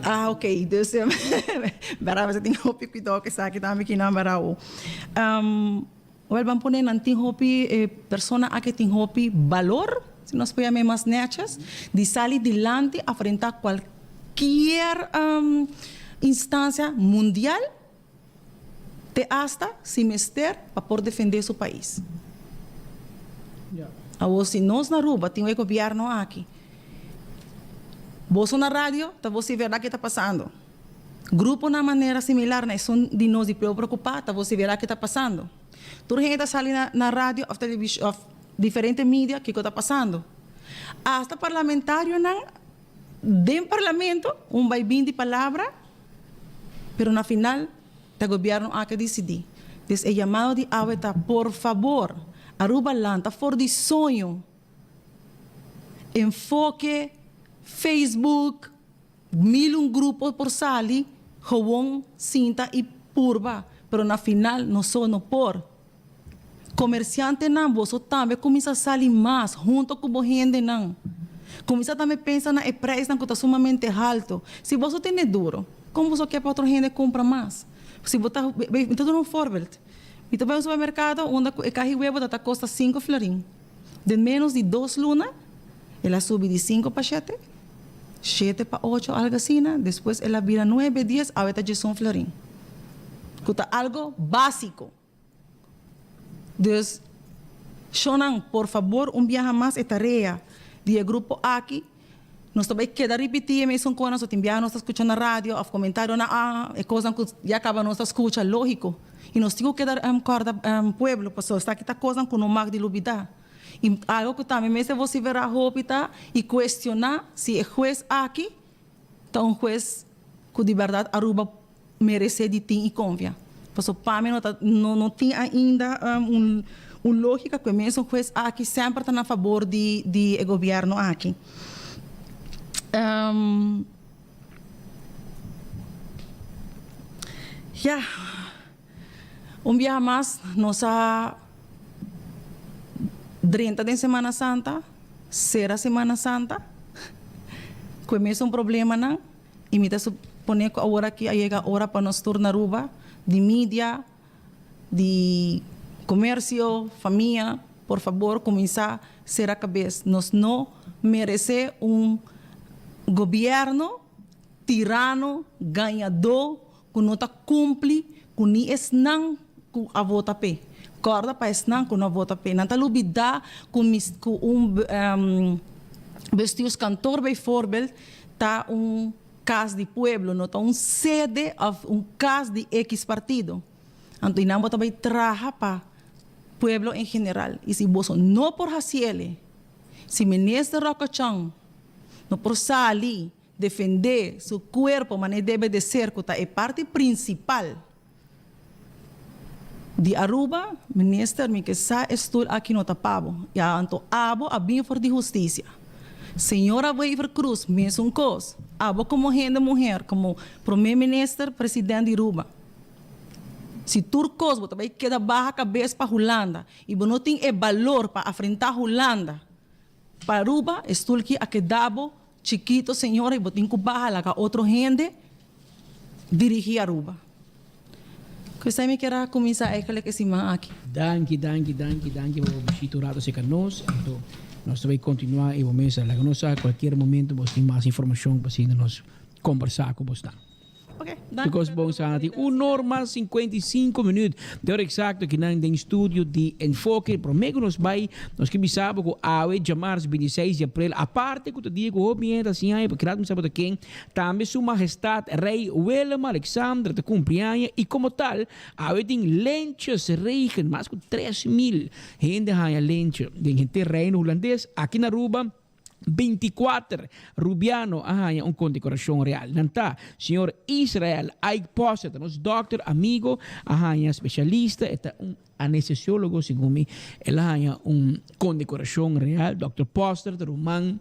Ah ok dus bera mester tin hopi cuidao cu esaki tambe kinan bera awo. Wel ban pone nan tin hopi e persona aki tin hopi balor, si nos por yam'e mas neches, di sali dilanti afrenta cualkier instancia mundial te hasta si mester pa por defende su pais. Awor si nos na Aruba tin e gobierno aki, boso na radio ta bo si verdad ke ta pasando. Gruponan manera similar na esun di nos di Pueblo Preocupá ta vosiverá ke ta pasando. Tur hende ta sali na na radio òf televishon òf diferente media kiko ta pasando. Asta parlamentarionan den parlamento un bai bin di palabra pero na final ta gobièrnu aki a disidí. Des e yamado di awe ta por fabor Aruba lanta for di soño enfoke Facebook. Mil un grupo por sali gewoon sinta y purba, pero na final no so no por. Comerciantenan boso tambe cuminsa sali mas hunto cu bo hendenan. Cuminsa tambe pensa na e prijsnan cu ta sumamente halto. Si boso tene duro, con boso ke pa otro hende cumpra mas? Si bo ta, mi ta duna un voorbeeld. Mi ta bay un supermercado unda cu e cahi webo ta ta costa cinco florin. Den menos di dos luna el a subi di cinco pa shete, shete pa ocho algo asina, despues el a bira nuebe, dies, awe ta djesun florin, cu ta algo basico. Dus, shownan, por fabor un biaha mas e tarea di e grupo aki, nos ta bay keda ripiti e mesun cosnan, so tin biaha nos ta scucha na radio of comentarionan, ah, e cosnan cu ya caba nos ta scucha, logico. Y nos tin cu keda corda pueblo pasobra esaki ta cosnan cu no mag di lubida. Y algo cu tambe mester vocifera hopi ta y cuestiona si e huez aki ta un huez cu di berdad Aruba merece di tin y confia. Pasobra pa mi no ta no no tin ainda un un logica cu e mesun huez aki semper ta na fabor di di e gobierno aki. Ya, un biaha mas nos a drenta den Semana Santa, sera Semana Santa, ku e mesun problemanan i mi ta supone ku awor aki a yega ora pa nos tur na Aruba di media, di comercio, famia, por fabor cuminsa cera cabes. Nos no merece un gobierno tirano, gañador cu no ta cumpli cu ni esnan cu a vota p'e. Corda pa esnan cu no a vota p'e. Nan ta lubida cu cu un bestuurskantoor bijvoorbeeld ta un. Cas di pueblo no ta un sede of un cas di X partido. Anto y nan bo ta bay traha pa pueblo en general. Y si boso no por haciele, si Minister Rocco Chong no por sali defende su cuerpo mane debe de ser cu ta e parti principal di Aruba, Minister mi ke sa e stoel aki no ta pa bo. Ya anto abo a bin for di husticia. Señora Wever Croes mesun cos. Abo como hende muher, como Prome Minister, President di Aruba. Si tur cos bo ta bay keda baha cabes pa Hulanda y bo no tin e balor pa afrenta Hulanda pa Aruba, e stoel ki a keda bo Chikito señora y bo tin cu baha laga otro hende dirigi Aruba. Cu esai mi kier a cuminsa eigenlijk e siman aki. Danki, danki, danki, danki pa bo bishita un rato cerca nos. Anto nos ta bay continua e bo mesa. Laga nos sa cualkier momento bos tin mas informacion pa asina nos combersa cu bosnan. Ok, danki. Tur kos bon Santi. Un or mas 55 minuut. De ora eksakto kinan den studio di Enfoke. Prome ku nos bai, nos ke bisa bo ku awe djamars 26 di aprel, aparte ku ta dia ku hopi hende ta hasi aña, pakirat mi sa bo ta ken, tambe Su Mahestat Rei Willem Alexander ta kumpli aña i komo tal awe tin lentjesregen, mas ku 3000 hende haña lentje den henter Reino Hulandes. Aki na Aruba, 24 Rubiano a haña un kondekorashon real. Nan ta, señor Israel Ike Posset, ta nos dòkter amigo, a haña spesialista, e ta un anestesiólogo segun mi, el a haña un kondekorashon real. Dòkter Posset ta ruman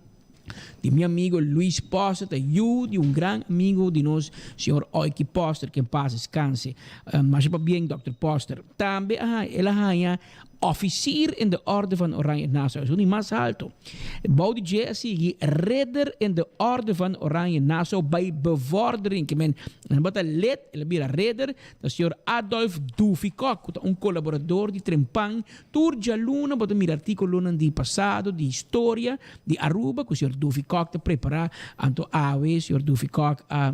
di mi amigo Luis Posset, ta yu di un gran amigo di nos, señor Oiki Posset, ke en pas deskanse. Masha pabien dòkter Posset. Tambe a el a haña Officier in de Orde van Oranje Nassau, esun di mas halto. Bou di dje a sigui Ridder in de Orde van Oranje Nassau by bevordering. Ke men nan bata lid, el a bira ridder, ta señor Adolf Duffy Kok, ku ta un kolaborador di Trempan. Tur djaluna bo ta mira artíkulonan di pasado, di historia di Aruba ku señor Duffy Kok ta prepará. Anto awe señor Duffy Kok a.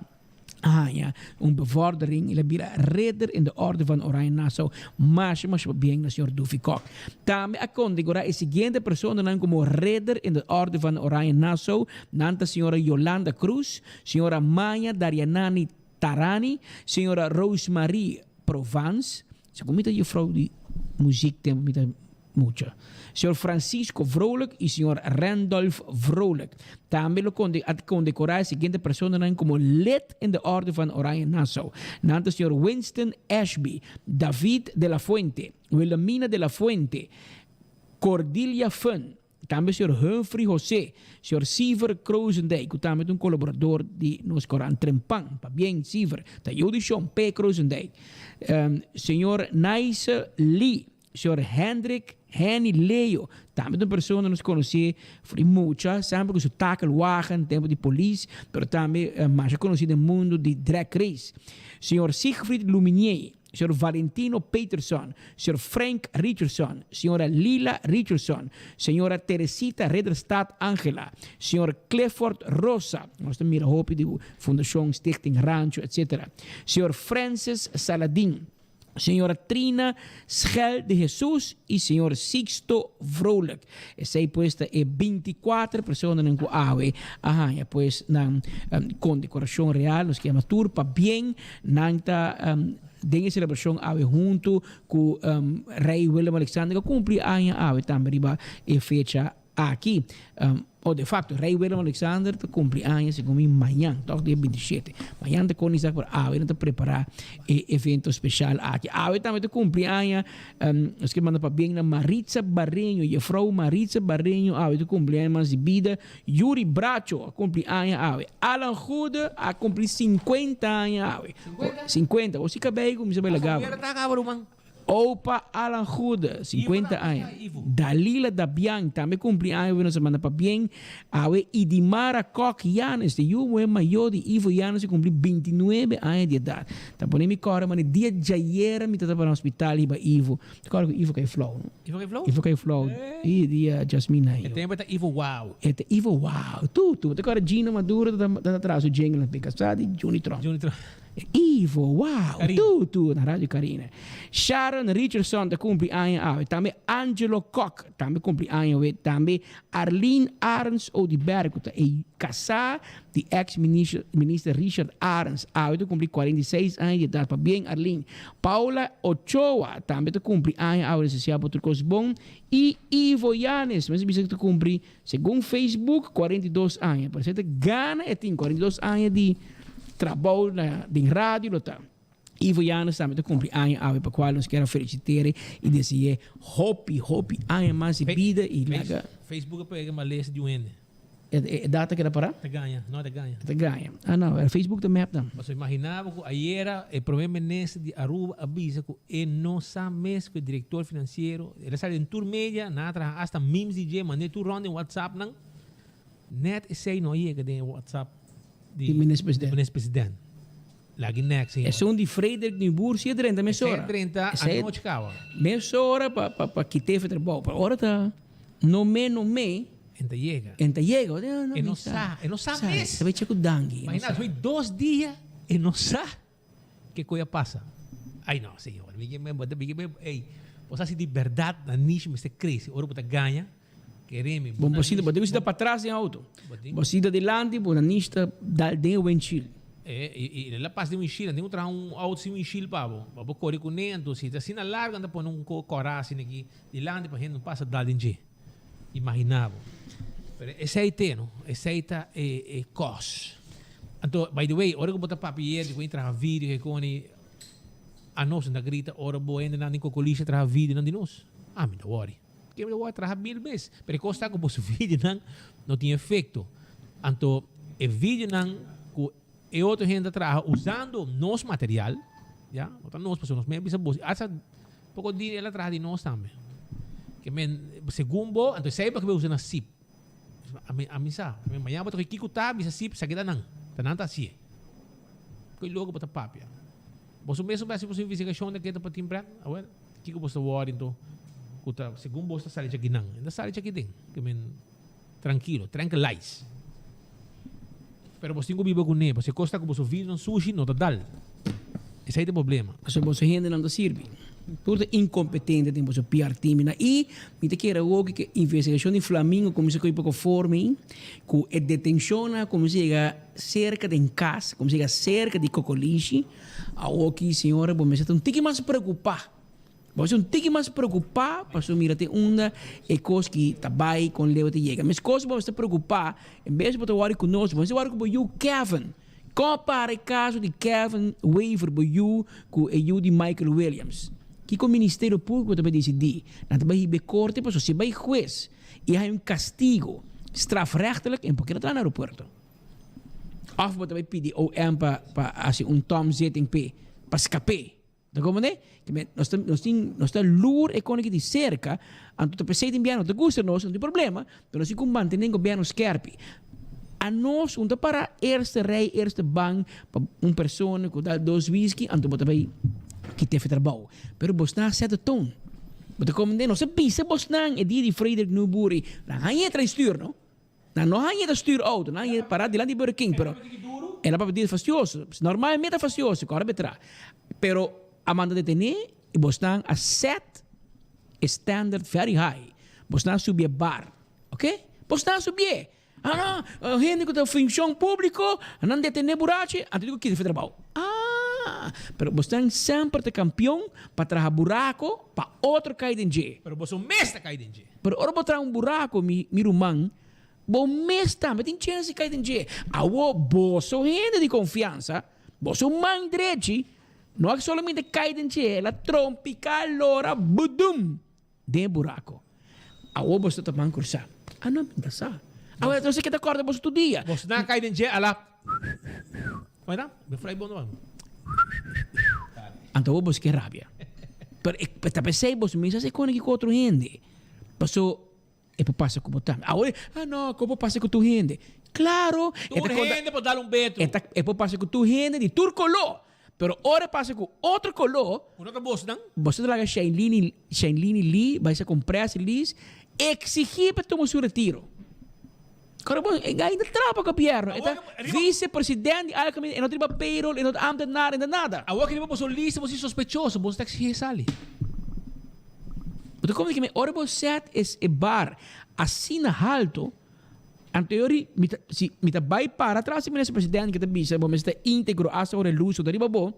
haña un bevordering, el a bira Ridder in de Orde van Oranje Nassau. Masha masha pabien na señor Duffy Kok. Tambe a kondekorá e siguiente personanan komo Ridder in de Orde van Oranje Nassau, nan ta señora Yolanda Cruz, señora Maya Darianani Tarani, señora Rosemarie Provence, Segun mi ta juffrouw di muziek tempo mi ta mucha. Señor Francisco Vrolijk y señor Randolph Vrolijk. Tambe lo conde a condecora e siguiente personanan como Lid in de Orde van Oranje Nassau. Nan ta señor Winston Ashby, David de la Fuente, Wilhelmina de la Fuente, Cordelia Fun, Tambe señor Humphrey José, señor Siever Krozendijk, ku tambe ta un kolaborador di nos korant Trempan. Pabien Siever, ta yu di Shon P. Krozendijk. Señor Naise Lee, señor Hendrik Henny Leo, tambe ta un persona nos konosé for di mucha, semper ku su takelwagen tempu di polis, pero tambe masha konosí den mundu di drag race. Señor Siegfried Luminier, Señor Valentino Peterson, Señor Frank Richardson, Señora Lila Richardson, Señora Teresita Ridderstaat Angela, Señor Clifford Rosa, nos ta mira hopi di Fundacion Stichting Rancho etc. Señor Francis Saladin, Señora Trina Schel de Jesus y Señor Sixto Vrolijk. Esey pues ta e binticuater personanan cu awe a haña pues nan condecoracion real. Nos kier tur pabien Nan ta den e selebrashon awe huntu ku Rei Willem Alexander ku a kumpli aña awe tambe riba e fecha aki. O de facto Rei Willem Alexander ta kumpli aña segun mi mañan, tòg dia 27. Mañan ta Koningsdag pero awe nan ta prepará e evento speshal aki. Awe tambe ta kumpli aña nos ke manda pabien na Maritza Barreño, jefrou Maritza Barreño awe ta kumpli aña mas di bida. Yuri Bracho a cumpli aña awe. Alan Goede a cumpli 50 aña awe. 50? 50. Bo si cabey cu mi sa bay laga bo. Opa Alan Goede, 50 aña. Dalila Dabian tambe cumpli aña awe nos a manda pabien. Awe Idimara Kok Yanes, de yu muher mayor di Ivo Yanes a cumpli 29 aña di edad. Ta pone mi corda mane dia djayera mi ta tabata na hospital hiba Ivo. Te kòrda ku Ivo kai flou, no? Ivo kai flou? Ivo kai flou. I dia Jasmine E tempu e ta Ivo Wow. E ta Ivo Wow. Tu, tu. Te kòrda Gino Maduro ta ta traha su jingle na Picassá di Juni Tromp. Juni Tromp. Ivo Wow. Carina. Tu, tu. Na Radio Carina. Sharon Richardson ta kumpli aña awe. Tambe Angelo Kok tambe kumpli aña awe. Tambe Arlene Arends Oduber ku ta e kasá di ex minister Richard Arends awe ta kumpli 46 aña di edat. Pabien Arlene. Paula Ochoa tambe ta kumpli aña awe deseá bo tur kos bon. I Ivo Yanes mester bisa ku ta kumpli segun Facebook 42 aña. Parese ta gana e tin 42 aña di trabou na den radio lo ta. Ivo Yanes tambe ta kumpli aña awe pa kual nos kier a feliciter'e i dese'e hopi hopi aña mas di bida i laga. Facebook a pega malesa di un hende. E data keda pará? Ta gaña, no ta gaña. Ta gaña. Ah no, era Facebook ta mep dan. Pasobra imagina bo ku ayera e prome minister di Aruba a bisa ku e no sa mes ku e director financiero, el a sali den tur media, nan a traha hasta memes di dje, mand'e tur rond den WhatsApp nan. Net esei no a yega den e WhatsApp di minister president. Minister president. Lagi nek señor. Esun di Frederik Nieuwboer si a drenta mesora. Esei a drenta anochi kawa. Mesora pa pa pa kit'e for trabou. Pero ora ta no me no me. En ta yega. En ta yega. E no sa, e no sa mes. Ta bay check ku danki. Imagina, despues dos dia. E no sa ke koe a pasa. Ay no, señor, mi ke mi ke ey, bo sa si di berdad na nishi mester crece ora bo ta gaña, kere mi, Bo sinta, bo tin ku sinta patras den auto. Bo sinta dilanti, bo nanishi ta dal den e windshield. E, i, i el a pasa den windshield, nan tin ku traha un auto sin windshield pa bo, pa bo kore kuné, anto si ta asina largu nan ta pone un kora asina aki dilanti pa hende no pasa dal den dje. Imagina bo. Pero esei te, no? Esei ta e, e kos. Anto, by the way, ora ku bo ta papia di ku e traha video ke koni, anos nan ta grita ora bo hendenan den Cocolisha traha videonan di nos. Ami ta wori. Ke mi ta wori traha mil bes. Pero e kos ta ku boso videonan no tin efekto. Anto, e videonan ku e otro hende ta traha usando nos material, ya, no ta nos pasobra nos mes a bisa bos, hasta poko di el a traha di nos tambe. Ke men, segun bo, anto esei bo ke bo usa na sip. Ami, ami sa, ami mañana bo ta kohe kiko ta bisa sip, esaki ta nan, ta nan ta hasié. Koe loko bo ta papia. Boso mes a hasi boso investigashon na ke ta pa tin pret? Awel, kiko bo ta wòri anto ku ta segun bo ta sali djaki nan? E ta sali djaki den. Ke men. Trankilo, tranquilize. Pero bos tin ku biba kuné, pasobra e kos ta ku boso videonan sushi no ta dal. Esei ta e problema. Pasobra boso hendenan ta sirbi. Tur ta inkompetente den boso PR team nan. I mi ta kere awoki ku e investigashon di Flamingo kuminsá kohe poko forma ei, ku e detenshonnan a kuminsá yega serka den kas, kuminsá yega serka di Kokolishi. Awoki, señora, bo mester ta un tiki mas preokupá. Bo a un tiki mas preokupá pasobra mira te unda e kos ki ta bai kon leu ta yega. Meskos bo mester preokupá en bes bo ta wòrdu ku nos, bo mester wòrdu ku bo yu Kevin. Kon a para e kaso di Kevin Wever, bo yu, ku e yu di Michael Williams? Kiko Ministerio Públiko ta bai disidí? Nan ta bai hiba e korte pasobra si e bai hues i haña un kastigo strafrechtelijk e no por keda traha na aeropuerto. Òf bo ta bai pidi OM pa pa hasi un tomzitting p'e pa skap'é. Ta comprende? Ke men, nos ta, nos tin, nos ta lur e kone ki di serka, anto ta pesey tin biaha no ta gusta nos, no tin problema, pero nos tin ku mantene gobierno skerpi. Anos un ta para eerste rij, eerste bank pa un persona ku dal dos whisky, anto bo ta bay kita efe trabou. Pero bosnan a set de toon. Bo ta comprende? Nos a bisa bosnan e dia di Frederik Newbury, nan haña e trae stuur no. Nan no haña ta stuur auto, nan haña para dilanti di Burger King, pero el a papia di fastioso. Normalmente ta fastioso, ku ora betra. Pero a manda detené i bosnan a set e standard very high. Bosnan a subi e bar, ok? Bosnan a subié. Ah no, hende ku ta funshon públiko, nan detené burachi, anto di ku kita for trabou. Ah, pero bosnan semper ta kampion pa traha burako pa otro kai den dje. Pero boso mes ta kai den dje. Pero ora bo traha un buraco, mi, mi ruman, bo mes tambe tin chens di cay den dje. Awo, boso hende di confiansa, boso man drechi, no a solamente cay den dje, el a trompica, lora, budum, den e buraco. Awo boso ta man crusa. Ah, no, mi ta sa. Awo, nos a keda corda boso tur dia. Boso nan a cay den dje, ala, Como era? Mi fray bon no. Anto awo boso ke rabia. Pero e ta pesey boso mes haci kone cu otro hende. Paso e por pasa cu bo tambe. Awo ah no, con por pasa cu tur hende? Claro! Tur hende por dal un betro. E ta e por pasa cu tur hende di tur color. Pero ora e pasa cu otro color. Cu no ta bosnan. Boso ta laga Shailene Shailene Lee bay sa con press release exigi pa tuma su retiro. Kòrda bo, e gai ta traha pa gobièrnu. E ta visepresident di algemeen, e no ta riba payroll, e no ta ambtenaar, e no ta nada. Awor ki riba boso lista bo si sospechoso, boso ta exigí e sali. Bo ta komprende ki mi ora bo set es e bar asina halto, anto e ora mi ta si mi ta bai para atras di minister president ki ta bisa bo mester ta íntegro asta ora e lus no ta riba bo,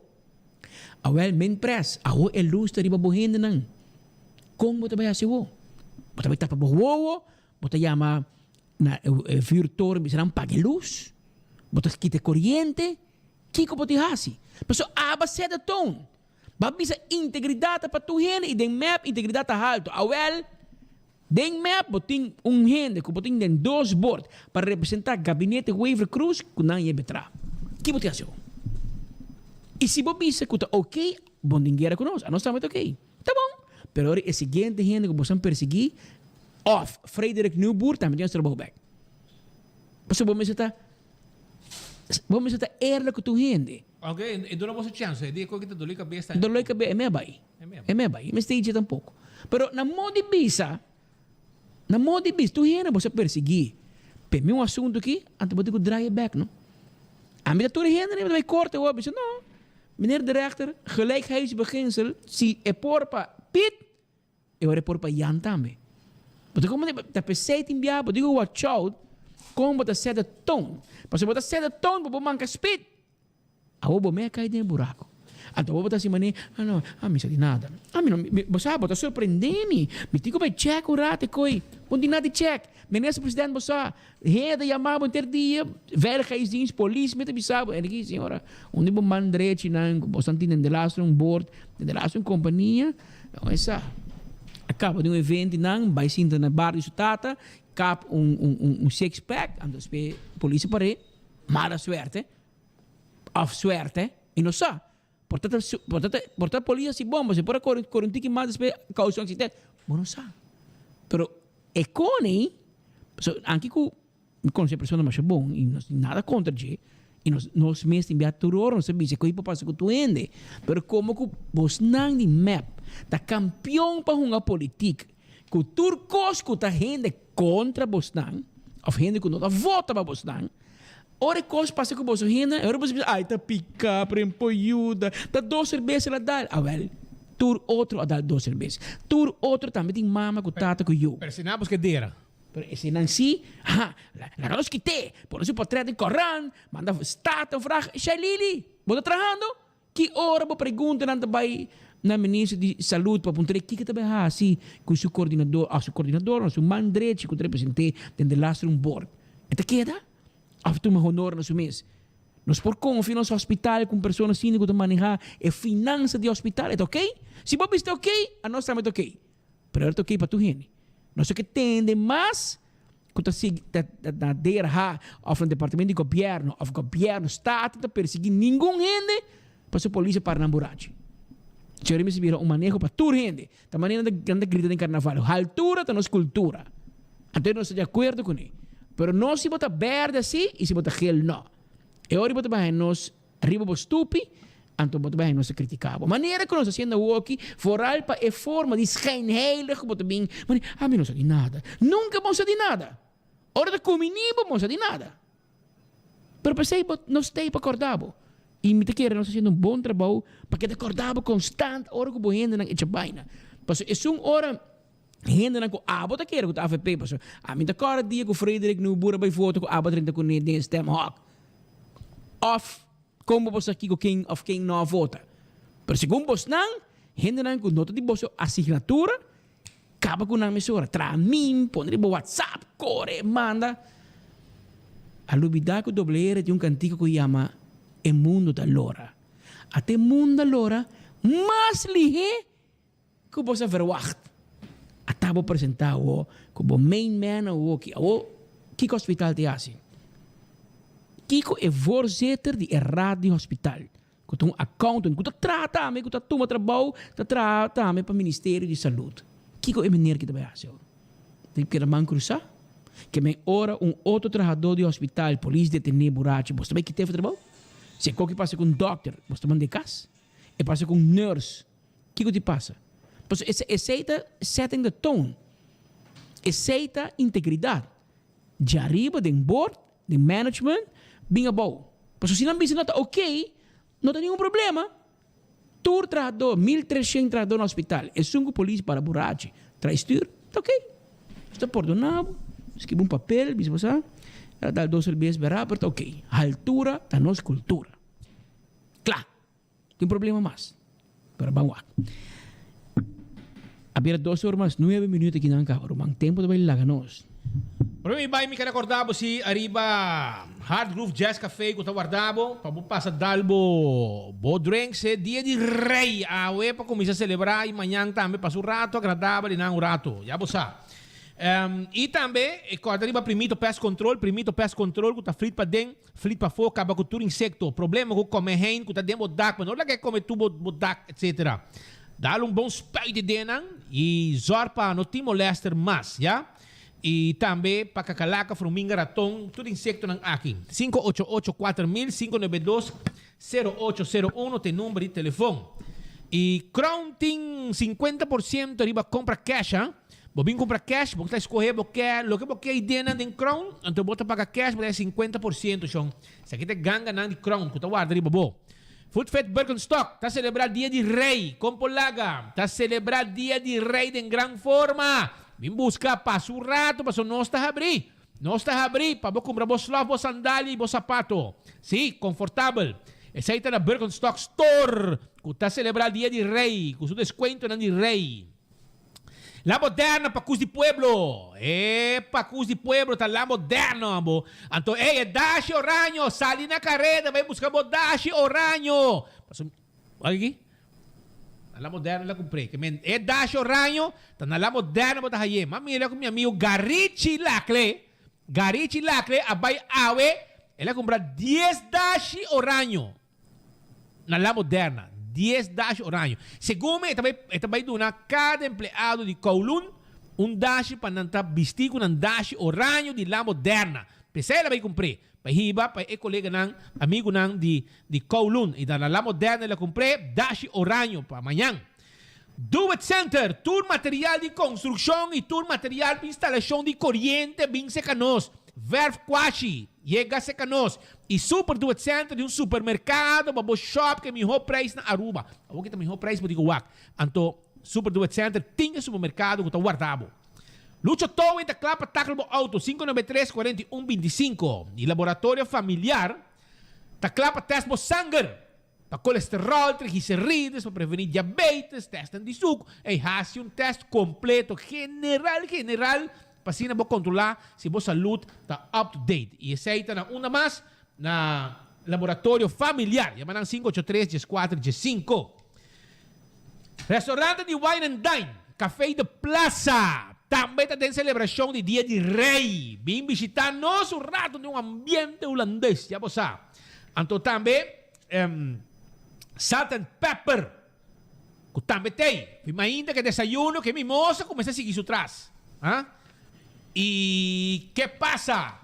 awèl men pres, awor e lus ta riba bo hendenan. Kon bo ta bai hasi awor? Bo ta bai tapa bo wowo? Bo ta yama na e vuurtoren bisa nan paga e lus? Bo ta kita e koriente? Kiko bo tin hasi? Pasobra aba set de toon. Bo a bisa integridat ta pa tur hende i den mep integridat ta haltu. Awel, den mep bo tin un hende ku bo tin den dos bord pa representa gabinete Wever Croes ku nan yebe tra. Ki bo tin hasi awor? I si bo bisa ku ta oké, bo no tin guera ku nos. Anos tambe ta oké. Ta bon. Pero ora e siguiente hende ku boso a persiguí òf Frederik Nieuwboer tambe tin nos trabou bèk. Pasobra bo mester ta bo mester ta eerlijk ku tur hende. Oke, e duna boso chèns. E di e koe ki ta doli kabes ta. Doli kabes, e mei a bai. E mei a bai. E mester ichi tampoko. Pero na modo di bisa, na modo di bisa, tur hende boso a persiguí p'e mi un asuntu aki, anto bo tin ku draai e bèk, no. Ami ta tur hende riba bai korte awor bisa no, meneer de rechter, gelijkheidsbeginsel, si e por pa Piet, e ora e por pa Jan tambe. Bo ta komprende? Ta p'esei tin biaha bo digo watch out kon bo ta set de toon. Pasobra bo ta set de toon pa bo manka speed. Awor bo mei a kai den e buraco. Anto awor bo ta hasi manera, ah no, ami sa di nada. Ami no, mi, bo sa, bo ta sorprende mi. Mi tin ku bai check un rato e koi. Bo no tin nada di check. Minister president bo sa, hende ta yama bo henter dia, veiligheidsdienst, polis mi ta bisa bo. Enrique, señora, unda bo man drechinan ku bo esnan tin den de laatste un board, den de laatste un kompania, bo sa. A kaba di un evento nan, bai sinta na bar di su tata, kap un, un, un, un six pack, anto despues polis a par'é, mala suerte. Of suerte y no sa. Por ta por ta por ta polis haci bomba si por a core core un tiki mas despues causa un accidente. Bo no sa. Pero e cone so anke cu mi conoce e persona masha bon y no tin nada contra dje y nos nos mes tin bia tur ora nos ta bisa cu por pasa cu tur hende. Pero como cu bosnan di mep ta campeon pa hunga politic cu tur cos cu ta hende contra bosnan of hende cu no ta vota pa bosnan. Ora e kos pasa ku boso hende, e ora boso bisa, Ai, ta piká, pero e por yuda. Ta dos serbes el a dal. Awel, tur otro a dal dos serbes. Tur otro tambe tin mama ku tata ku yu. Pero eseinan boso ke dera. Pero eseinan si, ha, laga nos kit'é. Pone su portret den koran, manda statenvraag. Shailili, bo ta trahando? Ki ora bo preguntanan ta bai na minister di salud pa puntra kiko ta bai hasi ku su koordinador of su koordinador of su man drechi ku ta represent'é den de lastrum board? E ta keda of tuma honor na su mes? Nos por konfia nos hospital ku un persona asina ku ta maneha e finansa di hospital? E ta ok? Si bo bisa ta ok, anos tambe ta ok. Pero e ta ok pa tur hende. Nos a ke tende mas ku ta sigui ta na DRH of na departamento di gobierno of gobierno staten ta persegui ningun hende pasobra polis a para nan burachi. Señor mester bira un maneho pa tur hende. Ta manera nan ta grita den carnaval, haltura ta nos cultura. Anto nos ta di acuerdo cune. Pero no si bo ta berde si y si bo ta gel no. E ora bo ta baha nos Riba bo stupi, anto bo ta bai nos ta critica bo. Manera cu nos ta haciendo awoki, vooral pa e forma di schijnheilig cu bo ta bin, mane, ami no sa di nada. Nunca bo sa di nada. Ora ta cumini bo, bo no sa di nada. Pero p'esey bo, nos t'ey pa corda bo. Y mi ta kere nos ta haciendo un bon trabou pa keda corda bo constant ora cu bo hendenan echa baina. Pasobra esun ora hendenan cu abo ta kere cu ta avp, pasobra ami ta corda dia cu Frederik Nieuwboer a bay vota cu abo a drenta cune den e stemhok. Of kon bo por sa kiko ken of ken no a vota? Pero segun bosnan, hendenan ku no ta di boso asignatura, kaba ku nan mesora. Traha mim, pone riba WhatsApp, kore, manda. A lubida ku WR tin un kantika ku yama E mundo ta lora. Ata e mundo a lora mas lihé Ku bo sa verwacht? Ata bo presentá awo ku bo main man awoki. Awo kiko hospital ta hasi? Kiko e voorzitter di e raad di hospital, ku ta un accountant, ku ta traha tambe, ku ta tuma trabou, ta traha tambe pa ministerio di salud. Kiko e meneer ki ta bai hasi awo? Ta keda man krusá? Ke men ora un otro trahadó di hospital, polis detené burachi, bo ta bai kit'é for trabou? Si e koki pasa ku un dòkter, bo ta mand'é kas? E pasa ku un nurse, Kiko ti pasa? Pasobra esei ta setting the tone. Esei ta integridad. Djariba den board, den management, bin abou. Pasobra si nan bisa no ta ok, no ta ningun problema. Tur trahador, 1300 trahador na hospital, esun ku polis para burachi, trae stuur, ta ok. Nos ta pordona bo, skibi un papel, bisa bo sa, el a dal dos serbes bera, pero ta ok. Haltura ta nos cultura. Kla. Tin problema mas. Pero ban wak. A bira dos or mas nuebe minuut aki nan caba ruman. Tempo ta bay laga nos. Prome mi bay mi ker acorda bo si ariba Hard Groove Jazz Cafe cu ta warda bo pa bo pasa dal bo bo drinks e dia di rey awe pa cuminsa celebra y mañan tambe pasa un rato agradabel y nan un rato ya bo sa. Y tambe corda riba Primito Pest Control Primito Pest Control cu ta flit paden Flit pafó, kaba ku tur insekto, problema ku kome hein ku ta den bo dak, ma no laga e kome tur bo dak, etc. Dal un bon spuit di den nan i zòrg pa no tin molèster mas, ya. I tambe pa kakalaka, fruminga, raton, tur insektonan aki. 588 4000 592 0801 ta e number di telefon. I Crown tin 50 por siento riba kompra cash, ha. Bo bin kumpra cash, bo ta escohe bo ke loke bo ke ideanan den Crown, anto bo ta paga cash, bo ta haya 50% shon. Esaki ta e ganganan di Crown ku ta warda riba bo. Food Fit Birkenstock ta celebra Dia di Rey con Polaga ta celebra Dia di Rey den gran forma. Bin busca pasa un rato pasobra nos ta habri. Nos ta habri pa bo cumpra bo slof, bo sandalia y bo sapato. Si, confortabel. Esey ta na Birkenstock Store cu ta celebra Dia di Rey cu su descuentonan di Rey. La moderna pakus di pueblo. E pakus di pueblo ta la moderno abo. Anto ey e dashi oraño sali na kareda bai buska bo dashi oraño. Paso wak aki. Na la moderna la kumpr'e. Ke men e dashi oraño ta na la moderna bo ta haye. M'a mira ku mi amigo Garichi Lacle. Garichi Lacle a bai awe el a kumpra dies dashi oraño. Na La Moderna, dies dashi oraño. Segun mi e ta bai e ta bai duna kada empleado di Kowloon un dashi pa nan ta bisti ku nan dashi oraño di La Moderna. P'esei el a bai kumpr'é, pa hiba pa e koleganan, amigunan di di Kowloon. I ta na La Moderna el a kumpr'é dashi oraño pa mañan. Do It Center, tur material di konstrukshon i tur material pa instalashon di koriente bin seka nos. Verf kwashi, yega seka nos. I Super Do It Center di un supermerkado pa bo shop ku e mihó preis na Aruba. Awor ki ta mihó preis bo di ku wak. Anto Super Do It Center tin e supermerkado ku ta warda bo. Lucho Towing ta kla pa takla bo auto, 593 41 25. I Laboratorio Familiar ta kla pa test bo sanger. Pa kolesterol, triglicerides, pa prevení diabetes, testnan di suku. Ey, hasi un test kompleto, general, general, pa asina bo kontrolá si bo salud ta up to date. I esei ta na unda mas? Na Laboratorio Familiar. Yama nan 583 14 15. Restaurante di Wine and Dine, Café de Plaza, tambe ta den selebrashon di Dia di Rey. Bin bishitá nos un rato den un ambiente hulandes, ya bo sa. Anto tambe Salt and Pepper ku tambe t'ei. Mi mainta ke desayuno ke mimosa kuminsá sigui su tras. Ha? I ke pasa?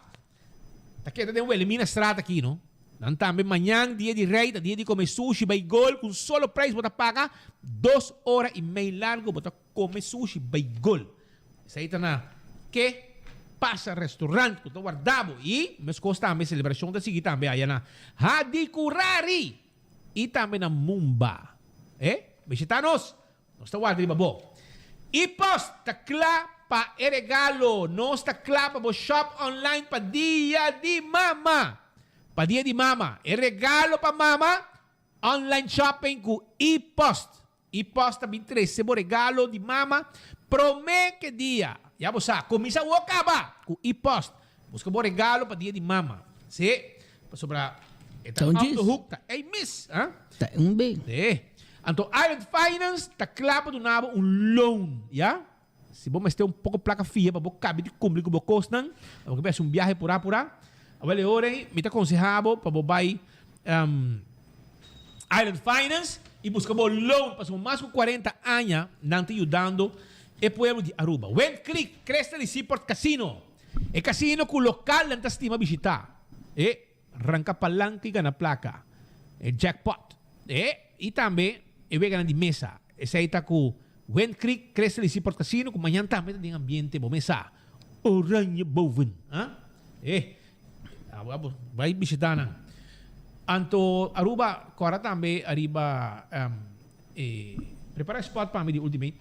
Ta keda den Wilhelmina straat aki no. Nan tambe mañan dia di rey ta dia di come sushi bay gol cu un solo prijs bo ta paga dos ora y mey largo bo ta come sushi bay gol. Esey ta na ke pasa restaurant cu ta warda bo y mescos tambe celebracion ta sigui tambe aya na Hadicurari y tambe na Mumba. E bishita nos. Nos ta warda riba bo. E-post ta kla pa e regalo. Nos ta kla pa bo shop online pa Dia di Mama. Pa Dia di Mama. E regalo pa mama, online shopping ku e-post. E-post ta bin trese bo regalo di mama prome ke dia. Ya bo sa, kuminsa awor kaba ku e-post. Buska bo regalo pa Dia di Mama. Si, pasobra e ta Ta un off djis. the hook, ta ei mis. Ha? Ta un be. Sí. Anto Island Finance ta kla pa duna bo un loan, ya? Si bo mester un poko plaka fia pa bo kabi di kumpli ku bo kosnan, bo ke bai hasi un biahe purá purá, awel e ora ei mi ta konsehá bo pa bo bai Island Finance i buska bo loan pasobra mas ku 40 aña nan ta yudando e pueblo di Aruba. Wind Creek, Crystal i Seaport Casino, e casino ku lokalnan ta stima bishitá. E. Ranka palanka i gana plaka, e jackpot, e i tambe e weganan di mesa. Esei ta ku Wind Creek, Crystal i Seaport Casino ku mañan tambe ta den ambiente bo mesa. Oranje Boven, ha? E, abo abo bai bishita nan. Anto Aruba kora tambe ariba E prepara e spot pa mi di Ultimate.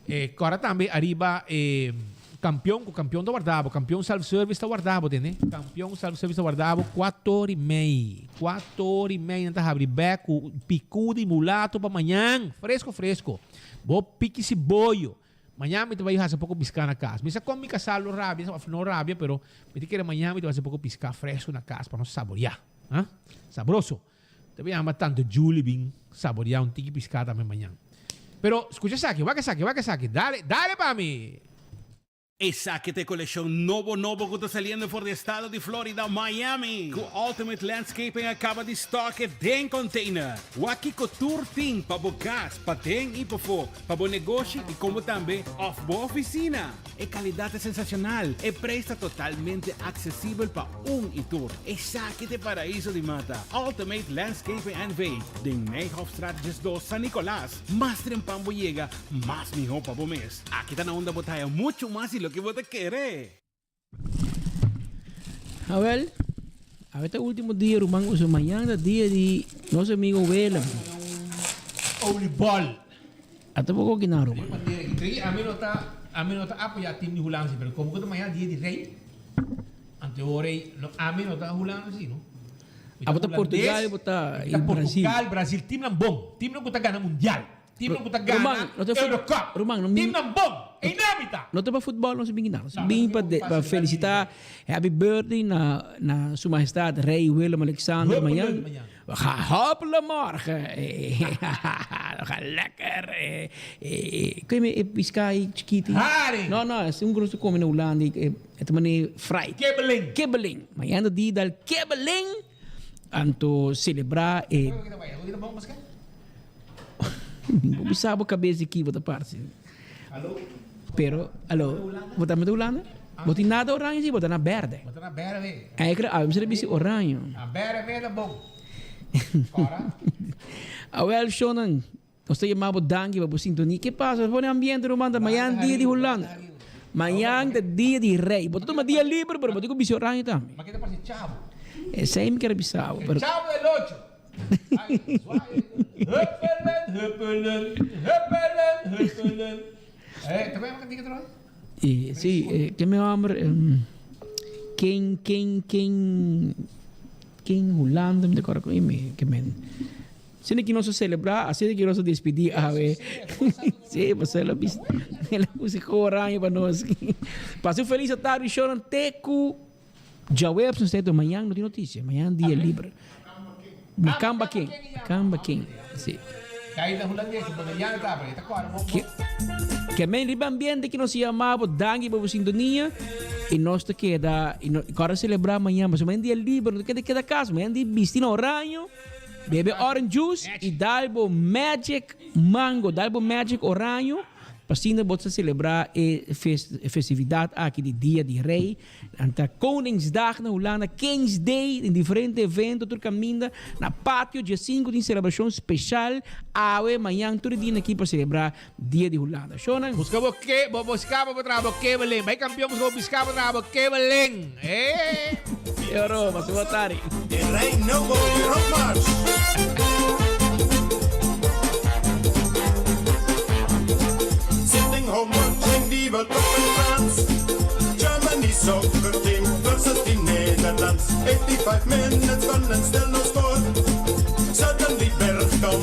E kora tambe ariba e kampion ku kampion ta warda bo. Kampion self service ta warda bo tende. Kampion self service ta warda bo kuator i mei. Kuator i mei nan ta habri bek ku piku di mulato pa mañan. Fresco fresco. Bo piki siboyo. Mañan mi ta bai hasi poko piská na kas. Mi sa kon mi kasá lo rabia òf no rabia pero mi ta kere mañan mi ta bai hasi poko piská fresco na kas pa nos saboreá. Ha? Sabroso. Ta bin ama tanto Julie bin saborea un tiki piská tambe mañan. Pero skucha esaki, wak esaki, wak esaki. Dale, dale pa mi! Esaki ta e kolekshon nobo nobo ku ta saliendo for di estado di Florida, Miami, ku Ultimate Landscaping a kaba di stock e den container. Wak kiko tur tin pa bo kas, paden i pafó, pa bo negoshi i komo tambe òf bo ofisina. E kalidat ta sensashonal, e preis ta totalmente aksesibel pa un i tur. Esaki ta e paraiso di mata, Ultimate Landscaping NV, den Nijhofstraat 12, San Nicolas. Mas trempan bo yega, mas mihó pa bo mes. Aki ta na unda bo ta haya muchu mas di loke bo ta kere. Awel, awe ta ultimo dia ruman usa mañan ta dia di nos amigo Willem. Oliebol. Ata bo koki nan ruman. Ami no ta ami no ta apoya team di Hulanda si pero como ku ta mañan dia di rey anto e ora ey no ami no ta Hulanda si no. Mi Abo ta Portugal bo ta Brasil. Portugal Brasil team nan bon team nan ku ta gana mundial. Teamnan ku ta gana Eurocup. Teamnan bon. Einan mi ta. No ta pa futbol nos a bin kinan. Nos a bin pa pa felicita happy birthday na na su majestad Rey Willem Alexander mañan. We gaan hoppelen morgen. We gaan lekker. Kun je me e pisca e chikiti? Haring. No no, es un ku nos ta come na Hulanda e ta mane fried. Kibbeling. Kibbeling. Mañan ta dia dal kibbeling. Anto celebra e. Bo bisa bo cabes di ki bo ta parse. Pero, alo, bo ta mete Hulanda? Bo tin nada oranje si, bo ta na berde. Bo ta na berde. Ay kre, awe mi sa bisi oranje. Na berde me ta bon. Awel, shownan, nos ta yama bo danki pa bo sintonia. Ke pasa? Pone ambiente ruman ta mañan dia di Hulanda. Mañan ta dia di rey. Bo ta tuma dia liber, pero bo tin ku bisi oranje tambe. Ma ke ta parse chavo? Esei mi ker bisa bo, pero. Chavo del ocho. Huppelen, huppelen, huppelen, huppelen. Eh, te acuerdas que diga Eh, sí, eh, ke mi homber, ken, ken, ken, ken Hulanda, mi te acuerdo con mi, ke men. Asina ki nos a celebra, asina ki nos a despedi awe. Sí, pues el a bis, el a puse oranje pa nos. Pasa un feliz tarde, shonan te ku Djaweps nos ta eto, mañan no tin noticia, mañan dia liber. Makamba ken, makamba ken, si. Ke men riba ambiente ki nos yama bo, danki pa bo sintonia y nos ta keda y no kòrda selebrá mañan pasobra mañan dia liber no ta keda keda kas, mañan di bisti na oraño, bebe orange juice y dal bo magic mango, dal bo magic oraño pa asina bo ta selebrá e festividat aki di dia di rei. Nan ta Koningsdag na Hulanda, Kings Day, den diferente evento tur kaminda. Na patio dje sinku tin selebrashon speshal awe, mañan tur e dia aki pa selebrá Dia di Hulanda. Shownan. Buska bo ke bo buska bo traha bo kebeleng. Bai kampion buska bo biska bo traha bo kebeleng. Eh. Yoro, pasa bo tari. De Rey Nobo di Rockmarch. Sitting home watching the World Cup in France. Germany soccer team versus the Netherlands. 85 minutes gone and still no score. Suddenly Bergkamp.